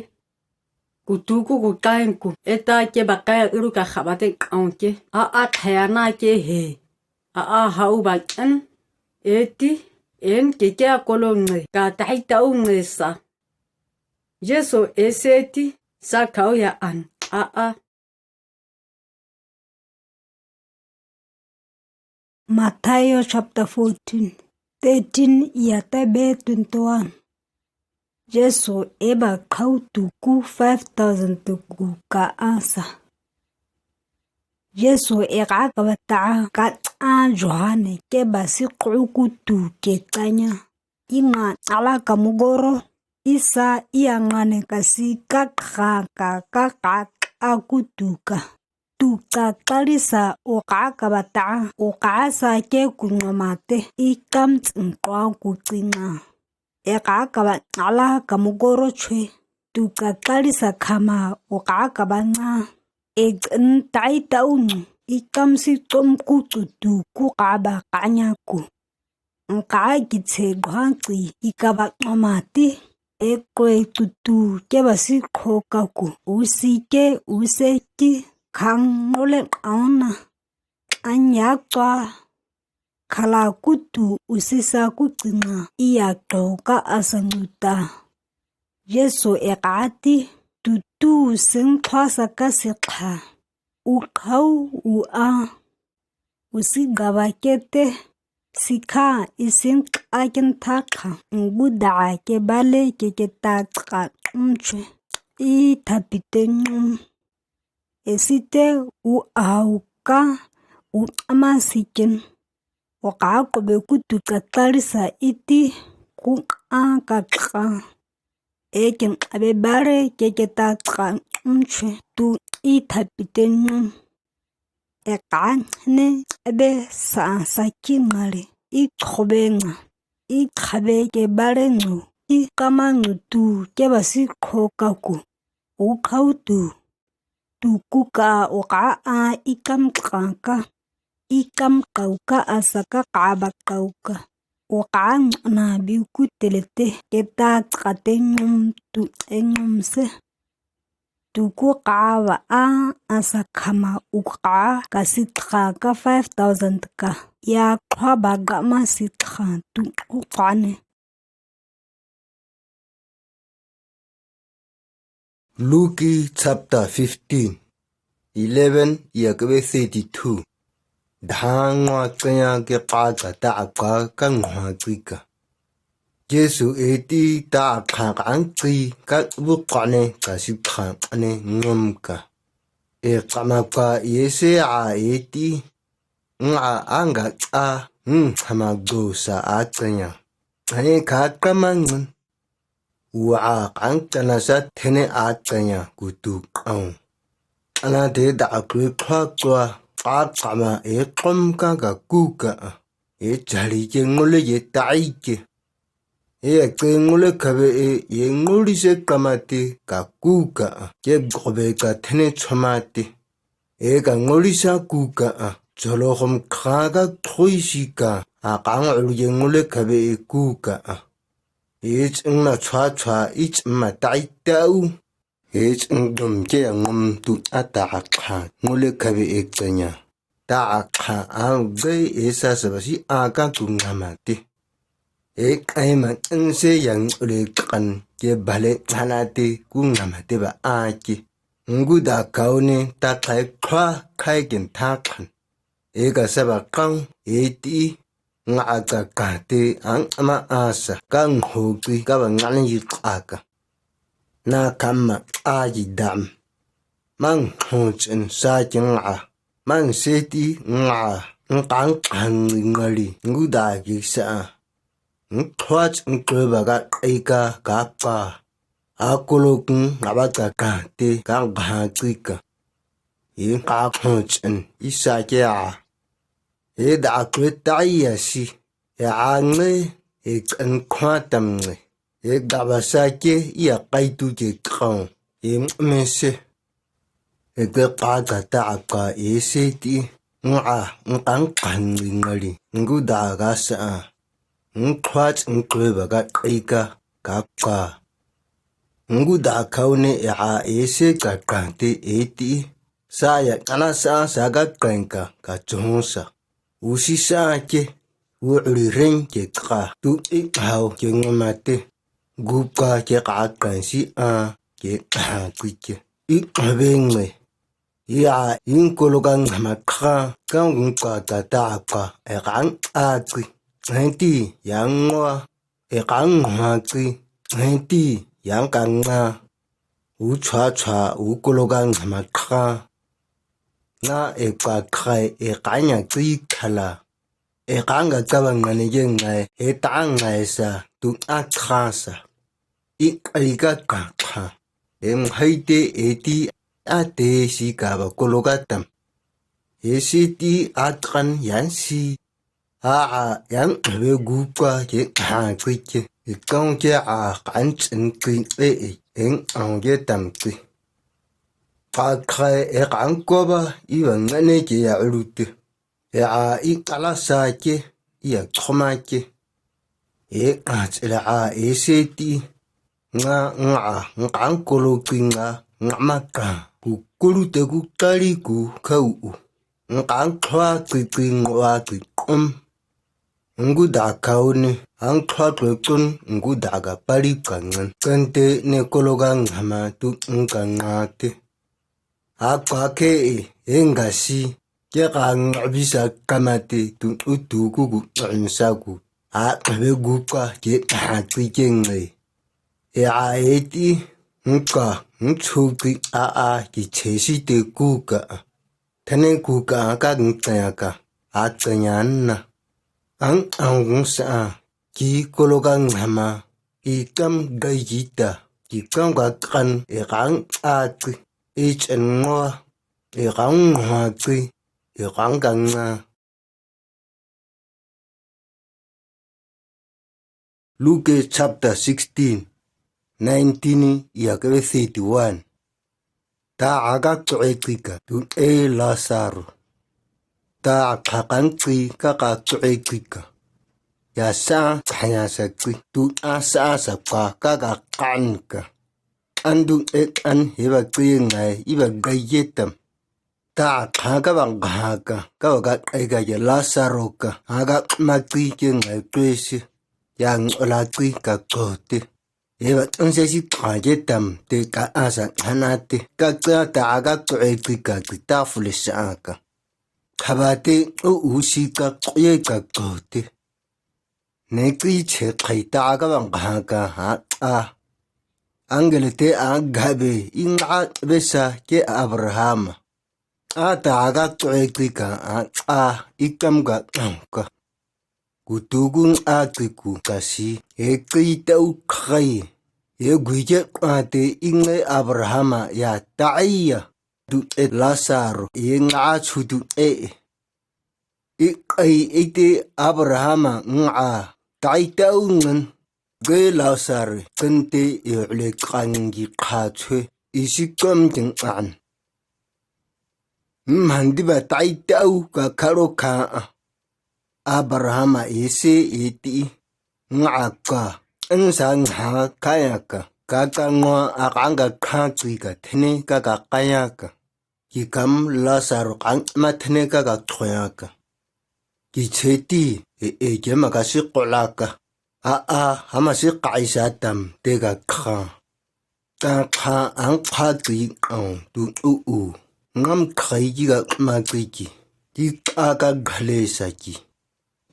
ku tu ku ku kang ku, e ta ke ba kaya iru ka khaba te kang ke, a a thaya na ke he, a a hau ba ken, e ti, en ke ke a kolo nge, ka tai tau nge sa. Jesu e se ti, sa khau ya an, a a. Matthew chapter fourteen, thirteen ya tabe twenty-one. Jesu e ba khau tu ku five thousand tu ku ka a sa. Jesu e ka kaba ta ka a Johan ke ba si kru ku tu ke kanya. I nga ala ka mugoro, i sa i a ngani kasi ka kha ka ka ka ka ku tu ka. Tu ka kali sa u ka kaba ta, u ka sa ke ku ngama te, i kam tsin kwa ku tsi nga. E ka kaba ala ka mugoro chui, tu ka kali sa khama u ka kaba nga. E tsin tai tau ngu, i kam si tsom ku tu tu ku kaba kanya ku. Nka ki che guang chi i kaba ngama ti, e kwe tu tu ke ba si kho ka ku, u si ke, u se ki, khang no le kauna. Anya kwa, khala ku tu u si sa ku tsi nga, i ya to ka asa ngu ta. Jesu e ka ti, tu tu sing thwa sa ka si kha, u khau u a. U si gaba ke te, si kha i sing ka ken tha kha, ngu da ke ba le ke ke ta ka um chwe, i tha pi te ngum. E si te u au ka, u ama si ken. U ka ko be ku tu ka ta ri sa i ti, ku a ka ka. E ken ka be ba re ke ke ta ka um chwe, tu i tha pi te ngum. E ka ne be sa sa ki nga le, i khobe nga, i khabe ke ba re ngu, i kama ngu tu ke ba si kho ka ku, u khau tu, tu ku ka u ka a i kam ka ka, i kam kau ka a sa ka ka ba kau ka, u ka na bi ku te le te, ke ta ka te ngum tu e ngum se. Tu ku ka ba a, a sa khama u ka, ka si tha ka five thousand ka. Ya khwa ba ga ma si tha tu ku ka ne. Luke chapter fifteen, eleven ya ka be thirty-two. Dha ngwa kenya ke pa ka ta a ka ka ngwa chi ka. Jesu e ti ta a kha ka ang chi ka bu ka ne ka si kha ka ne ngom ka. E ka ma ka e se a e ti nga a nga a ng chama go sa a kenya. Ka e ka ka ma ngun. Wa a kang chana sa thene a chanya ku tu kang. Chana te da a kui khwa chwa, a chama e klom ka ka ku ka. E chari ke ngule ye tai ke. E a che ngule khabe e, ye nguli se kama te ka ku ka. Ke gobe ka thene chama te. E ka nguli sa ku ka a. Cholo khom kha ka khui si ka. A kang ulu ye ngule khabe e ku ka a. Ich ng na chwa chwa, ich ma tai tau. Ich ng dom ke a ngom tu a ta a kha, ngule khabe ik chanya. Taqkha ang de e sa saba si a ka ku ngam ma ti. E kai ma nse yang ule kan ke bale chana ti ku ngam ma ti ba a ki. Ngu da kau ni ta khai khwa khai ken ta khan. E ka saba kang e ti nga a ka ka ti ang ama a sa ka ngho ki ka ba nga ni yi ka ka. Na kam ma a yi dam. Mang hon chen sa ki nga a. Mang se ti nga a. Ng kang khan ni nga li ngu da ki sa a. Ng thwach ng klo ba ka kai ka ka pa. A kolo kung nga ba ka ka ti ka nga ha ki ka. I ka hon chen i sa ki a. E da klo ta i a si. E a nge e kan khwa tam nge. E da ba sa ki i a kai tu ki kang. E me se. E ke ka ka ta a ka e se ti. Nga a ng kang khan ni nga li ngu da ka sa a. Ng thwach ng klo ba ka kai ka ka pa. Ngu da kau ni e a e se ka ka ti e ti. Sa ya kana sa sa ka kan ka ka chong sa. U si sa ki. U ri ren ki ka tu i hau ki ngam ma ti. Gu ka ki ka kan si a ki ha ki ki. I ka be nge. I a in kolo ka ngam ma ka ka ngu ka ta ta ka e ka a ki. Nge ti yang ngwa. E ka ngwa ki. Nge ti yang ka nga. U chwa chwa u kolo ka ngam ma ka. Na e ka khai e ka nya ki khala. E ka nga ka ba nga ni ye ngai e ta ngai sa tu a kha sa. I kai ka ka kha. E mhai te e ti a te si ka ba kolo ka tam. E si ti a kan yan si. A a yang be gu ka ye ha ki ki. E kong ki a kan chen ki e e eng ang ye tam ki. Ka khai e kan ko ba i ba nga ni ki ya lu ti. E a i kala sa ki i a choma ki. E a chila a e se ti. Nga nga a nga ang kolo ki nga nga ma ka. Ku kulu te ku kali ku ka u u. Nga ang thwa ki ki ngwa ki kum. Ngu da kau ni ang thwa klo chun ngu da ka pali ka ngan. Kan te ne kolo ka ngam ma tu ng ka nga ti. A ka ke e e nga si. Ke ka nga bi sa ka ma ti tu u tu ku ku ng sa ku. A be gu ka ke ha ki ke nge. E a e ti ng ka ng chu ki a a ki che si te ku ka. Tane ku ka ka ng tanya ka. A tanya na. Ang ang ng sa a. Ki kolo ka ngam ma. I kam gai yi ta. Ki kam ka kan e ka ng a ki. I chen ngwa. E ka ng ngwa ki. E ka ng ka nga. Luke chapter sixteen, nineteen ya ke thirty-one. Ta a ka tsoe ki ka tu e Lazaro. Ta a ka kan ki ka ka tsoe ki ka. Ya sa sa ya sa ki tu a sa sa ka ka ka kan ka. An du e an he ba ki ngai i ba gai ye tam. Ta a ka ka ba ga ka ka ba ka kai ka ya Lazaro ka a ka ma ki ke ngai tsoe si. Ya ng ola ki ka ko te. E ba tang se si ka ye tam te ka a sa hana te ka ka ta a ka tsoe ki ka ki ta fu le sa ka. Ka ba te o u si ka ko ye ka ko te. Ne ki che khai ta a ka ba ga ka ha a. Angel te a ga be i nga be sa ke Abraham. A ta a ka tsoe ki ka a a i kam ka ang ka. Ku tu ku ng a ki ku ka si e ki ta u khai. E gui ke a te i ngai Abraham ya ta ai ya. Du e Lazaro e nga chu du e. I kai e te Abraham nga tai tau ngan. Ge Lazaro kan te e le kan gi kha chue i si kam jeng an. Mhan di ba tai tau ka kharo kha a. Abraham e se e ti nga ka. Ang sa nga kha ya ka. Ka ka ngwa a ka ang ka kha chui ka thene ka ka kaya ka. kikam Lazar kang ma thene ka kakhoya ka. Kicheti e e kema kasi kolaka. A a hama si kaisa tam te kakha. Takha ang kha ti ang tu u u. Ngam khai ki ka ma ti ki. Ti a ka ghale sa ki.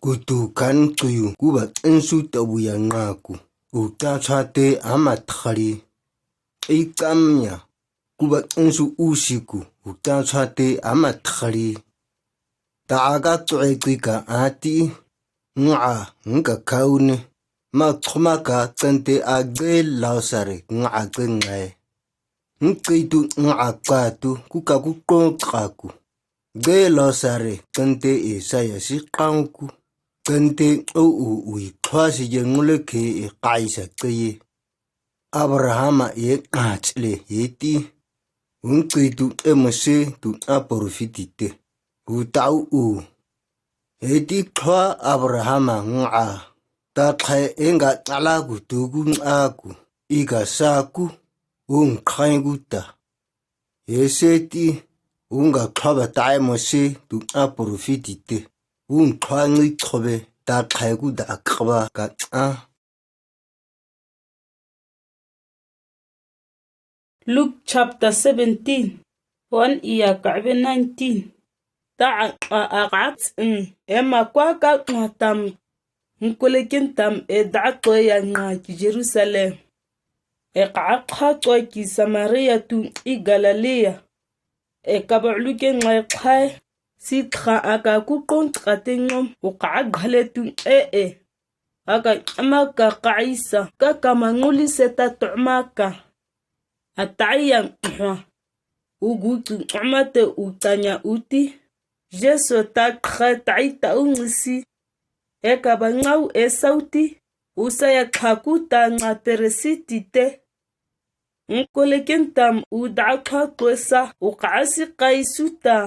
Kutu kan tuyu kuba insu tabu ya nga ku. U ta cha te ama thari. I kam ya. Kuba insu u si ku. U ta cha te ama thari. Ta a ka tu e ti ka a ti. Nga a ngka kau ne. Ma thoma ka tsen te a ge Lazar nga a ge ngai. Ngi tu nga a ka tu ku ka ku kong ka ku. Ge Lazar tsen te e sa ya si kang ku. Tsen te o u u i thwa si ye ngule ke e kaisa ke ye. Abraham a e nga chile e ti. Ung ti tu e Mose tu a porofiti te. U tau u. E ti thwa Abraham a nga a. Ta khai e nga tala ku tu ku nga ku. I ka sa ku. Ung khai ku ta. E se ti. Ung ka thwa ba tai Mose tu a porofiti te. Ung thwa ngi thobe ta khai ku da kaba ka a. Luke chapter seventeen, one iya kabe nineteen. Ta a a a ka tsin, e ma kwa ka nga tam, nkule kin tam e da to ya nga ki Jerusalem. E ka kha to ki Samaria tu i Galilee. E ka ba lu ke ngai khai, si kha a ka ku kong ka te ngom, u ka ghale tu e e. A ka ama ka kaisa, ka ka ma nguli se ta to ma ka. A tai yang hwa. U gu tu ama te u tanya u ti. Jesu ta kha tai ta u ngisi. E ka ba ngau e sau ti. U sa ya kha ku ta nga peresiti te. Nkule kin tam u da kha kwe sa u ka si kai su ta.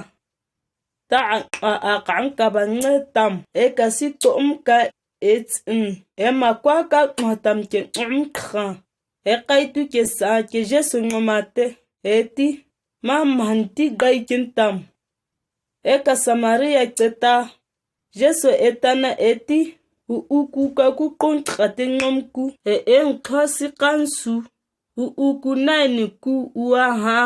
Ta a a a kang ka ba nge tam e ka si to um ka e tsin e ma kwa ka nga tam ke um kha. E kai tu ke sa ke Jesu ngoma te e ti ma man ti gai kin tam. E ka Samaria ke ta Jesu e tana e ti u u ku ka ku kong ka te ngom ku e e nkha si kan su u u ku nai ni ku u a ha.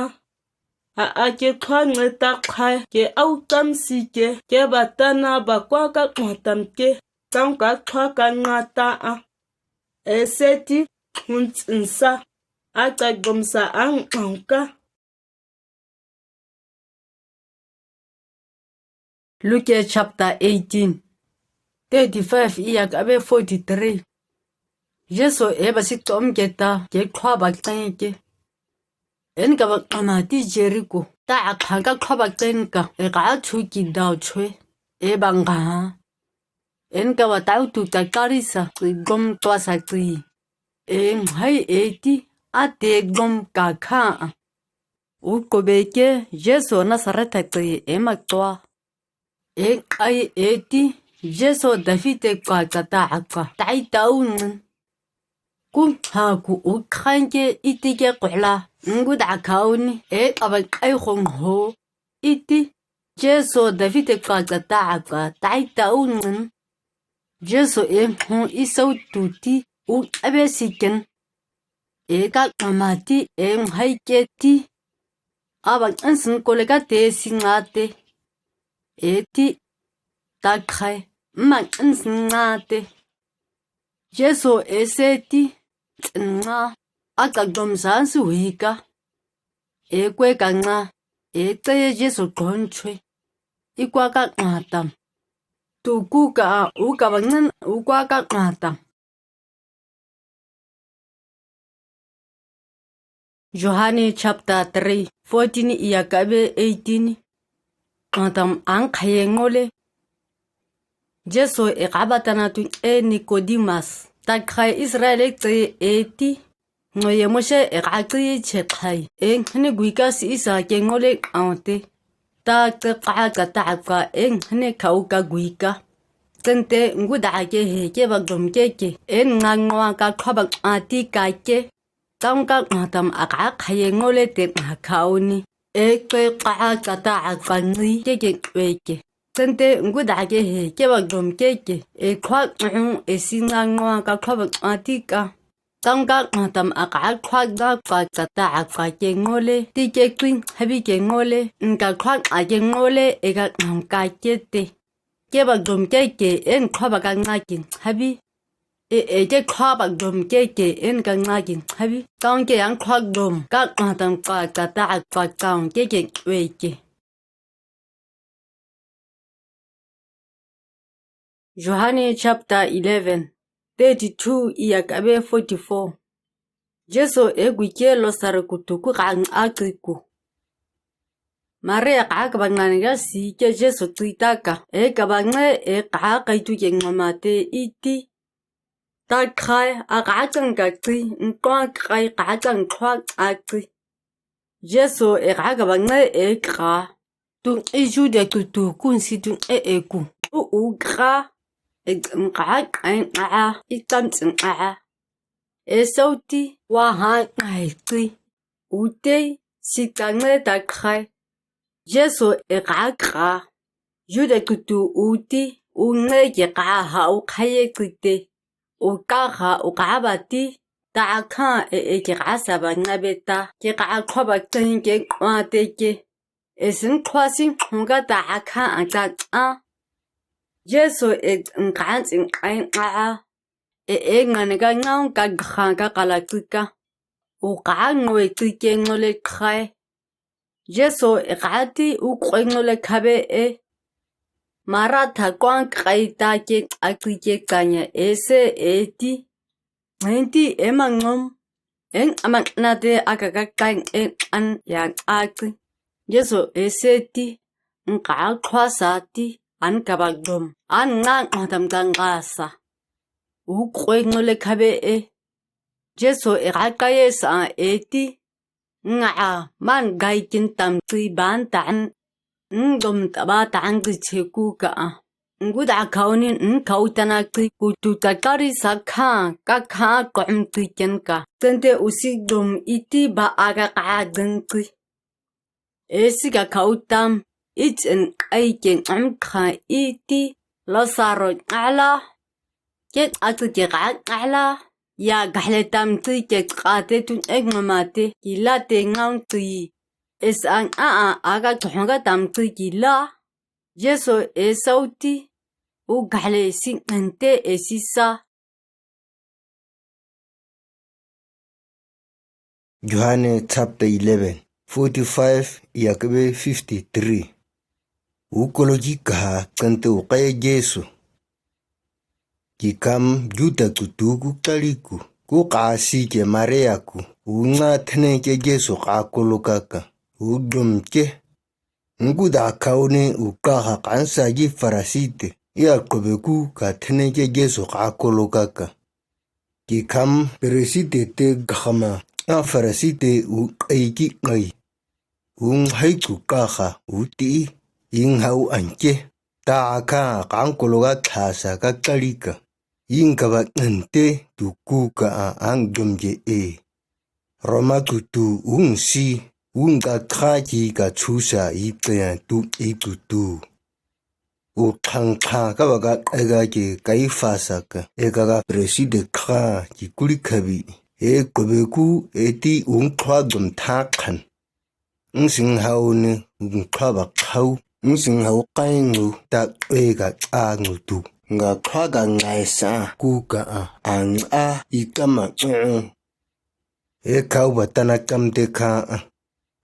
A a ke kha nge ta khai ke au tam si ke ke ba tana ba kwa ka nga tam ke tang ka kha ka nga ta a. E se ti hun tsin sa a ta gom sa ang ang ka. Luke chapter eighteen, thirty-five iya ka be forty-three. Jesu e ba si tom ke ta ke kha ba teng ke. En ka ba kama ti Jericho. Ta a kha ka kha ba teng ka e ka chu ki dau chwe. E ba nga ha. En ka ba tau tu ta kari sa ki gom tua sa ki. E ngai e ti a te gom ka kha a. U ko be ke Jesu Nazareth te e ma tua. E kai e ti Jesu David te kwa ka ta a kwa tai ta u ngun. Ku ha ku u khan ke i ti ke kwa la ngu da ka u ni e ka ba kai khong ho. I ti Jesu David te kwa ka ta a kwa tai ta u ngun. Jesu e hong i sau tu ti u a be si ken. E ka kama ti e ngai ke ti. A ba nsin ko le ka te si nga te. E ti ta khai ma nsin nga te. Jesu e se ti tsin nga a ka gom sa su hi ka. E kwe ka nga e te Jesu kon chwe. I kwa ka nga tam. Tu ku ka a u ka ba ngan u kwa ka nga tam. Johane chapter three, fourteen iya ka be eighteen. Kangtam ang khaye ngole. Jesu e kaba tana tu e Nicodemus. Ta khai Israel e tse e ti. Ngoye Mose e ka tse che khai. E nkhane gui ka si isa ke ngole ang te. Ta tse ka ka ta ka e nkhane khau ka gui ka. Tsen te ngu da ke he ke ba dom ke ke. E nga ngwa ka kha ba a ti ka ke. Tang ka nga tam a ka khaye ngole te nga khau ni. E koi kha kata a kha ngi ke ke kwe ke. Tente ngu da ke he ke ba dom ke ke. E kha ng e si nga ngua ka kha ba a ti ka. Tang ka a tam a ka kha da kha kata a kha ke ngole. Ti ke kling habi ke ngole. Ng ka kha a ke ngole e ka ng ka ke te. Ke ba dom ke ke en kha ba ka nga kin habi. E, e ke kha ba dom ke ke en ka nga kin habi. Tang ke yang kha dom ka a tam kha kata a kha tang ke ke kwe ke. Yohane chapter eleven, thirty-two i a kabe forty-four. Jesu e gui ke Lazarus kutu ku ka ng a kri ku. Maria ka ka ba ngan ga si ke Jesu tui ta ka. E ka ba nge e ka kai tu ke ngama te i ti. Ta khai a ka chang ka kri, ng kha kai ka chang kha a kri. Jesu e ka ka ba nge e ka. Tu i ju de tu tu kun si tu e e ku. U u ka. E ng ka kai a i tam tsin a. E sau ti wa ha ngai kri. U te si ka nge ta khai. Jesu e ka ka. Ju de tu tu u ti u nge ke ka ha u khai e kri te. U ka ha u ka ba ti. Ta a kha e e ke ka sa ba nga be ta. Ke ka kha ba tsin ke kha te ke. E sin kha sin kha ka ta a kha a ta a. Jesu e ng ka tsin kai a. E e ngan ga ngau ka ga ka ka la tu ka. U ka ngoi tu ke ngole khai. Jesu e ka ti u koi ngole khabe e. Mara tha kwang kai ta ke a tu ke ka nya e se e ti. Ngen ti e ma ngom. Eng a ma na te a ka ka kai e an ya a tu. Jesu e se ti. Ng ka kha sa ti. An ka ba dom. An nga ng tam ka nga sa. U koi ngole khabe e. Jesu e ka kai e sa e ti. Nga a man gai kin tam tui ban tan. Ng dom ta ba tan ki che ku ka a. Ng gu da khau ni ng khau ta na tui ku tu ta ka ri sa kha ka kha kom tui ken ka. Tente u si dom i ti ba a ka ka deng tui. E si ka khau tam, i chen ai ken am kha i ti, Lazarus nga la, ke a tu ke ka nga la, ya ga le tam tui ke ka te tun ek ma ma te, ki la te ngau tui. E sa a a a ka thong ka tam tui ki la, Jesu e sau ti, u ga le si ngan te e si sa. Yohane chapter eleven, forty-five, i a kabe fifty-three. U kolo ki ka, kan te u kai Jesu. Ki kam Juda kutu ku kali ku, ku ka si ke Maria ku, u nga thene ke Jesu ka kolo ka ka, u dom ke. Ng gu da khau ni u ka ha kan sa ki Farasi te, i a kobe ku ka thene ke Jesu ka kolo ka ka. Ki kam Farasi te te ga ma, a Farasi te u kai ki kai. U hai ku ka ha u ti, i ng ha u an ke. Ta a ka kan kolo ka tha sa ka kali ka. I ng ka ba ngan te tu ku ka a ang dom ke e. Roma kutu u ng si, u ng ka kha ki ka chu sa i te tu i kutu. U khang kha ka ba ka e ka ke kai fa sa ka, e ka ka Farasi te kha ki kuli khabi, e kobe ku e ti u ng kha dom tha khan. Ng sing hau ni, ng kha ba khau, ng sing hau kai ngu, ta e ka a ngu tu. Nga kha ka ngai sa, ku ka a, ang a, i ka ma ngu. E khau ba tana kam te kha a.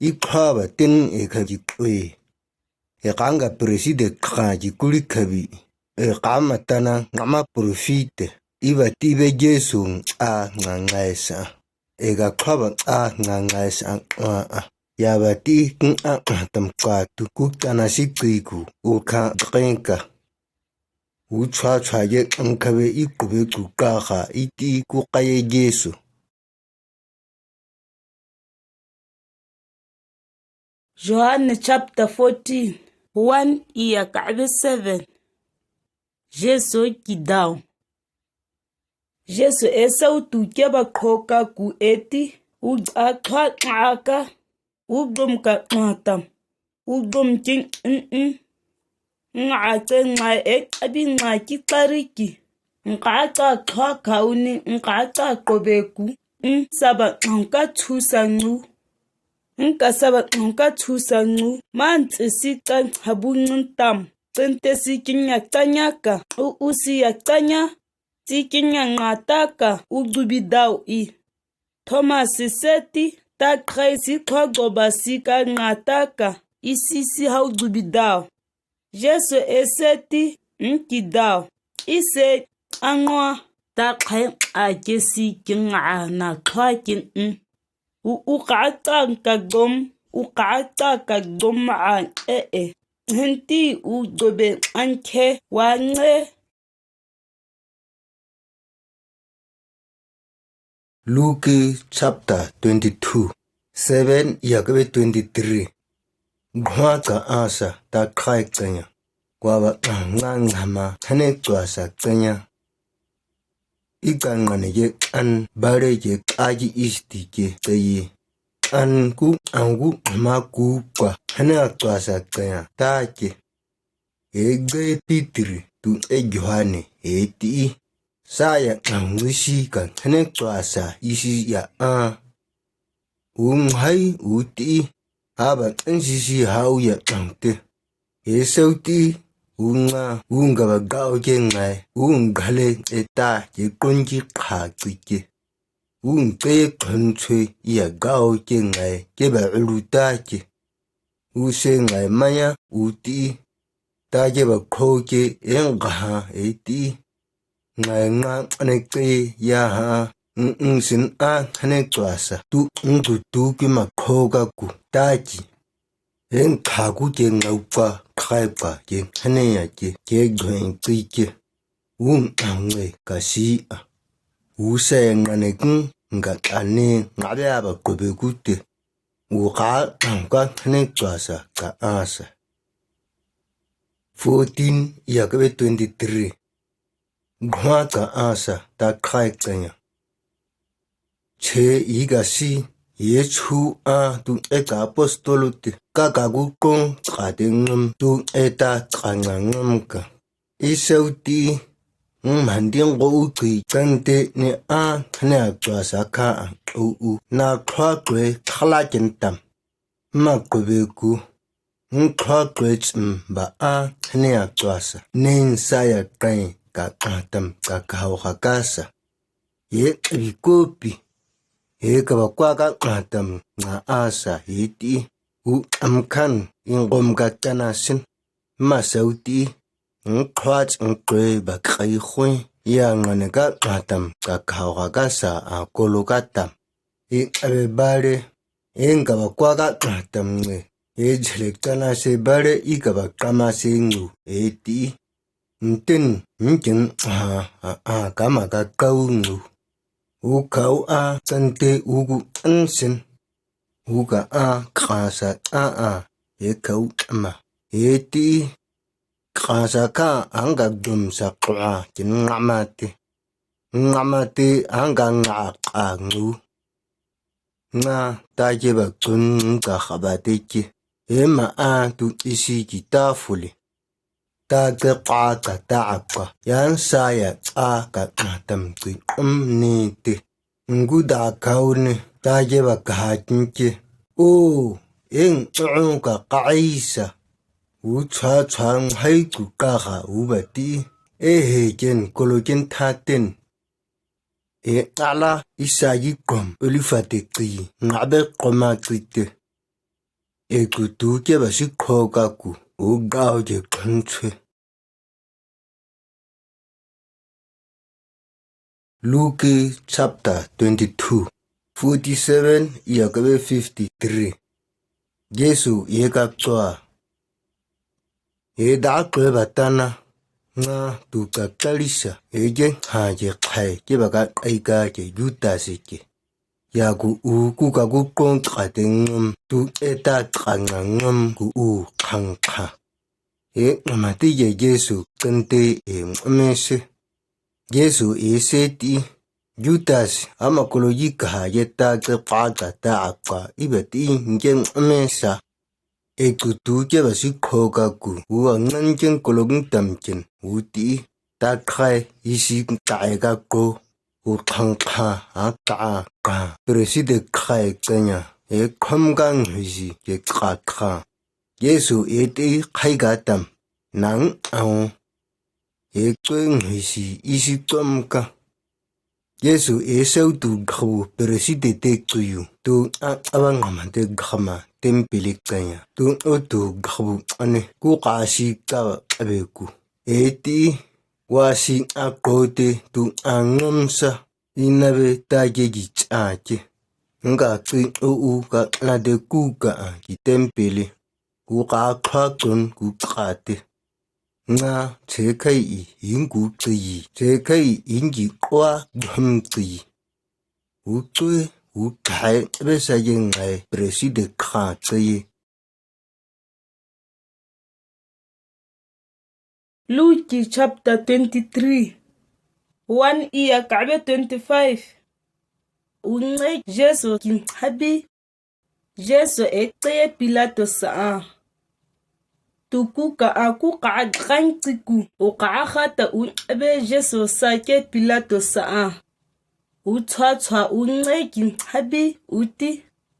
I kha ba tin e kha ki kwe. E kang ka Farasi te kha ki kuli khabi. E kang ma tana nga ma profit. I ba ti be Jesu a nga ngai sa. E ka kha ba a nga ngai sa a a. Ya ba ti kung a a tam ka tu ku tana si kui ku u kha keng ka. U chwa chwa ye ang khabe i kobe ku ka ha i ti ku kai Jesu. Yohane chapter fourteen, one i a kabe seven. Jesu ki dau. Jesu e sau tu ke ba kho ka ku e ti, u a kha kha ka. Ugum ka ngah tam. Ugum kin n n. Nga a ce ngai e abi ngai ki tari ki. Nga ca thua kau ni nga ca kobe gu. N saba ngka thu sa ngu. Nga saba ngka thu sa ngu. Man ci si kan habu ngun tam. Cente si kin ya tanya ka. U u si ya tanya. Si kin ya nga ta ka. U gu bi dau i. Thomas si seti, ta khai si thua goba si ka nga ta ka, i si si hau gu bi dau. Jesu e seti, n ki dau. I se a ngua, ta khai a ke si ki nga na thua kin n. U u ka ta ka gom, u ka ta ka gom a e e. Henti u gobe an ke wa nge. Luke chapter twenty-two, seven yakabe twenty-three. Ghua ka asa ta khai kanya. Kwa ba ngang ngama hane chua sa kanya. I ka ngane ye an bare ye kaji isti ke kayi. An ku an ku ma ku kwa hane chua sa kanya ta ke. E gre Peter tu e Johanne e ti. Sa ya ang wisi ka hane chua sa isi ya a. U ngai u ti. Haba n sisi hau ya ang te. E sau ti. U nga u nga ba gao ke ngai u nga le e ta ye kon ki kha ki ke. U nge khon chwe ya gao ke ngai ke ba ulu ta ke. U se ngai maya u ti. Ta ke ba kho ke e nga ha e ti. Ngai nga ane ke ya ha. Ng ng sin a hane chua sa tu ng tu tu ke ma kho ka ku ta ki. Eng kha ku ke ngau pa khai pa ke hane ya ke ke gwen ti ke. U ang le ka si a. U se ngane kung nga ka ne nga be a ba ko be ku te. U ka ang ka hane chua sa ka asa. Fourteen yakabe twenty-three. Ghua ka asa ta khai kanya. Che i ka si ye chu a tu e ka apostol te ka ka gu kong ka te ngam tu e ta ka nga ngam ka. I sau ti ng man ding go u ki kan te ne a hane a chua sa ka ang u u na khua kwe khala ken tam. Ma ko be ku. Ng khua kwe chim ba a hane a chua sa. Nen sa ya kai ka ka tam ka ka hau ka ka sa. Ye bi ko pi. Ye ka ba kwa ka ka tam nga a sa ye ti. U am kan ing gom ka kana sin. Ma sau ti. Ng khua ch ng kwe ba kai khwe. Ya ngane ka ka tam ka ka hau ka ka sa a kolo ka tam. I abe bare. Eng ka ba kwa ka ka tam nge. E jele kana se bare i ka ba kama se ngu e ti. Ntin nkin a a a kama ka kau ngu. U kau a kante u gu ansen. U ka a ka sa a a e kau kama e ti. Ka sa ka ang ka dum sa kua kin ngama te. Ngama te ang ka nga ka ngu. Nga ta ke ba kun ng ka khaba te ke. E ma a tu isi ki ta fuli. Ta ke ka ka ta a ka. Yan sa ya a ka ka tam ki um ni te. Ngu da kau ni ta ke ba ka ha kin ke. O, eng ung ka ka ai sa. U chua chua ng hai ku ka ha u ba ti. E he ken kolo ken ta ten. E ala isa yi kom ulifa te ki nga be koma ki te. E ku tu ke ba si kho ka ku u gao ke khon chwe. Luke chapter twenty-two, forty-seven yakabe fifty-three. Jesu ye ka chua. Ye da kwe ba tana nga tu ka kalisa ye je ha ye khai ke ba ka kai ka ke yuta se ke. Ya ku u ku ka ku kong ka te ngam tu e ta ka nga ngam ku u khang kha. E ngam ti ye Jesu kente e ngam se. Jesu e se ti. Judas, ama kolo yi kaha ye ta ke pa ka ta aka iba ti ngkeng ame sa. E kutu ke ba si kho ka ku, u a ngan keng kolo ng tam ken, u ti, ta khai, isi ta e ka ko, u thang kha, a ta ka, Preside khai kenya, e kham ka nghi si ke ka kha. Jesu e ti khai ka tam, nang au, e chwe nghi si isi chom ka. Jesu e sau tu khabu Preside te chuyu, tu a, abang ngam te khama, temple kenya, tu o tu khabu ane, ku ka si ka abe ku. E ti, wa si a ko te tu a ngam sa, i na be ta ke ki cha ke. Nga chi o u ka na de ku ka a ki temple. Ku ka kha chun ku ka te. Nga che khai i in ku chi yi. Che khai i in ki kwa gham chi yi. U chui, u thai, be sa ye ngai, Preside kha chi yi. Luke chapter twenty-three. One year kabe twenty-five. U nge Jesu kin habi. Jesu e te Pilato sa a. Tu ku ka a ku ka a kang chi ku. U ka a kha ta u abe Jesu sa ke Pilato sa a. U chua chua u nge kin habi u ti.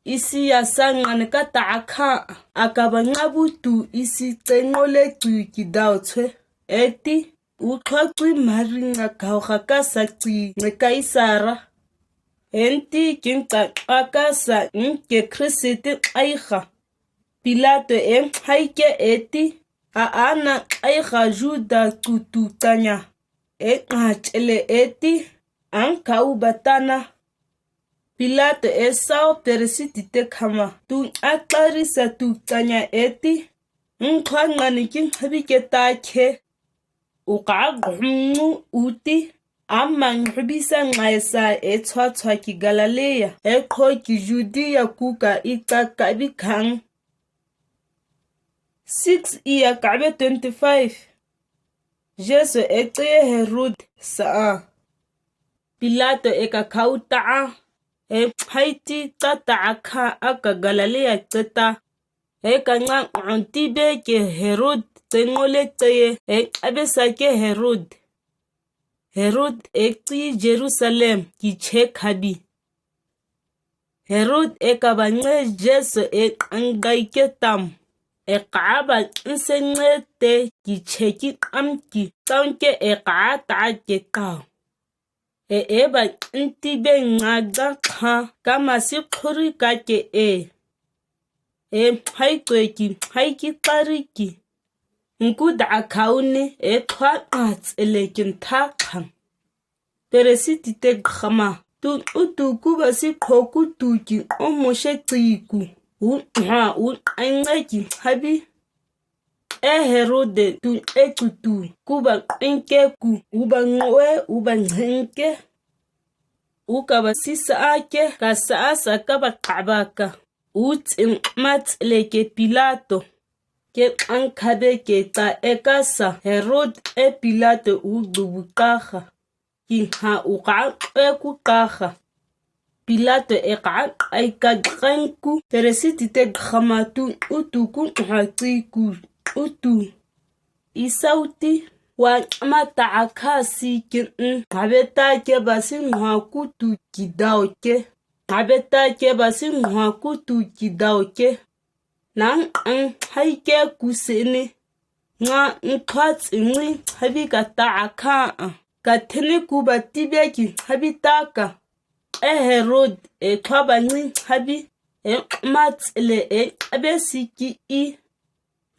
Isi ya sa ngan ka ta a kha. A ka ba nga bu tu isi te ngo le tu ki dau chwe. E ti. U thua chui mari nga kau kha ka sa chi nge kai sa ra. En ti kin ta a ka sa ng ke Kristi ti ai kha. Pilato e hai ke e ti. A a na ai kha Juda tu tu tanya. E nga chele e ti. Ang kau batana. Pilato e sau Preside te khama. Tu a klari sa tu tanya e ti. Ng thua nga ni kin habi ke ta ke. U ka ghum ngu u ti, a mang hubisa ngai sa e chua chua ki Galilea, e kho ki Judea ku ka i ta ka bi khang. Six year kabe twenty-five. Jesu e te Herod sa a. Pilato e ka khau ta a. E hai ti ta ta a kha a ka Galilea te ta. E ka nga ngon ti be ke Herod te ngo le te e, e abe sa ke Herod. Herod e ti Jerusalem ki che khabi. Herod e ka ba nge Jesu e kang gai ke tam. E ka ba nse nge te ki che ki kam ki tam ke e ka ta ke kau. E e ba nti be nga ga kha ka ma si khuri ka ke e. E hai kwe ki hai ki tari ki. Nku da khauni e thua a tsele kin tha khang. Preside te khama tu u tu ku ba si kho ku tu ki o mo she tsi ku. U ha u ai ngai ki habi. E Herode tu e ku tu ku ba qin ke ku u ba ngoe u ba ngeng ke. U ka ba si sa a ke ka sa a sa ka ba ka ba ka. U tsin ma tsele ke Pilato. Ke kang khabe ke ta e ka sa Herod e Pilato u du bu ka kha. Ki ha u ka e ku ka kha. Pilato e ka ai ka kang ku Preside te khama tu u tu ku ha tsi ku u tu. I sau ti wa ma ta a kha si kin ha be ta ke ba si ha ku tu ki dau ke. Ha be ta ke ba si ha ku tu ki dau ke. Nang ang hai ke ku si ni. Nga ng thua tsi ngi habi ka ta a kha a. Ka thene ku ba ti be ki habi ta ka. E Herod e thua ba ngi habi. E ma tsele e abe si ki i.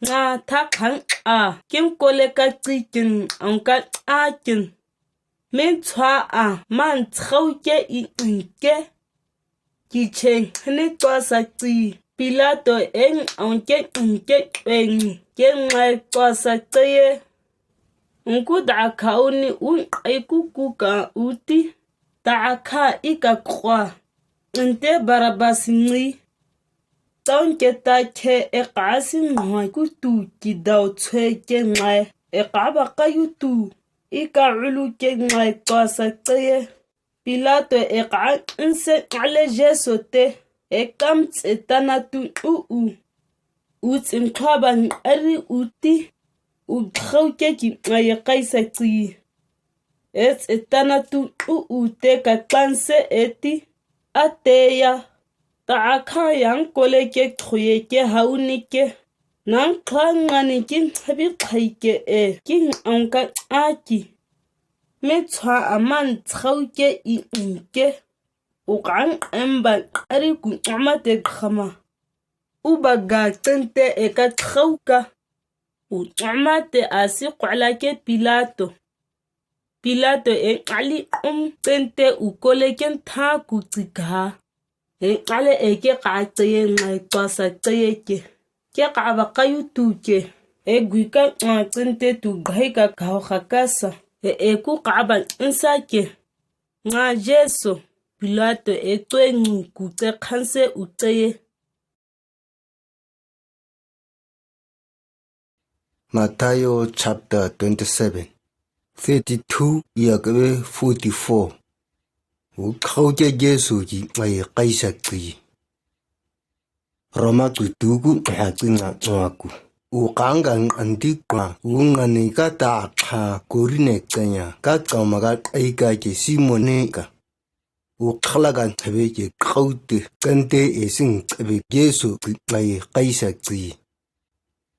Nga tha khang a kin ko le ka tsi kin ang ka a kin. Min thua a man thau ke i ng ke. Ki che hne tua sa tsi. Pilato e ng ang ke ng ke eng ke ngai tua sa tsi e. Nku da khauni u ai ku ku ka u ti. Ta a kha i ka kwa. Nte Barabas ngi. Taun ke ta ke e ka si ngai ku tu ki dau chwe ke ngai. E ka ba ka yu tu. I ka ulu ke ngai tua sa tsi e. Pilato e kanga nse ale Jesu te, e kam tse tana tu u u. U tsin kha ba ngari u ti, u khau ke ki ngai Kaisar tsi. E tse tana tu u u te ka klan se e ti, a te ya, ta a kha yang ko le ke thoye ke hau ni ke, nang kha ngani kin thabi khai ke e, kin ang ka a ki. Me chwa a man chau ke i i ke, u kang em ba ari ku ama te khama. U ba ga tsen te e ka thau ka. U ama te a si kwala ke Pilato. Pilato e ali um tsen te u ko le ken tha ku tsi ka. E ale e ke ka tse ye ngai twa sa tse ye ke. Ke ka ba ka yu tu ke. E gui ka nga tsen te tu gai ka ka ho ka ka sa. E e ku ka ba nsa ke. Nga Jesu, Pilato e tsoe ngu ku tse khan se u tse ye. Mathayo chapter twenty-seven, thirty-two ya kabe forty-four. U khau ke Jesu ki mai Kaisar tsi. Roma tu tu ku ha tsi nga nga ku. U kang kang an ti kwa, u nga ni ka ta kha ko ri ne tsa nya, ka tsa ma ka ai ka ke Simon ne ka. U khala kan thabe ke kau te, kan te e sing thabe Jesu ki mai Kaisar tsi.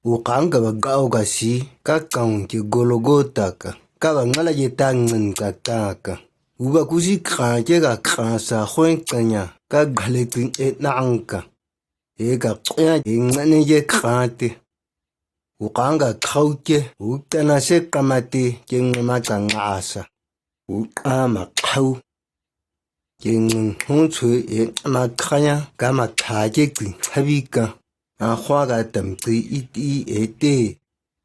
U kang ka ba gao ka si, ka kang ke Golgotha ka, ka ba ngala ye ta ngan ka ta ka. U ba ku si ka ke ka ka sa khoi tsa nya, ka gale tsi e nang ka. E ka kya e ngani ye ka te. U kang ka khau ke, u tana se kama te, ke ngama tsa nga sa. U kama khau. Ke ngun hong chue e ma khaya, kama kha ke tsi thabi ka. A khwa ka tam tsi i ti e te.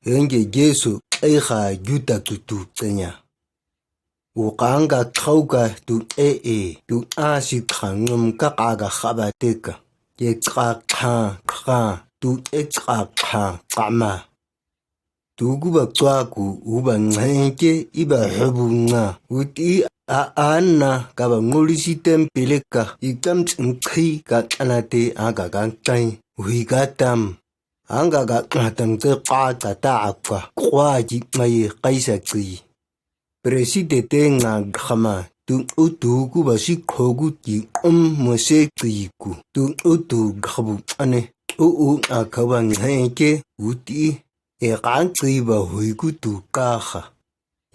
Eng ke Jesu e kha yu ta tu tu tsa nya. U kang ka khau ka tu e e, tu a si kha ngam ka ka ka kha ba te ka. Ke kha kha kha, tu e kha kha kha ma. Tu ku ba tswa ku u ba ngai ke i ba hebu nga. U ti a an na ka ba nguli si tempele ka. I tam tsing khi ka tana te a ka ka tai. Hui ka tam. Ang ka ka nga tam ke kha ta ta a kwa. Kwa ki mai Kaisar tsi. President te nga khama, tu u tu ku ba si kho ku ti um mo se tsi ku, tu u tu khabu ane, u u a kha ba ngai ke u ti, e kan tsi ba hui ku tu ka kha.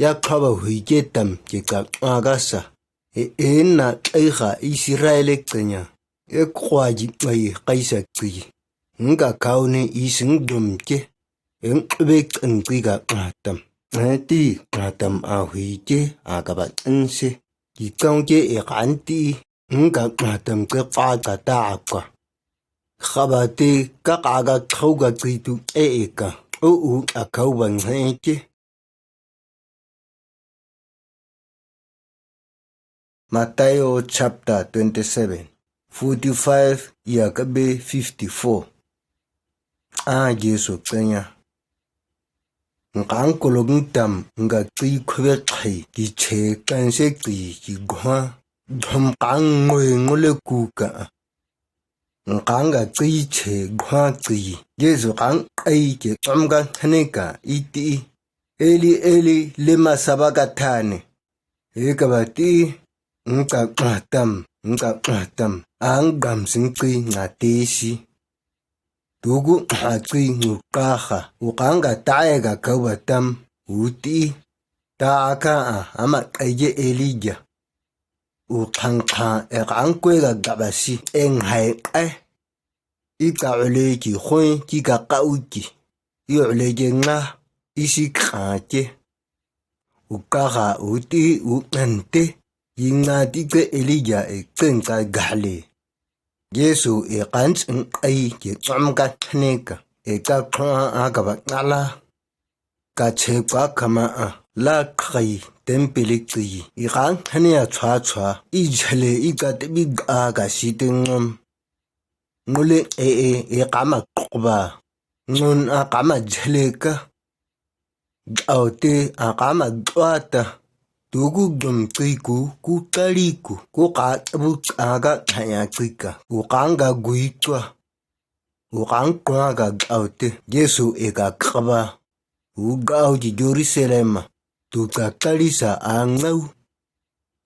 Ya kha ba hui ke tam ke ka nga ka sa, e e na e kha Israel e tsa nya, e kwa ji mai Kaisar tsi. Nga kau ne i sing dum ke, e be tsa tsi ka nga tam. E ti nga tam a hui ke a ka ba tsa se. Ki tong ke e kan ti, nga nga tam ke kha ta ta a kwa. Kha ba te ka ka ka khau ka tsi tu e e ka. U u a khau ba ngai ke. Mathayo chapter twenty-seven, forty-five ya kabe fifty-four. A Jesu tsanya. Ngkang kolok ngtam ngka tsi khube khai ki che kan se tsi ki gwa. Dhom kang ngoi ngole ku ka. Ngkang ka tsi che gwa tsi. Jesu kang ai ke tsom ka thane ka iti. Eli, Eli, lema sabakthani. E ka ba ti, ngka kma tam, ngka kma tam, ang gam sing tsi nga te si. Tugu ha tsi ngu ka ha, u kang ka tai ka kau ba tam, u ti. Ta ka a, ama kai ye Eli ya. U khang kha, e kang kwe ka ga ba si, eng hai kai. I ka ule ki khoi, ki ka ka u ki. I ule ke nga, i si kha ke. U ka ha u ti u ngan te, i nga ti ke Eli ya e ken ka ga le. Jesu e kan tsing ai ke tsom ka thane ka, e ka kha a ka ba nga la. Ka che ka kama a, la khai temple tsi, i kang thane a chwa chwa, i jale i ka te bi ga ka si te ngam. Ngule e e, e kama kokba. Ngun a kama jale ka. Au te a kama dua ta. Tu ku dom cui ku, ku kali ku, ku ka tabu ka ga thaya cui ka, u kang ga gui cua. U kang kua ga dao te, Jesu e ga kaba. U dao ji Jerusalem a, tu ka kali sa a ngau.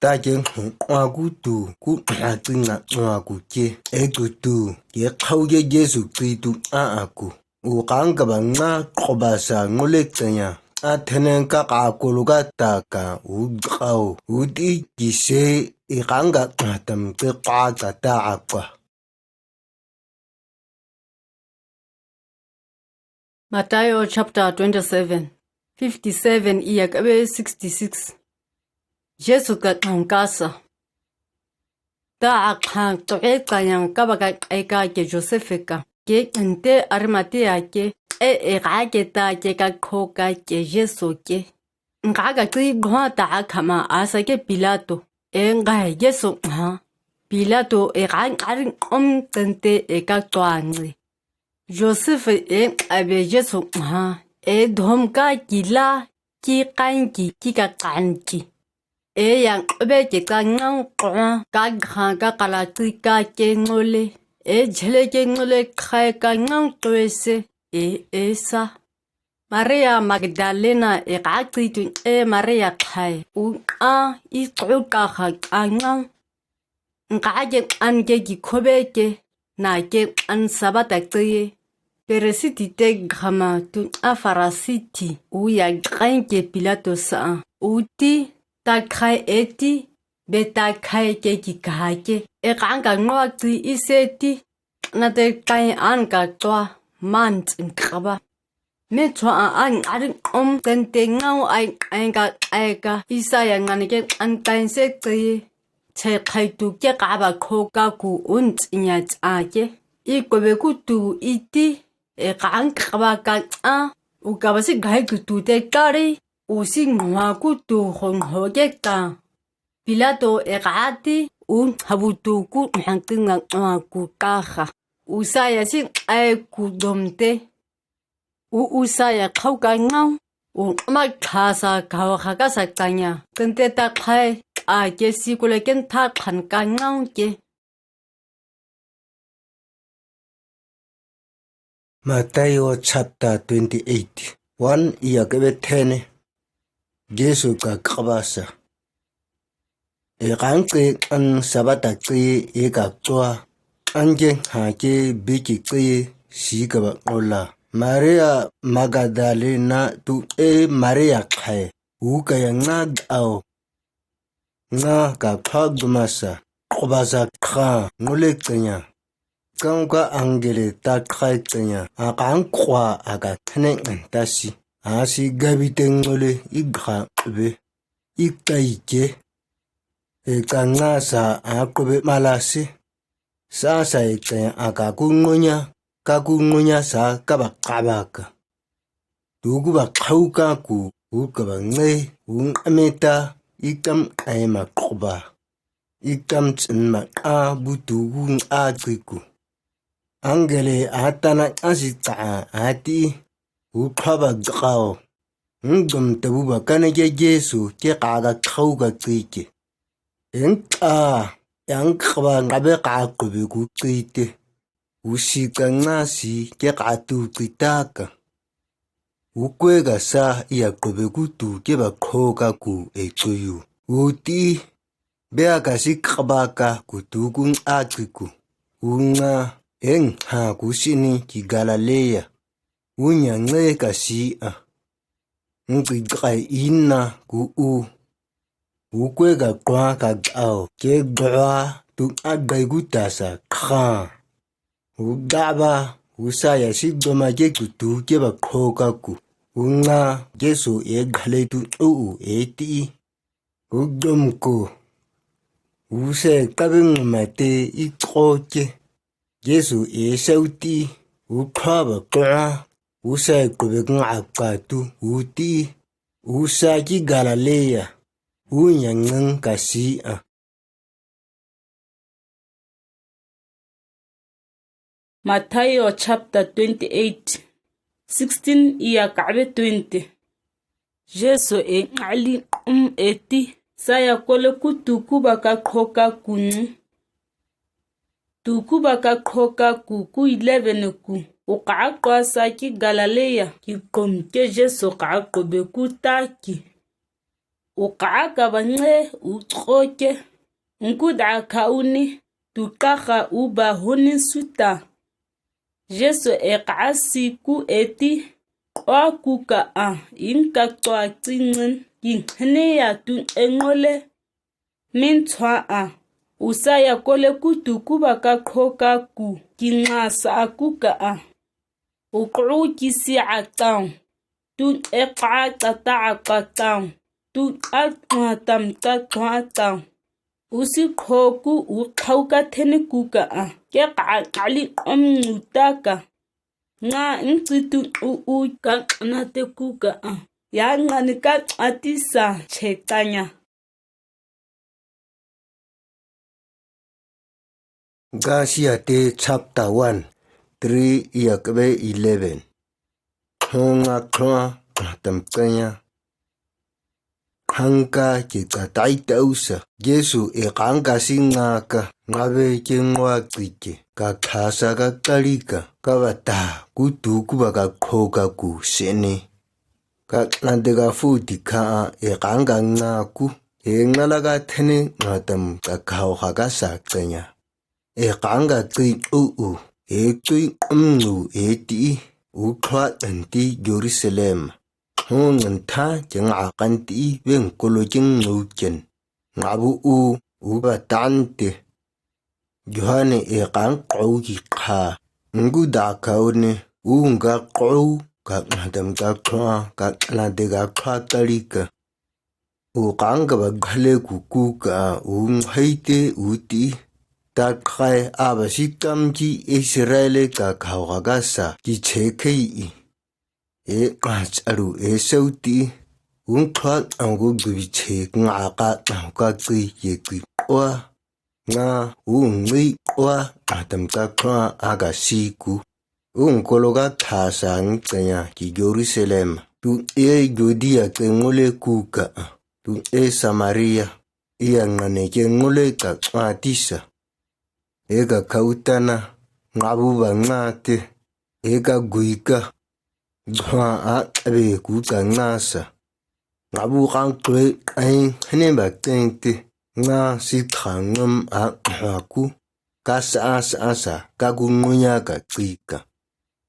Ta ke nghu kua ku tu, ku ha cui nga kua ku ke, e tu tu, ke khau ke Jesu cui tu a a ku. U kang kaba nga koba sa ngule cenya, a theneng ka ka kulu ga ta ka u dao, u di ki se, e kang ga kua tam ke kua ka ta a kua. Matthew chapter twenty-seven, fifty-seven iya kabe sixty-six. Jesu ka tang kasa. Ta a khang to e ka yang kaba ka e ka ke Joseph ka. Ke ente Arimathea ke, e e ka ke ta ke ka kho ka ke Jesu ke. Nga ka cui gua ta a khama a sa ke Pilato. E nga Jesu nga. Pilato e ka nga ring om tente e ka tua ngi. Joseph e abe Jesu ha, e dhom ka ki la, ki kan ki, ki ka kan ki. E yang be ke ka ngang kua, ka kha ka kala tui ka ke ngole, e jele ke ngole khai ka ngang tue se, e e sa. Maria Magdalena e ka tui tu e Maria khai, u a, i tru ka kha ka ngang. Nga ke an ke ki khobe ke, na ke an Sabat a cui. Peresiti te gama tu a Farasiti, u ya kan ke Pilato sa a. U ti, ta khai e ti, be ta khai ke ki kaha ke. E kang ka ngua cui i se ti, na te kai an ka tua, man cin kaba. Me chua a an aring om tente ngau ai ai ka ai ka Isaiah ngan ke an kai se cui. Che khai tu ke kaba kho ka ku un nya cha ke. I ko be ku tu i ti e kang kaba ka a. U kaba si gai ku tu te kari. U si ngua ku tu hong ho ke ka. Pilato e ka ti u habu tu ku hang tu nga nga ku ka ha. U sa ya si ai ku dom te. U u sa ya khau ka ngau. U ma kha sa ka wa kha ka sa ka nya. Tente ta khai ka ke si ku le ken tha khan ka ngau ke. Matthew chapter twenty-eight, one iya ke be ten. Jesu ka kaba sa. E kang ke an Sabat a cui e ka tua, an ke ha ke bi ki cui si kaba ola. Maria Magdalena tu e Maria khai, u ka ya nga dao. Nga ka kha duma sa, koba sa kha ngule cenya. Kang ka angele ta khai cenya, a kang kwa a ka khaneng an ta si. A si gabi te ngule i kha be. I kai ke. E ka nga sa a ko be mala si. Sa sa e cenya a ka ku ngunya, ka ku ngunya sa kaba kaba ka. Tu ku ba khau ka ku, u kaba nge, u ngameta, i kam kai ma koba. I kam cin ma ka bu tu ku nga cui ku. Angele a ta na a si ta a ti, u kha ba dao. Ng dom tabu ba ka ne ke Jesu ke ka ka khau ka cui ke. Eng ka, yang kaba nga be ka ko be ku cui te. U si ka nga si ke ka tu cui ta ka. U kwe ka sa iya ko be ku tu ke ba kho ka ku e cui u. U ti, be a ka si kaba ka ku tu ku nga cui ku. U nga, eng ha ku si ni ki Galilea. U nya nge ka si a. Ng cui kai i na ku u. U kwe ka kwa ka dao ke dua tu a gai ku ta sa kha. U daba, u sa ya si doma ke ku tu ke ba kho ka ku. U nga, Jesu e gale tu u e ti. U dom ku. U se ka be ngma te i ko ke. Jesu e sau ti, u kha ba kha, u sa ko be nga ka tu, u ti, u sa ki Galilea, u nya ngang ka si a. Matthew chapter twenty-eight, sixteen iya ka be twenty. Jesu e ngali kum eti, saya kole ku tu kuba kakho kaku ngi. Tu kuba kakho kaku ku eleven ku, uqa kua sa ki Galilaea ki kum ke Jesu ka kobe ku taki. Uqa kaba nge u tro ke, ngku da kha uni, tu ka kha uba huni suta. Jesu e ka si ku eti, kua ku ka a, in ka kua cingin, ki hene ya tu e ngole. Min chua a, u saya kole ku tu kuba kakho kaku, ki nga sa a ku ka a. U kru ki si a tang, tu e ka ta ta a ka tang, tu ka nga tam ta ta tang. U si kho ku u khau ka thene ku ka a, ke ka a kali kom nu ta ka. Nga in chi tu u u ka na te ku ka a. Ya nga ni ka a ti sa che tanya. Gasiate chapter one, three iya kabe eleven. Khonga khonga tam kanya. Khangka ki ka tai tau sa. Jesu e kangka si nga ka, nga be ke ngwa ki ke, ka kha sa ka kali ka, ka ba ta, ku tu kuba kakho kaku sene. Ka klan de ka fu di kha a, e kangka nga ku, e nga la ka thene nga tam ka khau kha ka sa kanya. E kangka ki u u, e ki um nu e ti, u khwa en ti Jerusalem. Hong ngan tha ke nga kan ti, wen kolo ke nu ken. Nga bu u, u ba tan te. Johan e kang kau ki kha. Ngu da kau ne, u nga kau, ka nga tam ka khwa, ka nga de ka khwa kali ka. U kang ka ba gale ku ku ka, u ngai te u ti. Ta khai a ba si kam ki Israel ka khau ka ka sa, ki che khei i. E ka charu e sau ti. U khwa ang ku gu bi che nga ka ang ka ki ye ki kwa. Nga u ngi kwa a tam ka khwa a ka si ku. U kolo ka tha sa ng kanya ki Jerusalem. Tu e Judea ke ngole ku ka. Tu e Samaria. Iya nga ne ke ngole ka a ti sa. E ka kau tana. Nga bu ba nga te. E ka gui ka. Dua a be ku ka nga sa. Nga bu kang tui kaing hene ba teng te. Nga si kha ngam a dua ku. Ka sa a sa a sa ka ku ngunya ka ki ka.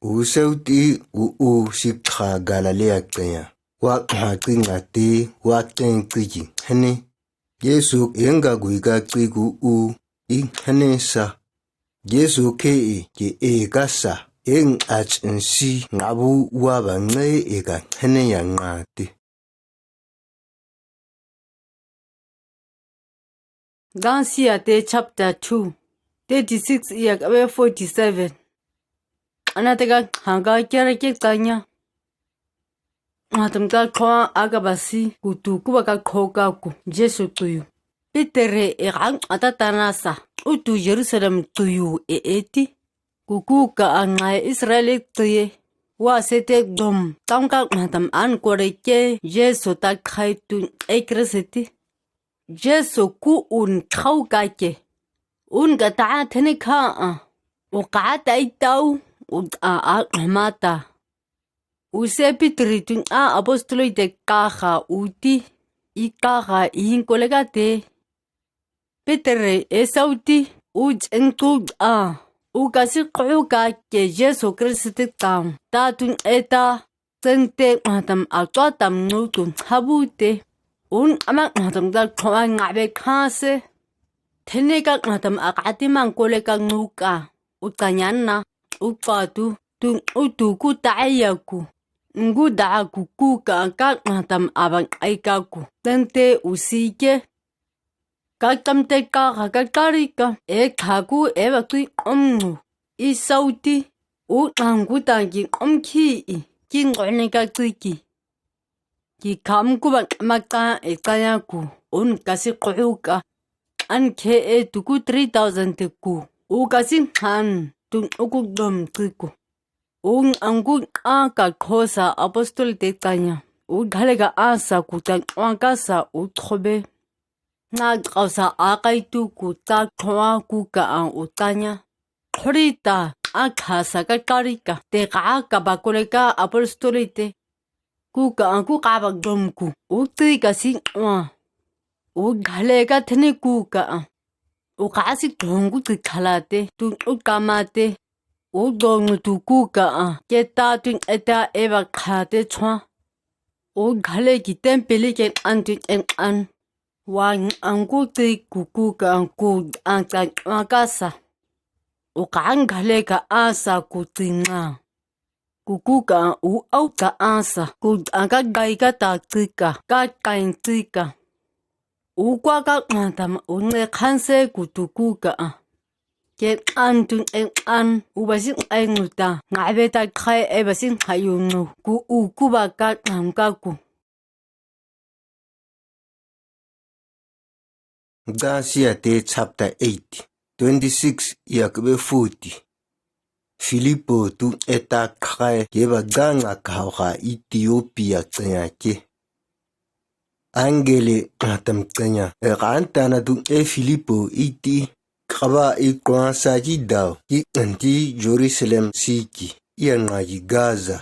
U sau ti u u si kha Galilaea kanya. Wa dua ki nga te wa teng ki ki hene. Jesu e nga gui ka ki ku u i hene sa. Jesu ke e ke e ka sa, e ng a chin si nga bu wa ba nge e ka hene ya nga te. Gasiate chapter two, thirty-six iya kabe forty-seven. Ana te ka hang ka kere ke kanya. Nga tam ka khwa a ka ba si ku tu kuba kakho kaku Jesu tuyu. Peter e kang a ta tana sa, u tu Jerusalem tuyu e e ti. Ku ku ka a ngai Israel e ti e. Wa se te dom tang ka nga tam an kore ke Jesu ta khai tu e kere se ti. Jesu ku un khau ka ke. Un ka ta thene kha a. U ka tai tau u a a ma ta. U se Peter tu a apostol te ka kha u ti. I ka kha i ko le ka te. Peter e sau ti u cheng tu a. U ka si kru ka ke Jesu Khrist te tang. Ta tu e ta. Tsen te nga tam a tua tam ngu tu ha bu te. Un ama nga tam ta khwa nga be kha se. Thene ka nga tam a ka ti mang ko le ka ngu ka. U ka nyan na. U pa tu. Tu u tu ku ta ai ya ku. Ngu da ku ku ka ka nga tam a bang ai ka ku. Tsen te u si ke. Ka tam te ka kha ka kari ka. E kha ku e ba tui om ngu. I sau ti. U ang ku ta ki om ki i. Ki ngo ne ka tui ki. Ki kham ku ba ma ka e ka ya ku. Un ka si kru ka. An ke e tu ku three thousand te ku. U ka si han tu u ku dom tui ku. U ang ku a ka kho sa apostol te ka ya. U khaleka asa ku chakhuang kasa u thobe. Na kaosa akai tu ku chakhuang ku ka ang u tanya. Khorita a khasa ka karika te ka ka ba koleka apostoli te. Ku ka ang ku ka ba dom ku u ti ka si khuang. U khaleka thani ku ka ang. U ka si khuang ku ti khalate tu u ka mate. U dong tu ku ka ang keta tu eta eva khate chua. U khaleki tempeli ke an tu en an. Wa ang ku ti ku ku ka ang ku ang chakhuang kasa. U ka ang khaleka asa ku ti nga. Ku ku ka ang u au ka asa ku ang ka gai ka ta ti ka ka kai ti ka. U kwa ka ngata ma u ne khanse ku tu ku ka ang. Ke an tu en an u ba si ai ngu ta ngai be ta khai e ba si hai yu ngu ku u ku ba ka ngam ka ku. Gasiate chapter eight, twenty-six yak be forty. Filipo tu eta khai ke ba ga nga khao kha Ethiopia chaya ke. Angele tam chaya e kan tana tu e Filipo iti kaba i kwang sa ki dao ki anti Jerusalem siki i anga ki Gaza.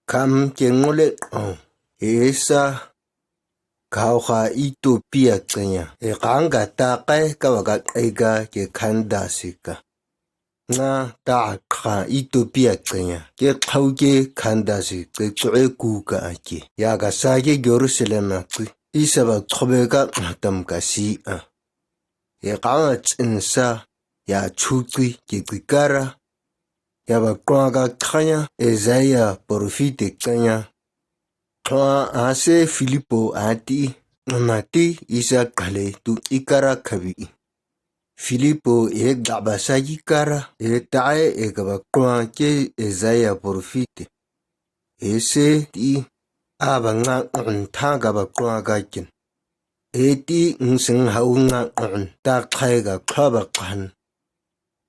Kam ke ngole ang e sa khao kha Ethiopia chaya e kang ka ta kai ka ba ka kai ka ke khanda si ka. Nga ta kha Ethiopia chaya ke khao ke khanda si ke chue ku ka aki ya ka sa ke Jerusalem a chi. Isa ba thobe ka tam ka si a. E kang a chin sa ya chu chi ke chi kara. Ya ba kwang ka khaya Isaiah prophet chaya. Thua ase Filipo ati, ngamati isa kale tu ikara khabi. Filipo e daba sa ikara e tae e kaba kwang ke Isaiah prophet. E se ti a ba nga un tha kaba kwang ka kin. E ti nsing hau nga un ta khai ka khaba khan.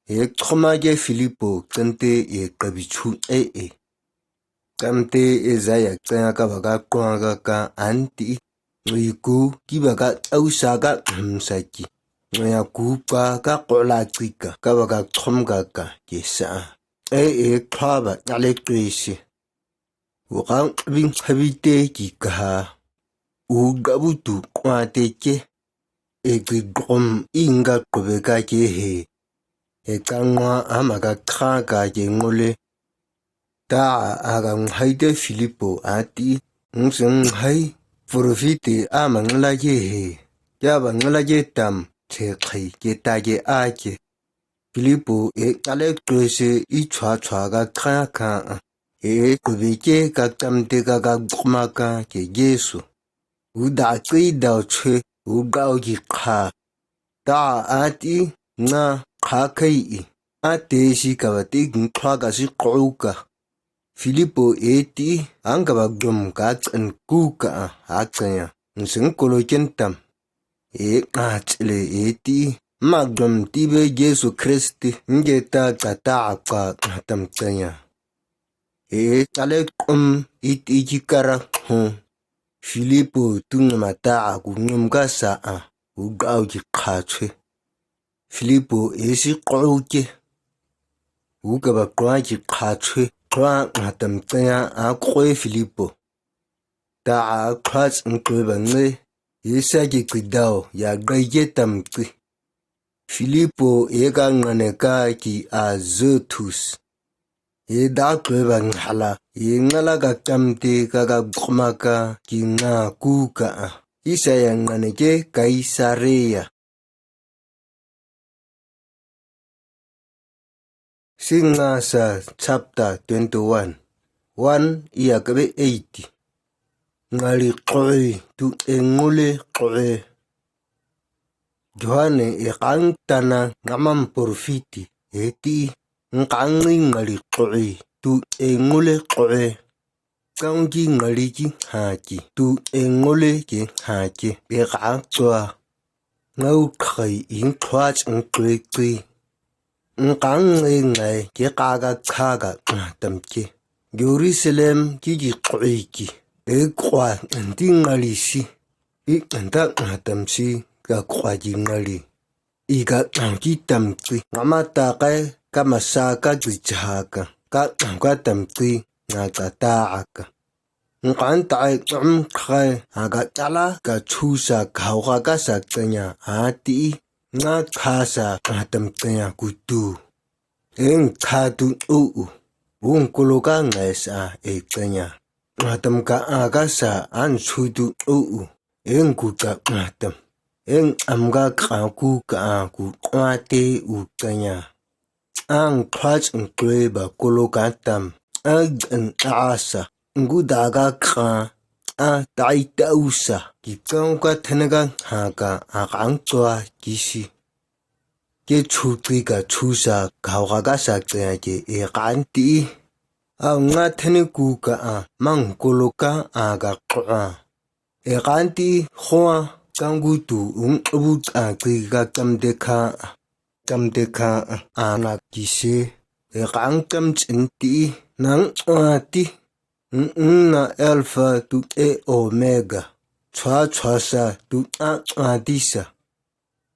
E choma ke Filipo kante e kabi chu e e. Kamte Isaiah chaya ka ba ka kwang ka ka anti. Ngui ku ki ba ka au sa ka ham sa ki. Ngui a ku pa ka kola chi ka ka ba ka chom ka ka ke sa. E e khaba na le tui si. U kang bing khabi te ki ka ha. U gabu tu kwang te ke. E ki gom inga kobe ka ke he. E ka ngwa ama ka kha ka ke ngole. Ta a ka ngai te Filipo ati, nsing ngai, prophet ama ngala ke he, ya ba ngala ke tam, che khai ke ta ke a ke. Filipo e kale tui se i chua chua ka kha ka a. E kobe ke ka tam te ka ka goma ka ke Jesu. U da chi dao chue, u gao ki kha. Ta ati nga kha kai i. Ate si ka ba ti ng kha ka si kau ka. Filipo e ti ang ka ba gom ka chan ku ka a a chan ya. Ng sing kolo ken tam. E a chile e ti. Ma gom ti be Jesu Kristi. Ng ge ta ka ta a ka tam chan ya. E kale kum i ti ki kara hong. Filipo tu ngam ta a ku ngam ka sa a. U gao ki kha chue. Filipo e si kau ke. U ka ba kua ki kha chue. Kua nga tam chan ya a kue Filipo. Ta a kua ng kue ba nge. E sa ki ki dao ya gai ke tam ki. Filipo e ka ngane ka ki Azotus. E da kue ba ngala. E ngala ka tam te ka ka goma ka ki nga ku ka a. Isa ya ngane ke Kaisaria. Singasa chapter twenty-one. One iya kabe eighty. Ngari koi tu e ngule koi. Johanne e kang tana ngamam porfiti e ti ngkang ngi ngari koi tu e ngule koi. Kang ki ngari ki ha ki tu e ngule ki ha ki e kang tua. Ngau khai in thuach ng tui tui. Ngkang ngai ngai ki ka ka cha ka nga tam ki. Jerusalem ki ki koi ki. I kqua ndi ngali si, i nda ngam tam si, ga kqua di ngali. I ga ngam di tam si, ngam ma ta kai, ga masa ga di jaha ga, ga ngam ga tam si, nga ga ta a ga. Ngkan tai ngam khai, a ga tala ga chusa ga hao ga ga sa chanya, a ti i, nga kha sa ngam tam chanya gu tu. Eng kha tu u u, ung kolo ga ngai sa e chanya. Ngam tam ga a ga sa an su tu u u, eng gu ga ngam tam. Eng am ga kha gu ga a gu kha te u chanya. Ang khlach ngkloi ba kolo ga tam, a gan a sa, ngu da ga kha, a tai ta u sa, ki chang ga thana ga ha ga a kang chua ki si. Ke chu tui ga chusa ga hao ga ga sa chanya ke e kan ti i. A nga thani gu ga a mang kolo ga a ga kha. E kan ti i khua kang gu tu ung abu a tui ga cham de kha. Cham de kha a na ki se. E kang cham chin ti i nang a ti. Ng ng na Alpha tu e Omega. Chua chua sa tu a a ti sa.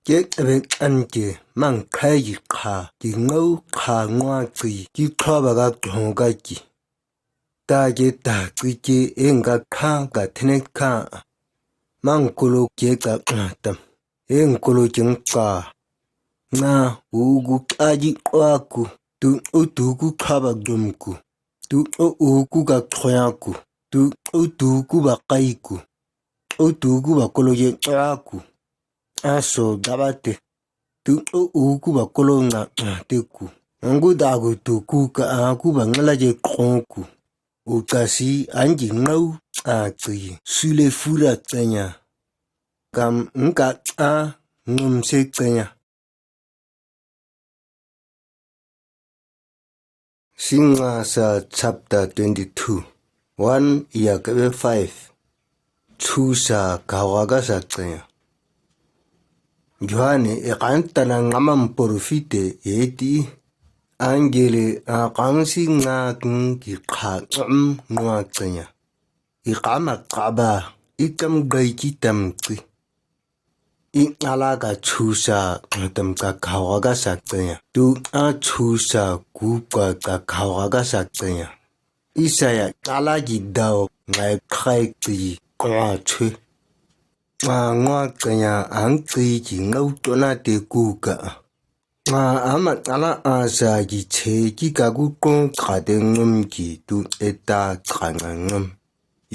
Ke abe an ke mang khai ki kha, ki ngau kha ngua ki, ki kha ba ga khlong ga ki. Ta ke ta ki ke eng ga kha ga thene kha. Mang kolo ke ga ngam tam. Eng kolo jeng ka. Nga u gu ka ji kwa ku. Tu u tu gu kha ba dum ku. Tu u u gu ga khoya ku. Tu u tu gu ba kai ku. U tu gu ba kolo ye kwa ku. A so da ba te. Tu u u gu ba kolo nga a te ku. Ang gu da gu tu ku ka a gu ba ngala ye kong ku. U ka si an ji ngau a chi. Sule fura chanya. Kam ng ka a ngum se chanya. Singasa chapter twenty-two, one ya kabe five. Chusa ga hao ga sa chanya. Johan e kan tana ngamam porofite e ti. Angele a kang si nga keng ki kha ngam ngua chanya. I kama kaba i kam gai ki tam ki. I ala ga chusa ngam tam ga hao ga sa chanya. Tu a chusa gu ga ga hao ga sa chanya. Isaya ala gi dao ngai khai ki kwa chu. A ngua chanya ang chi ki ngau tona te ku ga. A ama ala a sa ki che ki ka gu kong ka te ngum ki tu e ta ka nga ngum.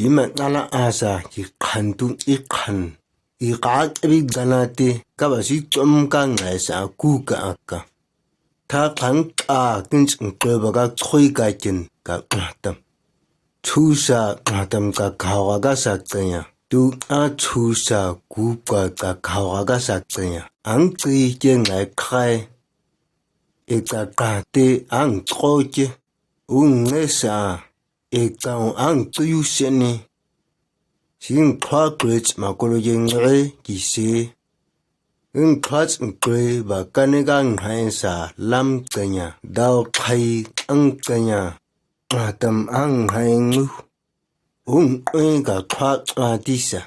I ma ala a sa ki khan tu i khan. I ka ke bi gana te ka ba si chom ka ngai sa ku ka a ka. Tha khan ka kin chang klo ba ga choi ka kin ka ngam tam. Chusa ngam tam ga hao ga sa chanya. Tu a chusa gu ga ga hao ga sa chanya. Ang chi ke ngai khai. E ga ga te ang cho ke. Ung nge sa. E ga ang chi yu se ni. Sing kha kle ma kolo ye ngai ki se. Ung khat ngkloi ba kane ga ngai sa lam chanya, dao khai ang chanya, atam ang ngai ngu. Ung ui ga khat a ti sa,